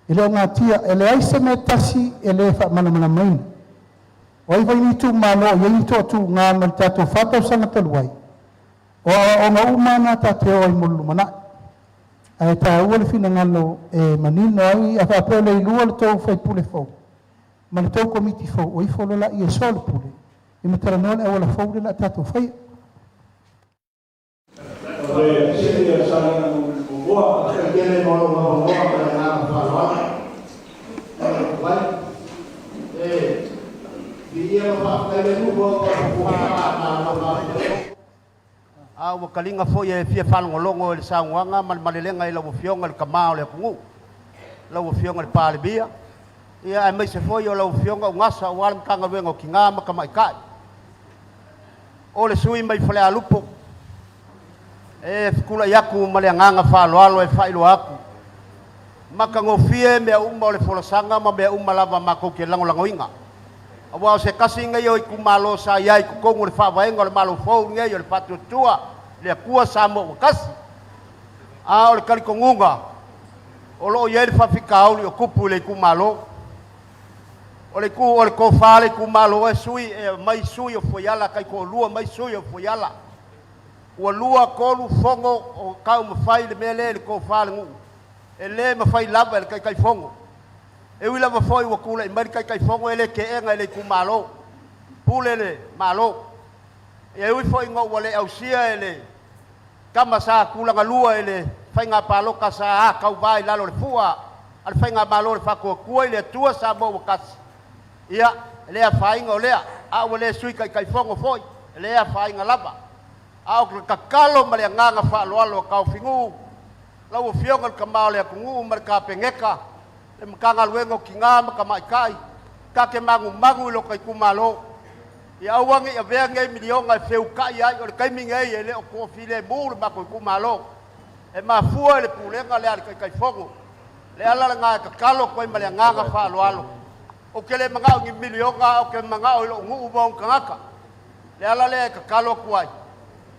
Speaker 7: E le o gatia, e leai se mea tasi e le faamalamalamaina. O ai foi ni itumalo o i ai ni toatuga mai le tatou 4 tausaga talu ai, o aoaoga uma na tatou te o ai mo le lumanai. Ae taua le finagalo e manino ai, a faapea o le iloa le tou faipule fou ma le tou komiti fou, o ifo loa laia e soalepule i ma talanoa le auala fou lea o le a tatou faia.
Speaker 5: Tele mo lou avanoa ma le agaga faaaloalo. Vai. E viia ma faafetai le Atua ua malo.
Speaker 10: A ua kaliga foi e fia faalogologo i le saunoaga ma le malelega i lau Afioga i le Tamā o le atunuu, lau Afioga i le Palemia, ia aemaise foi o lau Afioga Ugasa aua le Matagaluega o Tinā ma Tamaitai. O le sui usufono mai Falealupo e tutulai atu ma le agaga faaaloalo e faailoa atu, matagofie mea uma o le folasaga ma mea uma lava matou te lagolagoina. Aua o se tasi lenei o itumalo sa i ai i totonu o le faavaega o le Malo fou lenei o le Faatuatua i le Atua Samoa ua tasi. A o le talitonuga o lo o i ai le faafitauli o tupu i le itumalo. O le itu o le tofa a le itumalo e sui e aumai sui o Fuaiala taitoalua mai sui o Fuaiala. Ua lua, tolu fono o taumafai le mea lea i le tofa a le nuu, e le mafai lava e le Taitaifono. E ui lava foi ua tulai mai le Taitaifono e le teena e le itumalo, pule le Malo. E ui foi ina ua le ausia e le tama sa tulagalua i le faiga palota sa tauva i lalo o le fua a le faigamalo o le Faatuatua i le Atua Samoa ua tasi, ia, e le afaina o lea, a ua le Sui Taitaifono foi, e le afaina lava. A o le tatalo ma le agaga faaaloalo a Taofinuu, lau Afioga i le Tamā o le atunuu ma le Kapeneta, le Matagaluega o Tinā ma Tamaitai, ta te manumanu i lo ta itumalo. Ia aua ne i avea nei miliona e feutai ai, o le taimi nei e le o toafilemu le matou itumalo. E mafua i le pulega lea a le Taitaifono. Le ala lena e tatalo atu ai ma le agaga faaaloalo. Ou te le manao i ni miliona, ou te manao i lou nuu ma ona tagata. Le ala lea e tatalo atu ai,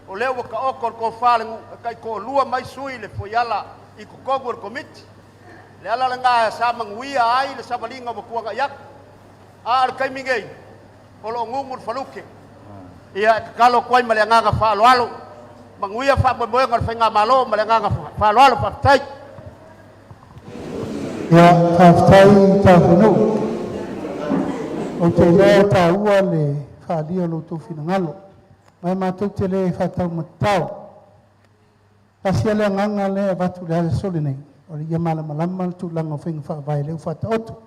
Speaker 10: o lea ua taoto le tofa a le nuu e taitoalua mai sui le Fuaiala i totonu o le komiti. Le ala lena sa manuia ai le savaliga ua tuanai atu. A o le taimi nei, o lo o gugu le faluke. Ia e tatalo atu ai ma le agaga faaaloalo, manuia faamoemoega o le faigamalo ma le agaga faaaloalo, faafetai.
Speaker 7: Ia, faafetai Taofinuu. Ou te iloa taua le faaalia o lo outou finagalo. Ma e matou te le faataumatatao. Tasi le agaga lea e avatu i le aso lenei, o le ia malamalama le tulaga o faiga faavae lea ua faataoto.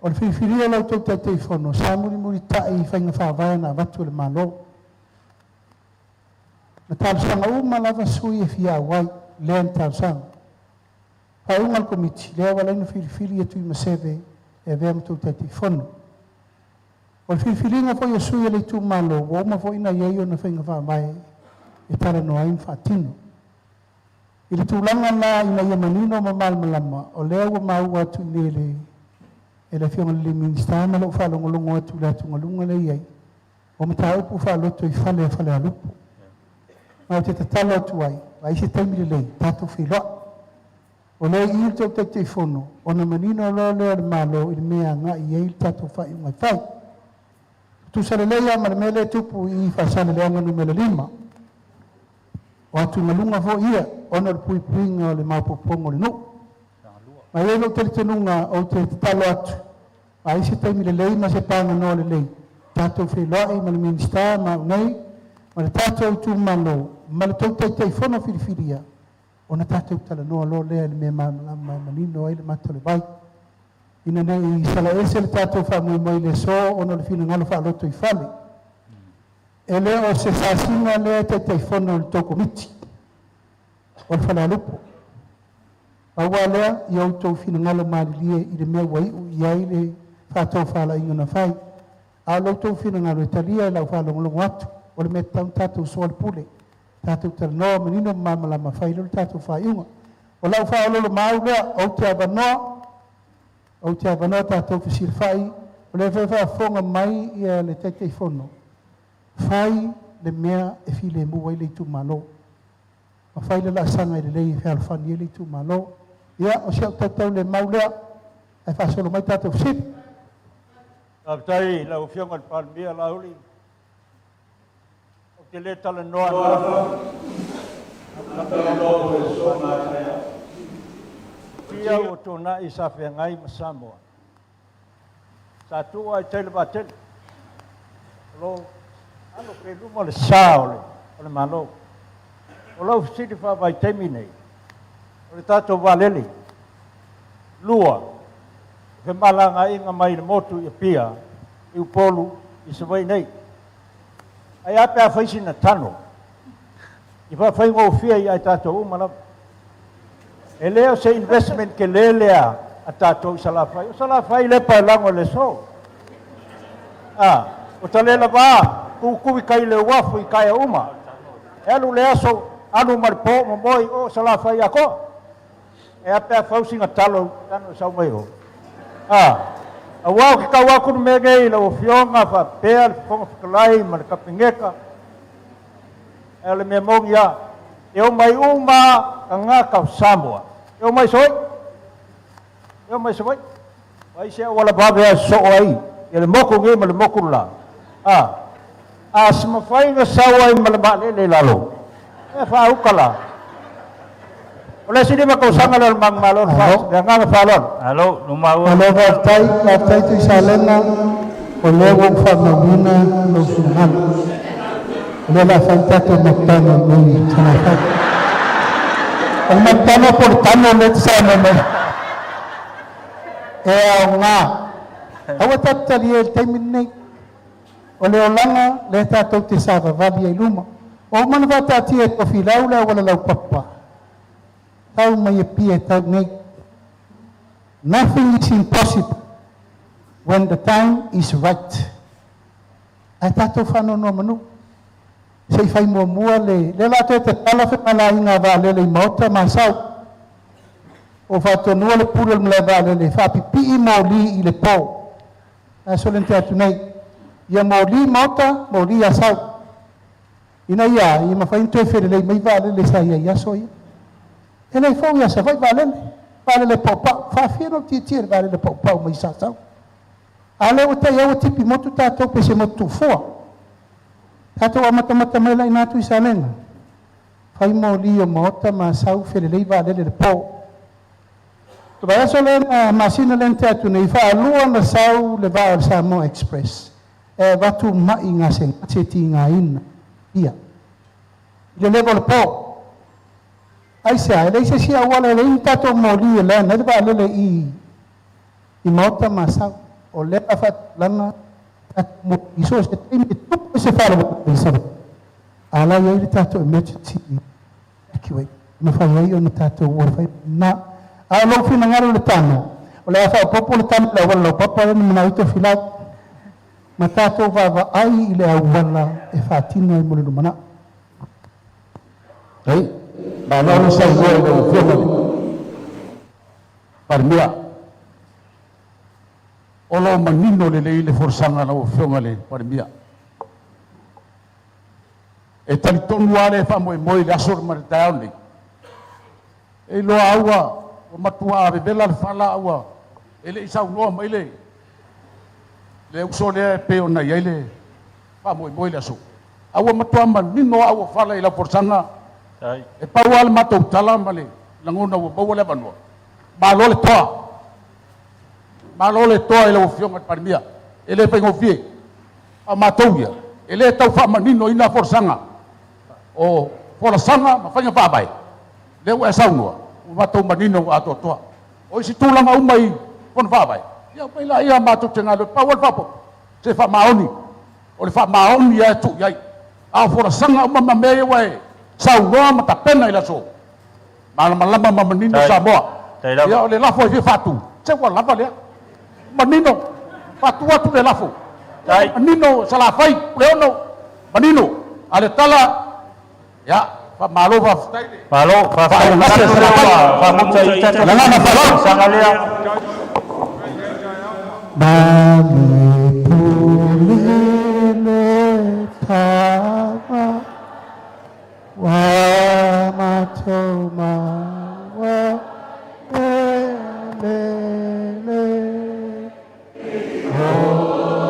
Speaker 7: O le filifilia o la outou Taitaifono, sa mulimulitai i faiga faavae na avatu e le Malo. Na talosaga uma lava sui e fia auai, lea na talosaga. Faaiuga a le komiti, lea ua laina filifili e Tuimaseve e avea ma tou Taitaifono. O le filifiliga foi o sui o le itumalo, ua uma foi na i ai ona faiga faavae e talanoa ai ma faatino. I le tulaga la ina ia manino ma malamalama, o lea ua maua atu i le e le Afioga i le Minisita ma lou faalogologo atu i le atugaluga lea e i ai, o mataupu faaloto i fale a Falealupo. Ma ou te tatalo atu ai, ai se taimi lelei, tatou feiloai. O lea i i le tou Taitaifono, ona manino loa lea o le Malo i le mea e agai i ai le tatou faaiuga e fai. Tusa lelei lava ma le mea lea e tupu i Faasaleleaga Nu.5. O atugaluga foi ia, ona o le puipuiga o le maopoopoga o le nuu. Ma e i ai lou talitonuga ou te tatalo atu, ai se taimi lelei ma se paganoa lelei, tatou feiloai ma le Minisita ma au nei, ma le tatou itumalo, ma le tou Taitaifono filifilia, ona tatou talanoa loa lea i le mea malamalama e manino ai le mata o le vai. Ina ne i salaese le tatou faamoemoe i le aso ona o le finagalo faaloto i fale. E le o se sasiga lea e Taitaifono i le tou komiti o le Falealupo. Pau lava lea, ia outou finagalo malilie i le mea ua iu i ai le faatofalaiga na fai. A o lo outou finagalo e talia i lau faalogologo atu, o le mea tatau ona tatou soalepule. Tatou talanoa manino ma malamalama fai lea o le tatou faaiuga. O lau faaoloolomaau lea, ou te avanoa tatou fesilafai, o lea foi e faafofoga mai ia le Taitaifono, fai le mea e filemu ai le itumalo. Ma fai le laasaga e lelei e fealofani ai le itumalo. Ia, o si au tautaulemau lea, ae faasolo mai tatou fesili.
Speaker 9: Faafetai i lau Afioga i le Palemia Laauli. Ou te le talanoa ananafi, Ia ua tuanai sa feagai ma Samoa. Sa tuua ai tai le vaatele. O lo alo pea i luma le sa o le, o le Malo. O lau fesili faavaitaimi nei, o le tatou vaalele, 2, femalagaaiga mai le motu i Apia, i Upolu, i Savaii nei. Ae a pe a fai sina tano i faafaigofie ia i tatou uma lava. E le o se investment tele lea a tatou i Salafai. O Salafai lea e paelago i le aso. A, o Talelava, tutu i tai i le uafu i taea uma. E alu le aso, alu ma le po, momoe i o Salafai atoa. E a pe a fau sina talo tano e sau mai o. A, aua ou te tau atu le mea nei i lau Afioga faapea le Fofoga Fetalai ma le Kapeneta, ae o le mea moni lava, e omai uma tagata o Samoa, e omai i Savaii, e omai i Savaii. Fai se auala vave e sosoo ai ia le motu nei ma le motu le la. A, a si mafai ona sau ai ma le vaalele i lalo, e faauta la. O le isi 5 tausaga lea o le manumalo o le FAST. Le agaga faaaloalo.
Speaker 3: Malo, ua maua.
Speaker 7: Malo faafetai, faafetai Tuisalena, o lea ua ou faamauina lou finagalo. O lea o le a fai le tatou McDonald nei i Salafai. O le McDonald po o le tano lea e te saunoa mai. E aoga. Aua tatou talia i le taimi lenei. O le olaga lea tatou te savavali ai i luma. Ua uma ona faataatia e Tofilau le auala laupapa. Tau mai Apia e tau nei. Nothing is impossible when the time is right. Ae tatou faanonomanu. Se i fai muamua le... Lea o le a toe tatala femalagaaiga a vaalele i Maota ma Asau. Ua faatonuina le pule o le malae vaalele e faapipii moli i le po. Aso lea na tea atu nei. Ia moli Maota, moli Asau. Ina ia, ia mafai ona toe felelei mai vaalele sa i ai i aso ia. E le fou ia Savaii vaalele, vaalele paupau. Faafia ona ou tietie i le vaalele paupau mai Sasau. A lea ua tai ua tipi motu tatou pe se motu tuufua. Tatou amatamata mai la ina atu i Salega. Fai moli o Maota ma Asau felelei vaalele le po. Le vaiaso lea na masina lea na tea atu nei, faalua na sau le vaa o le Samoa Express e avatu mai gasegase tigaina ia. I le leva o le po. Aisea, e leai se isi auala e leai ni tatou moli e land ai le vaalele i i Maota ma Asau. O lea a faatulaga tatou moli so o se taimi e tupu ai se faalavelave i Savaii. A la i ai le tatou emergency evacuate. E mafai ai ona tatou o e fai na. A o lou finagalo le tano, o le a faaopoopo le tano i le auala laupapa lea na manao ai Tofilau. Ma tatou vaavaai i le auala e faatino ai mo le lumanai.
Speaker 11: Ei, malo le saunoa i lau Afioga i le Palemia. O lo o manino lelei le folasaga a lau Afioga i le Palemia. E talitonu lava le faamoemoe i le aso ma le taeao nei. E iloa au ua matua vevela le fala ua e le i saunoa mai le uso lea e pei ona i ai le faamoemoe i le aso. A ua matua manino au o fala i lau folasaga. E pau lava le matou tala ma le lagona ua maua le avanoa. Malo le toa. Malo le toa i lau Afioga i le Palemia. E le faigofie. A matou ia, e le tau faamaninoina folasaga. O folasaga ma faiga faavae, lea ua e saunoa, ua matou manino ua atoatoa. O isi tulaga uma i fono faavae, ia omai laia matou te galulue. Pau lava le faaopoopo, se faamaoni. O le faamaoni lava e tuu i ai. A o folasaga uma ma mea ia ua e saunoa ma tapena i le aso, malamalama ma manino Samoa. Ia o le lafo e fia faatu, se ua lava lea. Manino, faatu atu le lafo. Manino Salafai, Puleono, manino. A le tala, ia, faamalo faafetai le.
Speaker 3: Malo, faafetai. Faamuta i ita
Speaker 11: Lagana faaaloalo.
Speaker 3: Saga lea.
Speaker 7: Male pule le tava wa matou maua e le le o.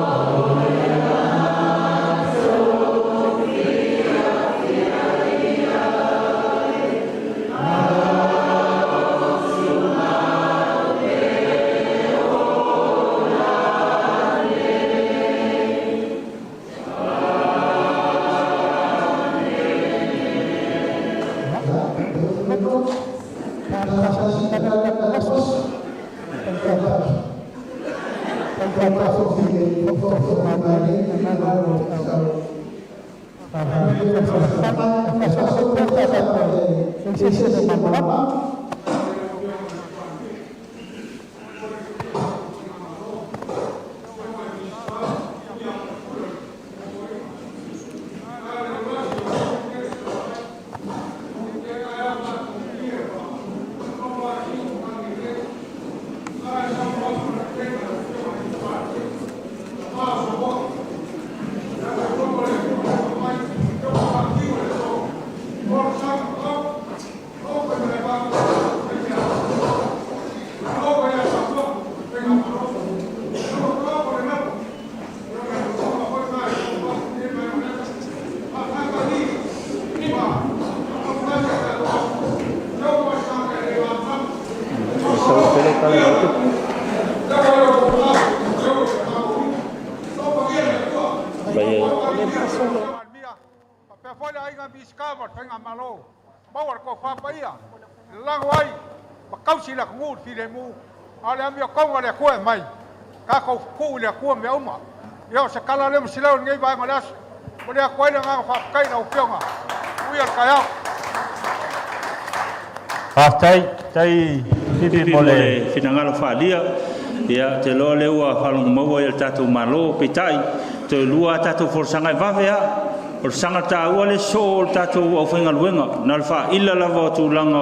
Speaker 9: Faafetai, tai Fifi
Speaker 3: Fifi
Speaker 9: mo
Speaker 3: mo
Speaker 9: le
Speaker 3: le finagalo faaalia. Ia, ou te iloa o lea ua faalogo maua le tatou Malo, peitai, toe lua a tatou folasaga e vave lava. O le saga taua le sosoo o le tatou aufaigaluega, na o le faaila lava o tulaga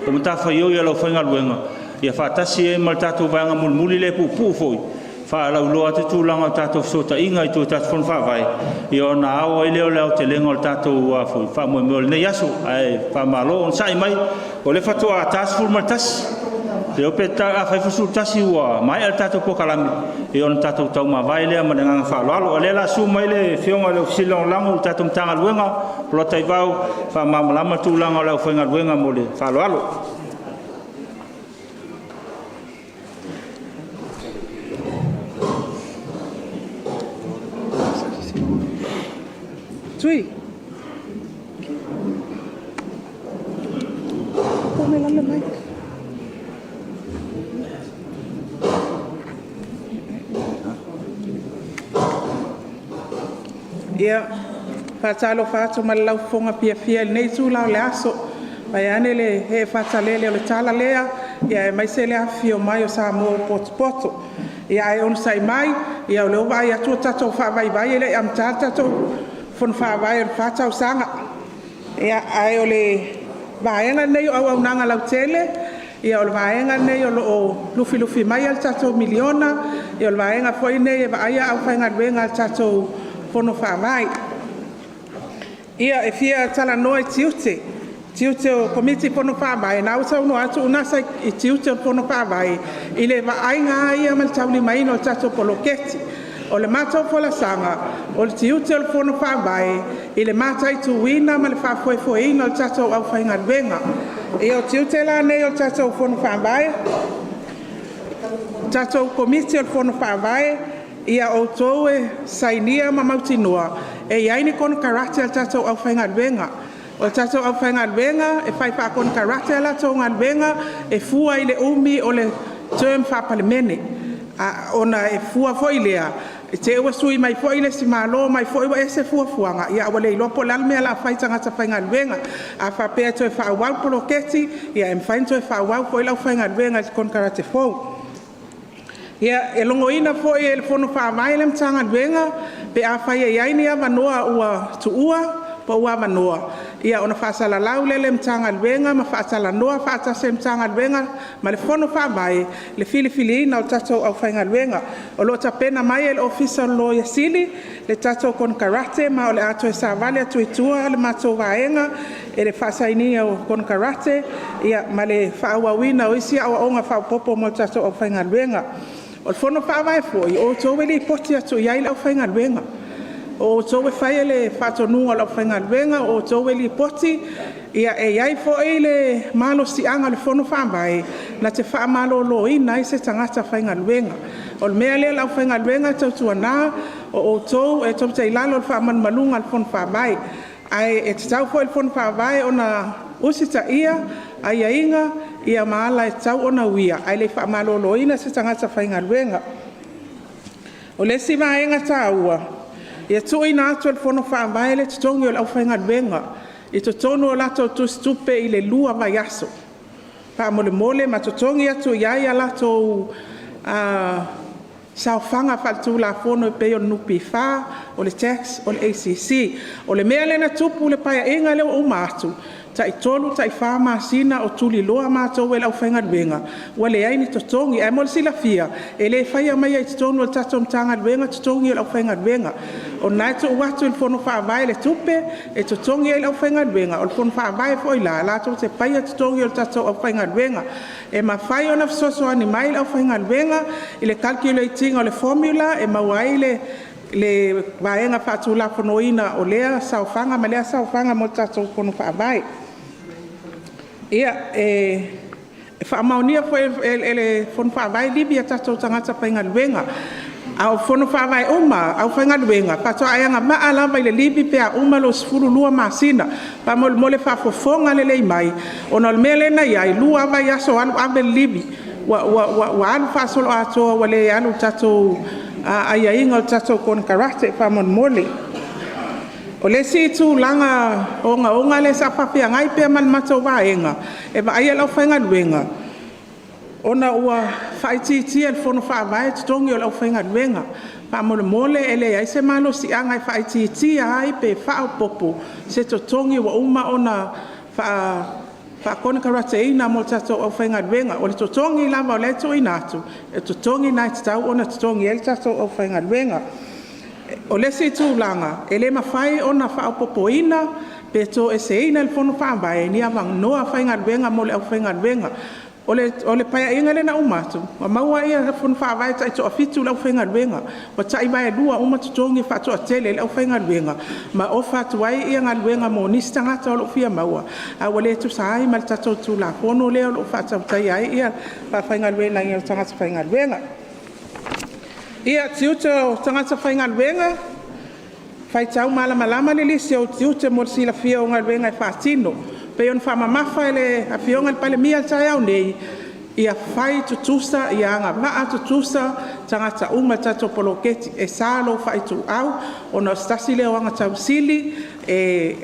Speaker 3: o matafaioi a le aufaigaluega, ia faatasi ai ma le tatou vaega mulimuli lea e puupuu foi, faalauiloa atu tulaga o tatou fesootaiga i tua i tatou fono faavae, ia ona ao ai lea o le aotelega o le tatou faamoemoe o lenei aso. Ae faamalo onosai mai, o lea faatoa 41, le iloa pe a fai le 11 ua maea le tatou polokalame, ia ona tatou taumavae lea ma le agaga faaaloalo. A o lea o le a susu mai le Afioga i le Ofisa Sili Lagolago o le tatou Matagaluega Polataivao e faamalamalama tulaga o le aufaigaluega mo le faaaloalo.
Speaker 12: Tui. Put me on the mic. Ia, faatalofa atu ma le laufofoga fiafia i lenei itula o le aso, vaeane le ee faatalele o le tala lea, aemaise le afifio mai o Samoa ua potopoto. Ae onosai mai, o lea ua vaai atu ua tatou faavaivai e le i amatalia le tatou Fono Faavae o le fa tausaga. Ae o le vaega lenei o auaunaga lautele, o le vaega lenei o lo o lufilufi maia le tatou miliona. O le vaega foi lenei e vaaia le aufaigaluega a le tatou Fono Faavae. E fia talanoa i tiute o Komiti Fono Faavae. O lena ua saunoa atu Unasa i tiute o Fono Faavae i le vaaiga lava ia ma le taulimaina o le tatou poloketi. O le matou folasaga, o le tiute o le Fono Faavae i le mataituina ma le faafoefoeina o le tatou aufaigaluega. O tiute la nei o le tatou Fono Faavae, tatou Komiti o le Fono Faavae, ia outou e sainia ma mautinoa e i ai ni konekarate a le tatou aufaigaluega. O le tatou aufaigaluega e fai faakonekarate a latou galuega e fua i le umi o le term faa-Palemene. Ona e fua foi lea i te i ua sui mai foi le isi Malo omai foi ua ese fuafuaga, ae ua le iloa po o le a le mea o le a fai i tagata faigaluega. A faapea e toe faaauau le poloketi, ia e mafai ona toe faaauau foi le aufaigaluega i se konekarate fou. E logoina foi e le Fono Faavae le Matagaluega pe afai e i ai ni avanoa ua tuua po o avanoa, ona faasalalau lea e le Matagaluega ma faatalanoa faatasi e le Matagaluega ma le Fono Faavae le filifiliina o tatou aufaigaluega. O lo o tapena mai e le Ofisa o le Loia Sili le tatou konekarate ma o le a toe savali atu i tua le matou vaega i le faasainia o konekarate ma le faaauauina o isi aoaoga faaopoopo mo le tatou aufaigaluega. O le Fono Faavae foi, o outou e lipoti atu i ai le aufaigaluega. O outou e faia le faatonuga o le aufaigaluega, o outou e lipoti. E i ai foi le malosiaga o le Fono Faavae na te faamaloloina ai se tagata faigaluega. O le mea lea le aufaigaluega, tautuana o outou tou te i lalo o le faamalumaluga a le Fono Faavae. Ae tatau foi i le Fono Faavae ona usitaia aiaiga ma ala e tatau ona uia ae le i faamaloloina se tagata faigaluega. O le isi vaega taua Ia tuuina atu e le Fono Faavae le totogi o le aufaigaluega i totonu o latou tusitupe i le 2 vaiaso. Faamolemole ma totogi atu i ai a latou saofaga faaletulafono e pei o le NPF, o le Tax, o le ACC. O le mea lea na tupu i le Paeaiga lea ua uma atu, tai 3 tai 4 masina o tuliloa matou e le aufaigaluega ua leai ni totogi. Ae mo le silafia e le faia maia i totonu o le tatou Matagaluega totogi o le aufaigaluega, o lena e tuu atu i le Fono Faavae le tupe e totogi ai le aufaigaluega. O le Fono Faavae foi la latou te faia totogi o le tatou aufaigaluega. E mafai ona fesoasoani mai le aufaigaluega i le calculate ina o le formula e maua ai le vaega faatulafonoina o lea saofaga ma lea saofaga mo le tatou Fono Faavae. E faamaonia foi e le Fono Faavae livi a tatou tagata faigaluega. A o Fono Faavae uma lava, aufaigaluega, faatoa e agavaa lava i le livi pe a uma lou 12 masina. Faamolemole faafofoga lelei mai ona o le mea lea na i ai, e 2 lava vaiaso alu ave le livi, ua alu faasoloatoa ua le alu i le tatou aiaiga o le tatou konekarate faamolemole. O le isi tulaga ogaoga lea sa faafeagai pea ma le matou vaega e vaaia le aufaigaluega, ona ua faaitiitia e le Fono Faavae totogi o le aufaigaluega. Faamolemole e leai se malosiaga e faaitiitia ai pe faaopoopo se totogi ua uma ona faakonekarateina mo tatou aufaigaluega. O le totogi lava o lea e tuuina atu, o le totogi lena e tatau ona totogi ai le tatou aufaigaluega. O le isi tulaga, e le mafai ona faaopoopoina pe toeseina e le Fono Faavae ni avanoa faigaluega mo le aufaigaluega. O le Paeaiga lea na uma atu, na maua Fono Faavae e tai toafitu le aufaigaluega, ua taivaelua uma totogi e faatoatele ai le aufaigaluega ma ofa atu ai galuega mo nisi tagata o lo o fia maua, ae ua le tusa ai ma le tatou Tulafono lea o lo o faatautaia ai le faafaigaluegaina o tagata faigaluega. Ia, tiute o tagata faigaluega, faitau malamalama le lisi o ou tiute mo le silafia o galuega e faatino. E pei ona faamamafa e le Afioga i le Palemia i le taeao nei, ia fai tutusa, ia agavaa tutusa tagata uma i le tatou poloketi. E sa lou faaituau ona o se tasi lea o aga tausili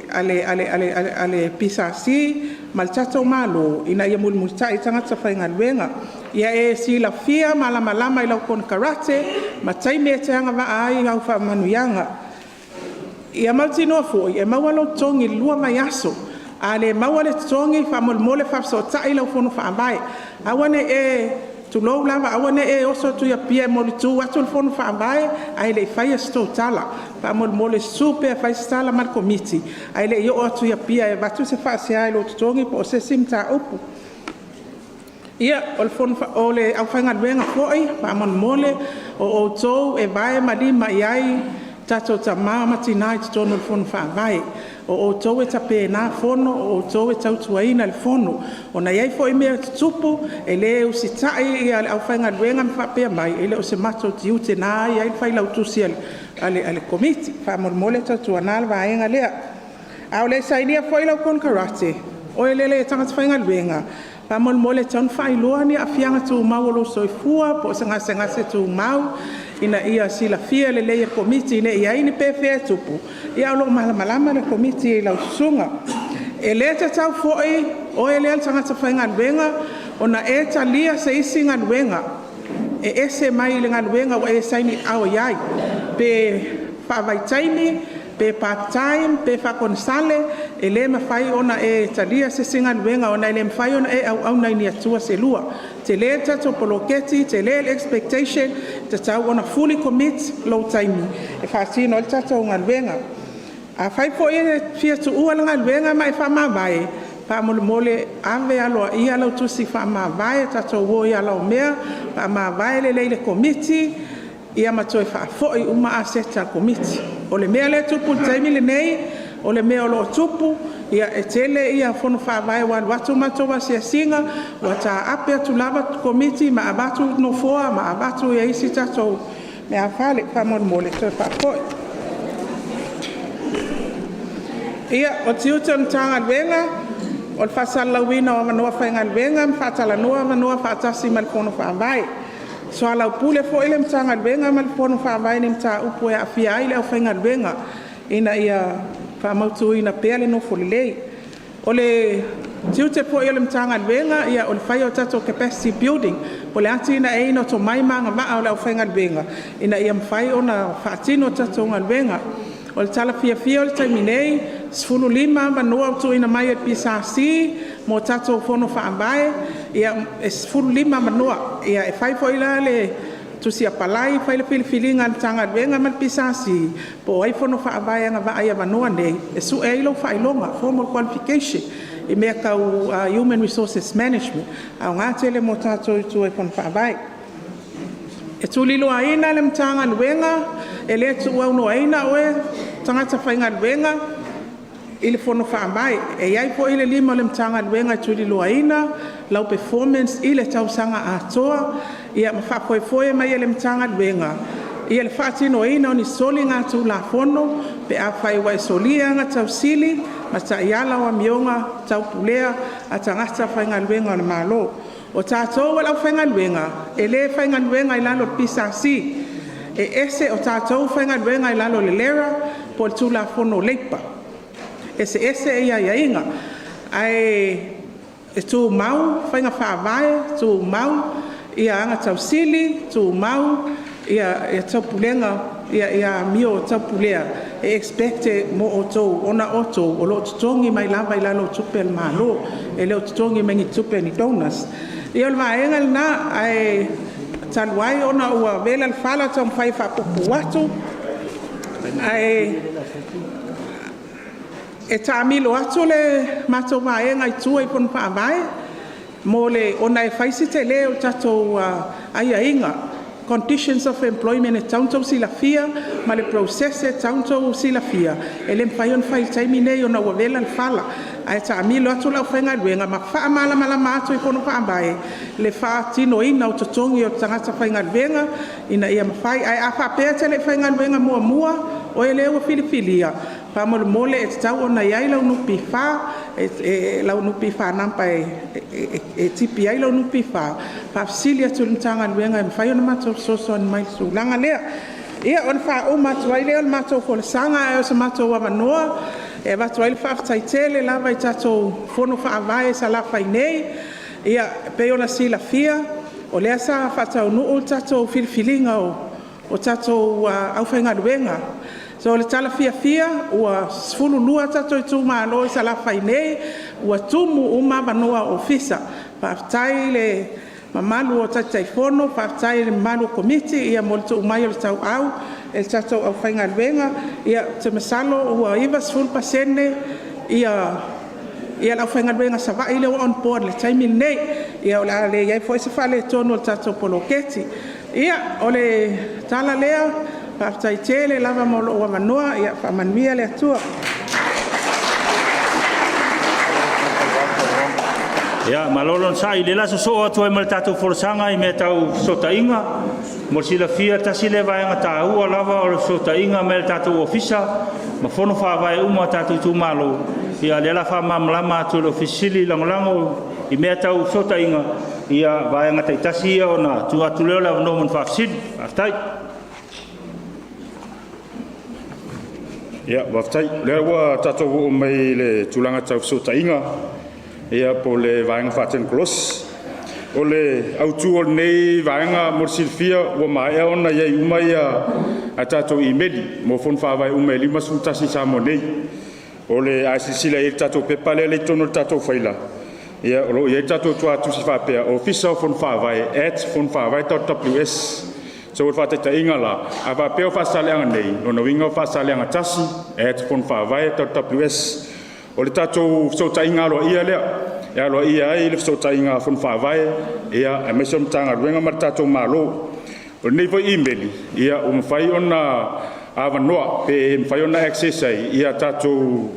Speaker 12: a le PSC ma le tatou Malo ina ia mulimulitai i tagata faigaluega. Ia e silafia malamalama i lau konekarate ma taimi e te agavaa ai i au faamanuiaga. Ia mautinoa foi e maua lou totogi i le 2 vaiaso. A le maua le totogi, faamolemole faafesootai lau Fono Faavae. Aua ne i e, tulou lava, aua ne i e oso atu i Apia e molitu atu le Fono Faavae ae le i faia se tou tala. Faamolemole susu pea e fai se tala ma le Komiti ae le i oo atu i Apia e avatu se faasea i lou totogi po o se isi mataupu. Ia, o le aufaigaluega foi, faamolemole, o outou e vae ma lima i ai tatou tama ma tina i totonu o le Fono Faavae. O outou e tapena fono, o outou e tautuaina le fono. Ona e i ai foi mea e tutupu, e le usitai le aufaigaluega ma faapea mai, e le o se matou tiute lena e i ai le Failautusi a le Komiti. Faamolemole tautuana le vaega lea. A o le i sainia foi lau konekarate, oe le tagata faigaluega, faamolemole e tatau ona faailoa ni aafiaga tumau o lou soifua po o se gasegase tumau ina ia silafia lelei e le Komiti ne i i ai ni pefea e tupu, ae o lo o malamalama le Komiti i lau susuga. E le tatau foi oe lea le tagata faigaluega ona e talia se isi galuega e ese mai le galuega ua e saini aao i ai, pe faavaitaimi, pe part time, pe faakonesale, e le mafai ona e talia se isi galuega ona e le mafai ona e auauna i ni Atua se lua. E tele le tatou poloketi, tele le expectation, e tatau ona fully commit lou taimi e faatino ai le tatou galuega. Afai foi e te fia tuua le galuega ma e faamavae, faamolemole ave aloaia lau tusi faamavae, tatou o i ala o mea, faamavae lelei i le Komiti ma toe faafoi uma aseta a le Komiti. O le mea lea e tupu i le taimi lenei, o le mea o lo o tupu, e tele Fono Faavae ua alu atu matou asiasiga ua taape atu lava Komiti ma avatu nofoa ma avatu isi tatou meaafale. Faamolemole toe faafoi. Ia, o tiute o le Matagaluega o le faasalalauina o avanoa faigaluega ma faatalanoa avanoa faatasi ma le Fono Faavae. Soalaupule foi le Matagaluega ma le Fono Faavae i ni mataupu e aafia ai le aufaigaluega ina ia faamautuina pea le nofo lelei. O le tiute foi o le Matagaluega o le faia o tatou capacity building po o le atinaeina o tomai ma agavaa o le aufaigaluega ina ia mafai ona faatino a tatou galuega. O le tala fiafia o le taimi nei, e 15 avanoa ua tuuina mai e le PSC mo tatou Fono Faavae, e 15 avanoa. E fai foi la le tusi apalai fai le filifiliga a le Matagaluega ma le PSC po o ai fono faavae e agavaa i avanoa nei e sue ai lou faailoga, formal qualification i mea tau Human Resources Management. E aoga tele mo tatou i tua i Fono Faavae. E tuliloaina le Matagaluega e le tuuaunoaina oe tagata faigaluega i le Fono Faavae. E i ai foi le lima o le Matagaluega e tuliloaina lau performance i le tausaga atoa ma faafoefoe mai e le Matagaluega le faatinoina o ni soligatulafono pe afai ua e solia agatausili ma taiala o amioga tau pulea a tagata faigaluega a le Malo. O tatou o le aufaigaluega e le faigaluega i lalo o le PSC e ese, o tatou e faigaluega i lalo o le LERA po o le Tulafono o Leipa. E eseese aiaiga ae tumau faiga faavae, tumau agatausili, tumau taupulega ia amio taupulea e expect mo outou ona o outou o lo o totogi mai lava i lalo o tupe a le Malo, e le o totogi mai ni tupe a ni donors. Ia o le vaega lena, ae talu ai ona ua vela le fala taumafai e faapuupuu atu, ae e taamilo atu le matou vaega i tua i Fono Faavae ona e fai si tele o le tatou aiaiga, conditions of employment e tatau ona outou silafia ma le process e tatau ona outou silafia. E le mafai ona fai i le taimi lenei ona ua vela le fala. Ae taamilo atu le aufaigaluega ma faamalamalama atu i Fono Faavae le faatinoina o totogi o tagata faigaluega ina ia mafai. Ae a faapea e te le i faigaluega muamua, oe lea ua filifilia, faamolemole e tatau ona i ai lau NPF, lau NPF number e tipi ai lau NPF, faafesili atu i le Matagaluega e mafai ona matou fesoasoani mai i le tulaga lea. Ia ona faauma atu ai lea o le matou folasaga, a o so matou avanoa e avatu ai le faafetai tele lava i tatou Fono Faavae i Salafai nei. E pei ona silafia o lea sa faataunuu le tatou filifiliga o tatou aufaigaluega. So o le tala fiafia ua 12 tatou itumalo i Salafai nei ua tumu uma avanoa ofisa. Faafetai i le mamalu o Taitaifono, faafetai i le mamalu o Komiti mo le tuu mai o le tauau e le tatou aufaigaluega. Ou te masalo ua 90% le aufaigaluega Savaii lea ua on board i le taimi lenei. O le a leai foi se faaletonu o le tatou poloketi. Ia, o le tala lea, faafetai tele lava mo lou avanoa. Ia faamanuia le Atua.
Speaker 3: Ia, malo le onosai. O lea o le a sosoo atu ai ma le tatou folasaga i mea tau fesootaiga. Mo le silafia, tasi lea vaega taua lava o le fesootaiga mai le tatou ofisa ma fono faavae uma a tatou itumalo. Ia, o lea o le a faamalamalama atu e le Ofisa Sili Lagolago i mea tau fesootaiga, ia vaega taitasi ia ona tuu atu lea o le avanoa mo ni faafesili. Faafetai.
Speaker 13: Ia, faafetai. O lea ua tatou oo mai i le tulaga tau fesootaiga, ia po o le vaega faatekonolosi. O le autu o lenei vaega mo le silafia ua maea ona i ai uma a tatou imeli mo fono faavae uma e 51 i Samoa nei. O le a silasila i ai i le tatou pepa lea e i totonu o le tatou faila, ia o lo o i ai le tatou tuatusi faapea, Ofisa o Fono Faavae@fonofaavae.ws. So o le faataitaiga la, a faapea o Faasaleleaga nei, lona uiga o Faasaleleaga 1@fonofaavae.ws. O le tatou fesootaiga aloaia lea, e aloaia ai le fesootaiga a Fono Faavae, ia aemaise o Matagaluega ma le tatou Malo. O lenei foi imeli, ia ua mafai ona avanoa pe mafai ona access ai ia tatou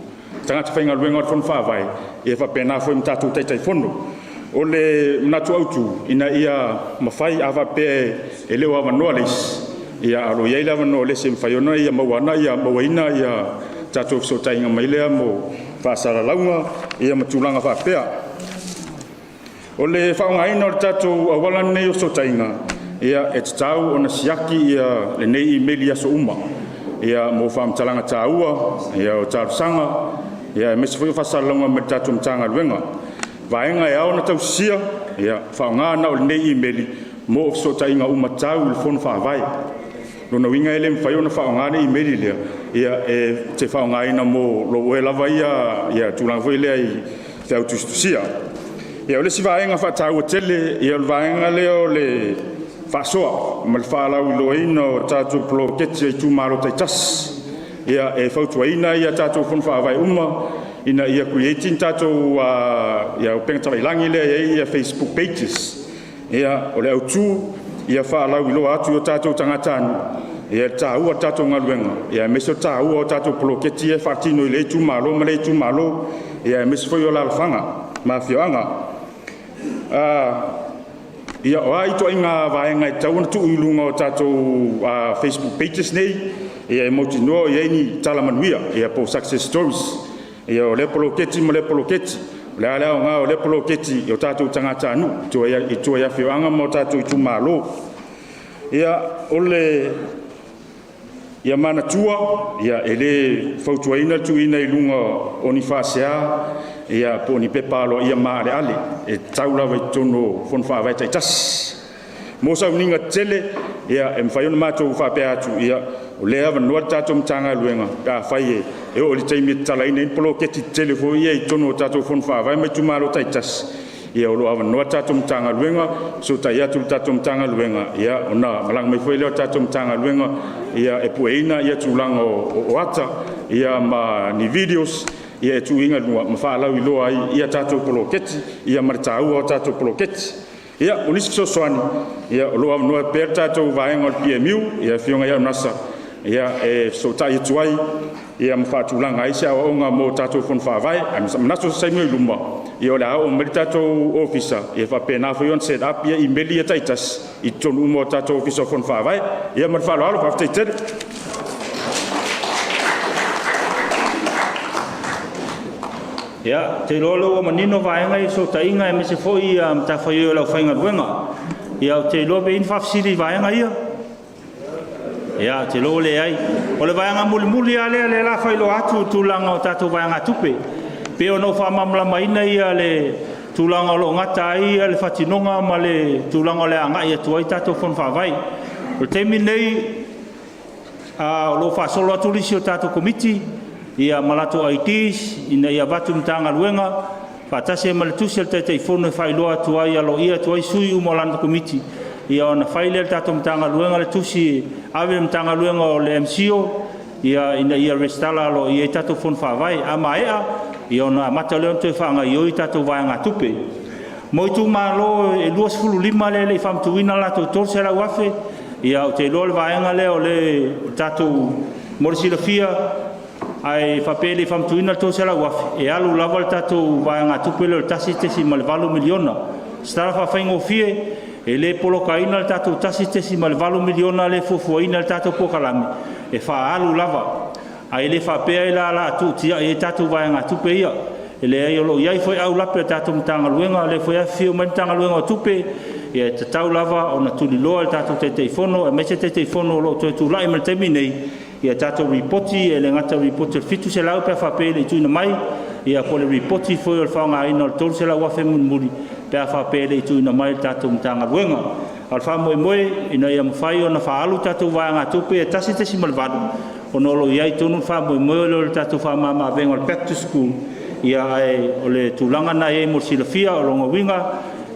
Speaker 13: tagata faigaluega o le Fono Faavae, ia faapena foi ma tatou Taitaifono. O le manatu autu, ina ia mafai a faapea e le o avanoa le isi, ia ae o lo o i ai le avanoa o le isi e mafai ona ia mauaina ia tatou fesootaiga mai lea mo faasalalauga ia ma tulaga faapea. O le faaaogaina o le tatou auala lenei o fesootaiga, Ia, e tatau ona siaki ia lenei imeli i aso uma, ia mo faamatalaga taua, ia o talosaga, ia aemaise foi o faasalalauga mai le tatou Matagaluega. Vaega e ao ona tausisia, ia faaaoga na o lenei imeli mo fesootaiga uma tau i le Fono Faavae. Lona uiga e le mafai ona faaaoga le imeli lea ia e te faaaogaina mo lou oe lava ia, ia tulaga foi lea i feau tusitusia. Ia o le isi vaega faataua tele, ia o le vaega lea o le faasoa ma le faalauiloaina o tatou poloketi a itumalo taitasi. Ia e fautuaina ia tatou fono faavae uma ina ia create ni tatou ia upega tafailagi lea e i ai Facebook pages. Ia o le autu ia faalauiloa atu i o tatou tagatanuu ia le taua o le tatou galuega, ia aemaise o le taua o tatou poloketi ia e faatino i lea itumalo ma lea itumalo, ia aemaise foi o alaalafaga ma afioaga. Ia o a ituaiga vaega e tatau ona tuu i luga o tatou Facebook pages nei, ia e mautinoa o i ai ni tala manuia, ia po o success stories. Ia o lea poloketi ma lea poloketi, o le a le aoga o lea poloketi i o tatou tagatanuu i tua i afioaga ma o tatou itumalo. Ia o le ia manatua, ia e le fautuaina le tuuina i luga o ni faasea, ia po o ni pepa aloaia maaleale, e tatau lava i totonu o fono faavae taitasi. Mo sauniga tetele, ia e mafai ona matou faapea atu, ia o lea e avanoa le tatou Matagaluega pe afai e oo i le taimi e tatalaina ai ni poloketi tetele foi ia i totonu o tatou fono faavae ma itumalo taitasi, ia o lo o avanoa le tatou Matagaluega, fesootai atu i le tatou Matagaluega, ia ona malaga mai foi lea o le tatou Matagaluega ia e pueina ia tulaga o ata ia ma ni videos ia e tuuina i luga ma faalauiloa ai ia tatou poloketi ia ma le taua o tatou poloketi. Ia, o nisi fesoasoani, ia o lo o avanoa pea le tatou vaega o le PMU, ia Afioga ia Unasa, ia e fesootai atu ai ia ma faatulaga ai se aoaoga mo tatou fono faavae. Ae manatu o se taimi oi luma, ia o le a oo mai le tatou ofisa, ia faapena foi ona set up ia imeli ia taitasi i totonu uma o tatou ofisa o fono faavae. Ia ma le faaaloalo, faafetai tele.
Speaker 3: Ia, ou te iloa o lea ua manino vaega ia o fesootaiga aemaise foi matafaioi a le aufaigaluega. Ia, ou te iloa pe i ai ni faafesili i vaega ia. Ia, ou te iloa ua leai. O le vaega mulimuli lava lea o lea o le a faailoa atu i le tulaga o tatou vaegatupe. E pei ona ou faamalamalamaina le tulaga o lo o gata ai le faatinoga ma le tulaga o le a agai atu ai tatou Fono Faavae. O le taimi lenei, o lo o faasolo atu nisi o tatou Komiti ma latou IDs ina ia avatu i Matagaluega faatasi ai ma le tusi a le Taitaifono e faailoa atu ai aloaia atu ai sui uma o lana Komiti, ona fai lea e le tatou Matagaluega le tusi e ave i le Matagaluega o le MCIL ina ia resitala aloaia ai tatou Fono Faavae. A maea, ona amata lea ona toe faagaoioi tatou vaegatupe. Mo itumalo e 25 lea e le i faamatuuina latou $300,000, ia ou te iloa o le vaega lea o le tatou mo le silafia, ae faapea e le i faamatuuina le $300,000, e alu lava le tatou vaegatupe lea o le $1.8 miliona. O se tala faafaigofie, e le polokaina le tatou $1.8 miliona lea e fuafuaina i le tatou polokalame, e faaalu lava. Ae le faapea la o le a tuutiai ai tatou vaegatupe ia. E leai, o lo o i ai foi aulape a le tatou Matagaluega, o lea foi e afifio mai le Matagaluega o Tupe, e tatau lava ona tuliloa e le tatou Taitaifono, aemaise le Taitaifono o lo o toe tulai mai i le taimi lenei, ia tatou lipoti, e le gata i le lipoti o le 700 pe a faapea e le i tuuina mai, ia po o le lipoti foi o le faaaogaina o le $300,000 mulimuli pe a faapea e le i tuuina mai i le tatou Matagaluega. A o le faamoemoe ina ia mafai ona faaalu tatou vaegatupe e 1.8, ona o lo o i ai tonu le faamoemoe lea o le tatou faamama-avega o le back to school, ae o le tulaga lena e i ai mo le silafia. O lona uiga,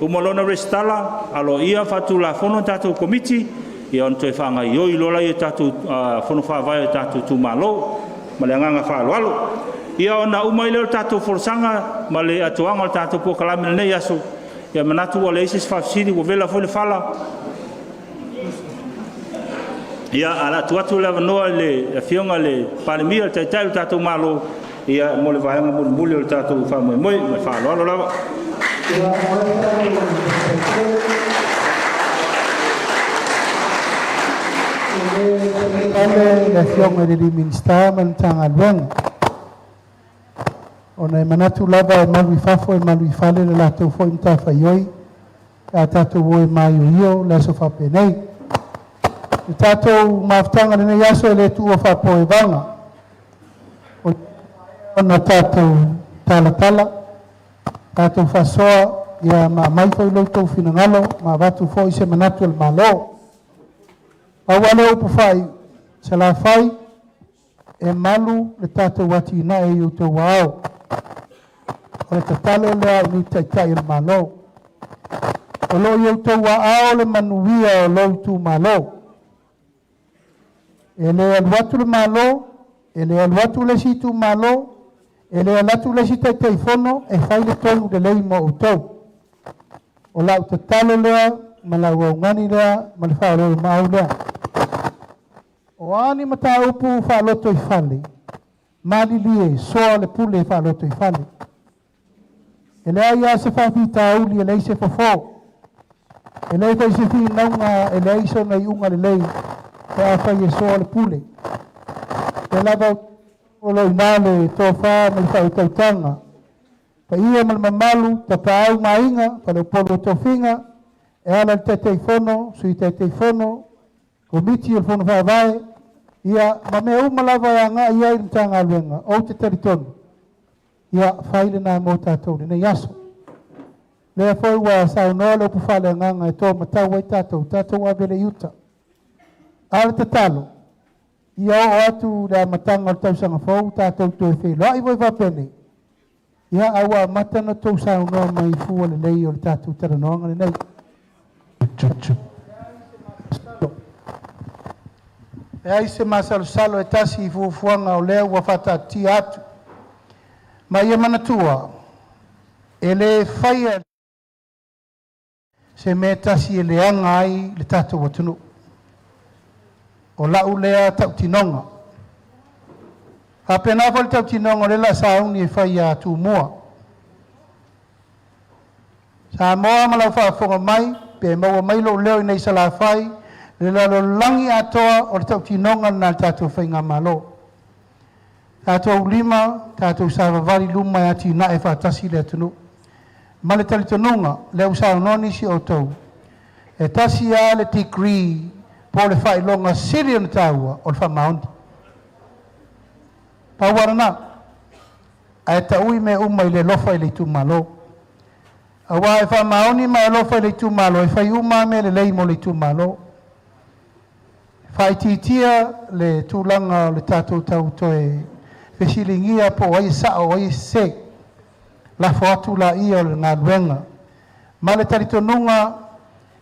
Speaker 3: uma loa ona resitala aloaia faatulafono tatou Komiti, ia ona toe faagaoioi loa lea o tatou Fono Faavae o tatou itumalo. Ma le agaga faaaloalo. Ia ona uma ai lea o le tatou folasaga ma le atoaga o le tatou polokalame i lenei aso. Ia manatu ua leai se isi faafesili, ua vela foi le fala. Ia, ae o le a tuu atu le avanoa i le Afioga i le Palemia, le Taitai o le tatou Malo, ia, mo le vaega mulimuli o le tatou faamoemoe. Ma le faaaloalo lava.
Speaker 7: Ale le afioga i le Minisita ma le Matagaluega. Ona e manatu lava e malu i fafo e malu i fale le latou foi matafaioi. Pe a tatou o e maioio le aso faapenei. Le tatou mafutaga i lenei aso e le tuua faapoevaga. O ona tatou talatala, tatou faasoa, ia ma aumai foi lo outou finagalo ma avatu foi se manatu o le Malo. Pau lava lea o upu faaiu, Salafai, e malu le tatou atinae i outou aao. O le tatalo lea i taitai o le Malo. O lo o i outou aao le manuia o lou itumalo. E le alu atu le Malo, e le alu atu le isi itumalo, e le alu atu le isi Taitaifono e fai le tonu lelei mo outou. O lau tatalo lea ma lau augani lea ma le faaoloolomaau lea. O a ni mataupu faalotoifale, malilie soa le pule faalotoifale. E leai lava se faafitauli e leai se fofo. E leai foi se finauga e leai sona iuga lelei pe afai e soa le pule. Lea lava o lo o i ina le tofa ma le faautautaga, paia ma le mamalu, tapaau ma aiga, faleupolu o tofiga, e ala i le Taitaifono, Sui Taitaifono, Komiti o le Fono Faavae, ia ma mea uma lava e agai i ai le Matagaluega, ou te talitonu, ia fai lena mo tatou i lenei aso. Lea foi ua saunoa le upu faaleagaga e toamatau ai tatou, tatou ave lea i uta. A o le tatalo, ia oo atu le amataga o le tausaga fou tatou toe feiloai foi faapenei, ia a ua amata ona outou saunoa mai i fua lelei o le tatou talanoaga lenei. Leai se masalosalo e tasi i fuafuaga o lea ua faataatitia atu. Ma ia manatua, e le faia se mea tasi e leaga ai le tatou atunuu. O lau lea tautinoga. Faapena foi le tautinoga o lea o le a sauni e fai ia Tumua. Samoa ma lau faafofoga mai, pe maua mai lou leo i nei Salafai, le lalolagi atoa o le tautinoga lena a le tatou Faigamalo. Tatou lima, tatou savavali i luma e atinae faatasi le atunuu. Ma le talitonuga, lea ua saunoa nisi o outou, e tasi lava le degree po o le faailoga sili ona taua o le faamaoni. Pau lava lena, ae taui mea uma i le alofa i le itumalo. Aua e faamaoni ma e alofa i le itumalo, e fai uma lava mea lelei mo le itumalo. Faaitiitia le tulaga o le tatou tau toe fesiligia po o ai e sao o ai e sese. Lafo atu laia o le galuega. Ma le talitonuga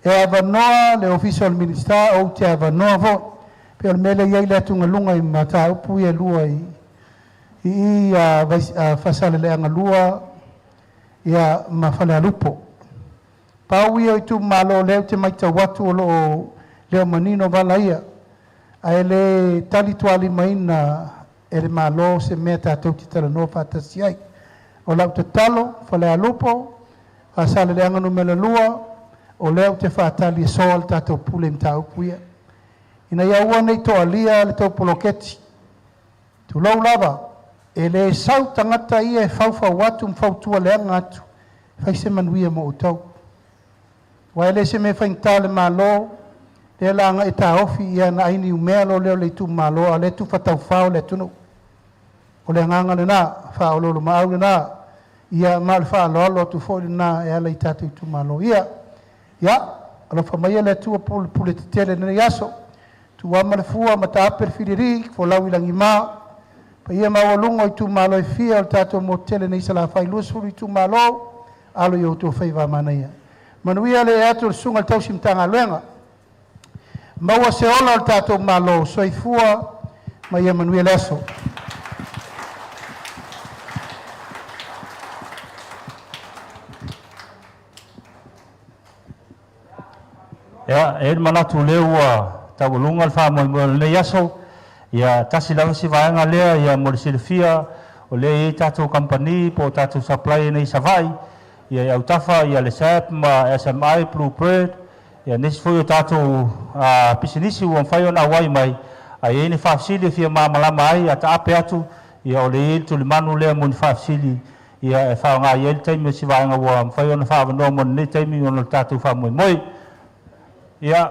Speaker 7: e avanoa le Ofisa o le Minisita, ou te avanoa foi. Pei o le mea lea e i ai le atugaluga i mataupu ia e lua i i Faasaleleaga 2 ia ma Falealupo. Pau ia o itumalo o lea ou te matau atu o lo o le o manino vala ia, ae le talitualimaina e le Malo se mea tatou te talanoa faatasi ai. O lau tatalo, Falealupo, Faasaleleaga Nu.2, o lea ou te faatali e soa le tatou pule i mataupu ia, ina ia aua ne i toalia le tou poloketi. Tulou lava, e le sau tagata ia e faufau atu ma fautua leaga atu, fai se manuia mo outou. Aua e le se mea faigata le Malo, lea la agai e taofi ia na ai niumea loa lea o le itumalo, a o lea e tufa taufao le atunuu. O le agaga lena, faaoloolomaau lena, ia ma o le faaaloalo atu foi lena e ala i tatou itumalo ia. Ia, alofa maia le Atua pulepule tetele i lenei aso. Tuama le fua ma taape le filili, folau i lagima, paia maualuga o itumalo e fia o le tatou motu tele nei Salafai 20 itumalo, alo i outou faiva manaia. Manuia le ee atu o le susuga i le tausi Matagaluega. Maua se ola o le tatou Malo, soifua ma ia manuia le aso.
Speaker 3: Ia, e i ai le manatu o lea ua taualuga le faamoemoe o lenei aso. Ia, tasi lava si vaega lea, ia, mo le silafia, o lea e i ai tatou kamupani po o tatou supplier nei i Savaii, ia, i autafa, ia, le SAP ma SMI, Blue Bird, ia, nisi foi o tatou pisinisi ua mafai ona auai mai, a i ai ni faafesili e fia malamalama ai, a taape atu, ia, o lea e i ai le tulimanu lea mo ni faafesili. Ia e faaaoga i ai le taimi o si vaega ua mafai ona faaavanoa mo lenei taimi ona o le tatou faamoemoe. Ia.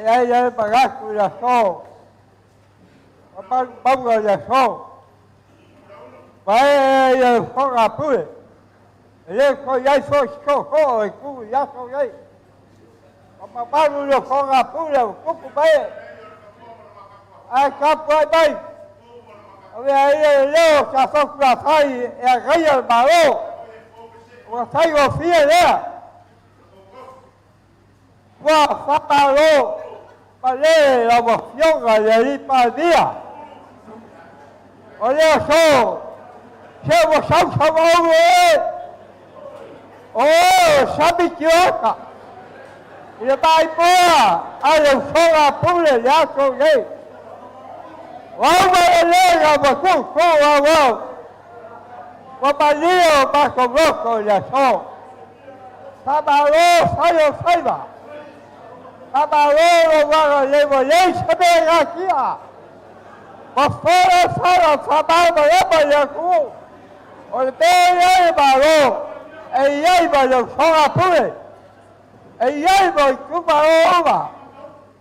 Speaker 14: Ai ai pagaku ia so. Papaga ia so. Vai ia foga pule. Le ko ia so so ho e ku ia so ia. Papagu ia foga pule ku ku vai. Ai ka pai pai. Ave ai leo sa so ku fai e a gaia malo. O sai o fia lea. Ua whakaro ma le la wa fionga le li pa via. O lea so, se wa sau sau au e. O sabi ki oka. I le mai poa, a le usoga pule le aso nei. Wau ma le lega wa ku ku wa wau. Wa malio ma ko le aso. Whamalo whaio whaiwa. Whamalo wara lewa lei sabe rakia. Wa whara whara whamalo lema le ku. O le pē e malo. E iai ma le usoga pule. E iai ma i kumaro uma.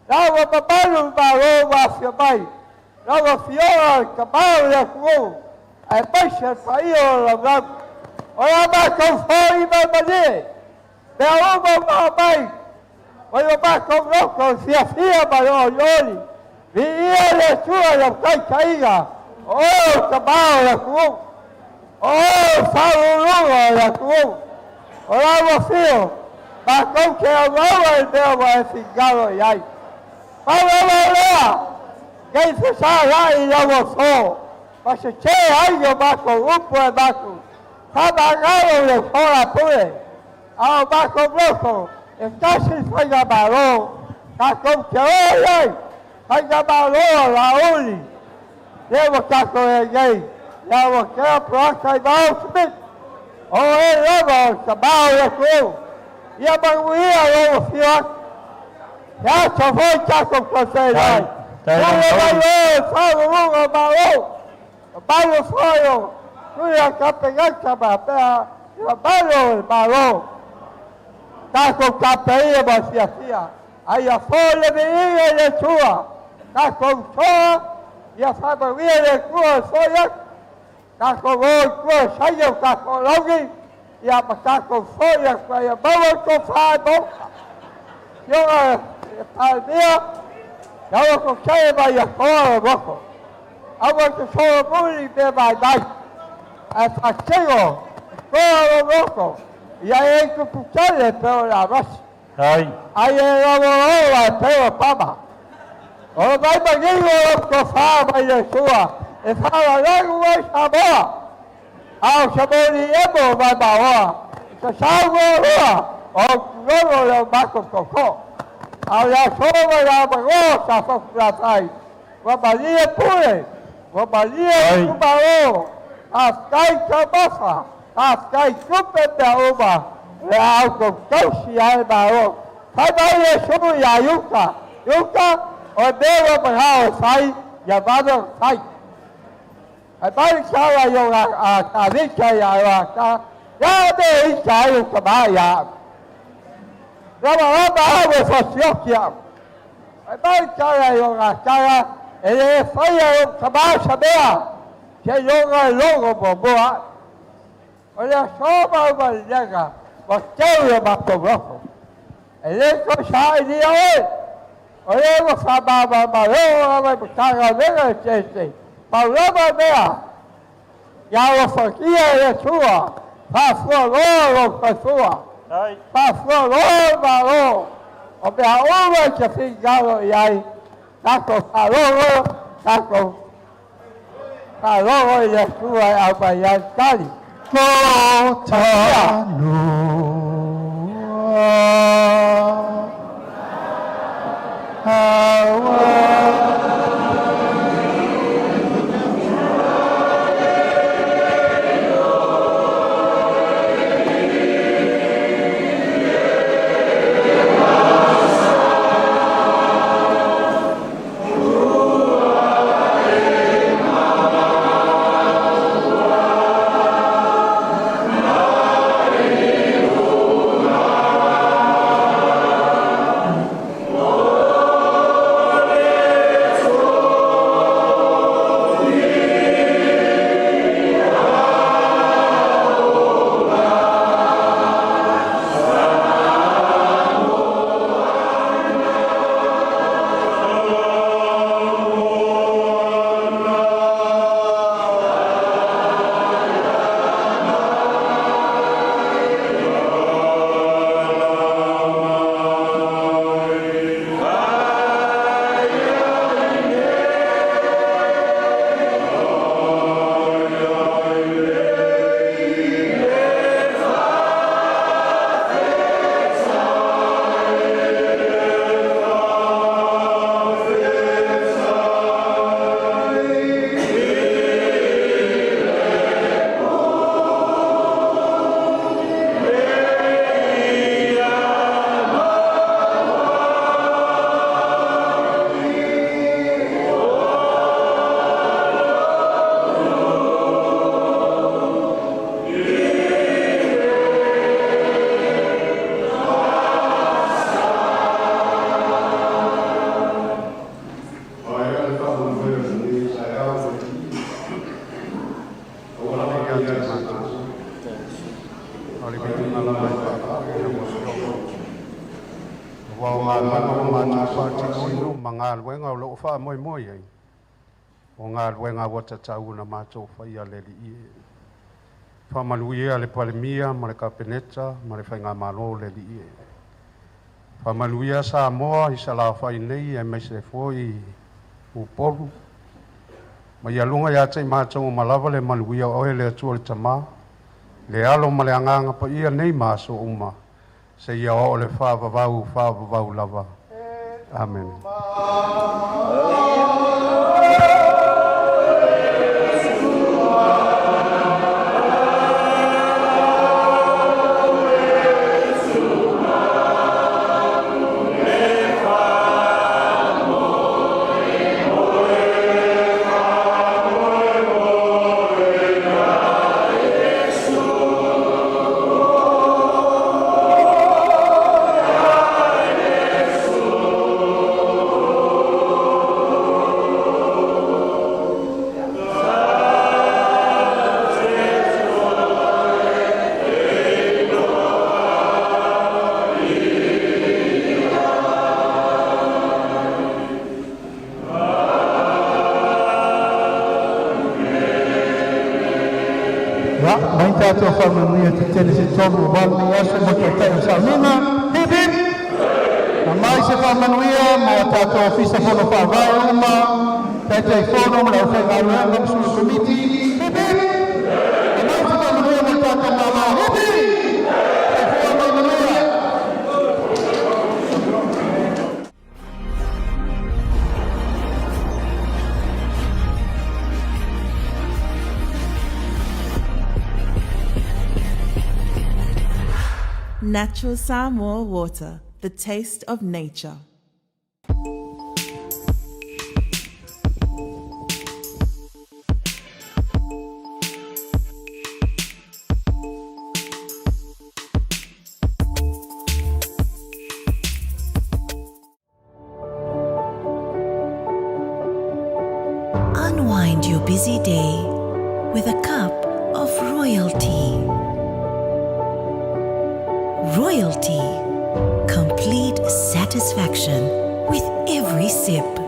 Speaker 14: La wa mamalu malo wa fia mai. La wa fioga ka mau le ku. Ai paisa pa iyo la lau. O la ma kau fōi mai manie. Mea uma ma mai. O ia matou loko fia fia ma o ioli. Vi ia le sua le kai kaiga. O ka mao le ku. O whaurunga le ku. O la ua fio. Matou ke au maua i mea wa e fingalo i ai. Mau lava lea. Kei te sa lai i ua fō. Ma se te ai o matou upu e matou. Whamangalo le whora pule. A o matou loko. E tasi whaiga malo. Tatou te oi ai. Whaiga malo la uli. Le wa tatou e nei. Ia ua kea proaka i vao smith. O e lava o ka mao le ku. Ia manguia lo o fio atu. Te aso foi tatou kosei lai. Pule mai o e whaurunga malo. Malo foi o Tuia kapegata ma pea. Ia malo e malo. Tatou kapeia ma fiafia. Ai a fo le viiga i le tua. Tatou soa. Ia whamawia le kua soia. Tatou o i kua saia o tatou laugi. Ia ma tatou soia kua ia maua tō whae mauka. Ioga e paemia. Ia ua ko saia mai a koa o moko. Aua te soa muri me mai mai. Ai whakatino koa o moko. Ia e kupu tele pe o la rasi.
Speaker 3: Ai.
Speaker 14: Ai e rawa oa e pe o pama. O mai manino o ko wha mai le sua. E whala rangu ai Samoa. Ao Samoni emo mai maoa. Ka sau roa o lolo le o mako koko. Ao ia soma ia mangoa sa whakura tai. Wa malia pule. Wa malia kumaro. A kai ka mafa. A kai kupe te uma. Le au ko tausi ai maro. Pai mai le sumu ia yuka. Yuka o mewa mahao sai ia vado sai. Ai mai sala yo a ka vika ia a ka. Ya me isa ai o ka mai ya. Rama rama awe fasiokia. Ai mai sala yo a ka e le whaia o ka mai sabea. Ke yoga logo mo moa. O le soma o malinega. Ma teu ia matou loko. E le ko sa i nia oe. O le ua whamama mareo a mai matanga venga e te te. Paulama mea. Ia ua whakia e tua. Whafua loa lo whafua. Whafua loa malo. O mea uma te whingalo i ai. Tako whaloro, tako whaloro i le tua e au mai ai tali.
Speaker 7: Ko tanua. Hawa.
Speaker 4: O galuega ua matou faatinoina ma galuega o loo faamoemoe iai, o galuega ua tatau ona matou faia le Alii e. Faamanuia le Palemia ma le Kapeneta ma le Faigamalo le Alii e. Faamanuia Samoa i Salafai nei aemaise foi Upolu ma ia luga ia te i matou uma lava le manuia o oe le Atua le Tama, le Alo ma le Agaga Paia, nei ma aso uma seia oo i le faavavau, faavavau lava. Amene.
Speaker 7: Ia, mai tatou faamanuia tetele se tolu o lenei aso mo taitai o sauniga. Hip hip! Aumai se faamanuia mo a tatou Ofisa Fono Faavae uma, Taitaifono ma le aufaigaluega ma sui o Komiti. Hip hip! Aumai se faamanuia mo le tatou Malo. Hip hip! Soifua ma ia manuia.
Speaker 1: Natural Samoa water, the taste of nature.
Speaker 2: Unwind your busy day with a cup of royalty. Royalty. Complete satisfaction with every sip.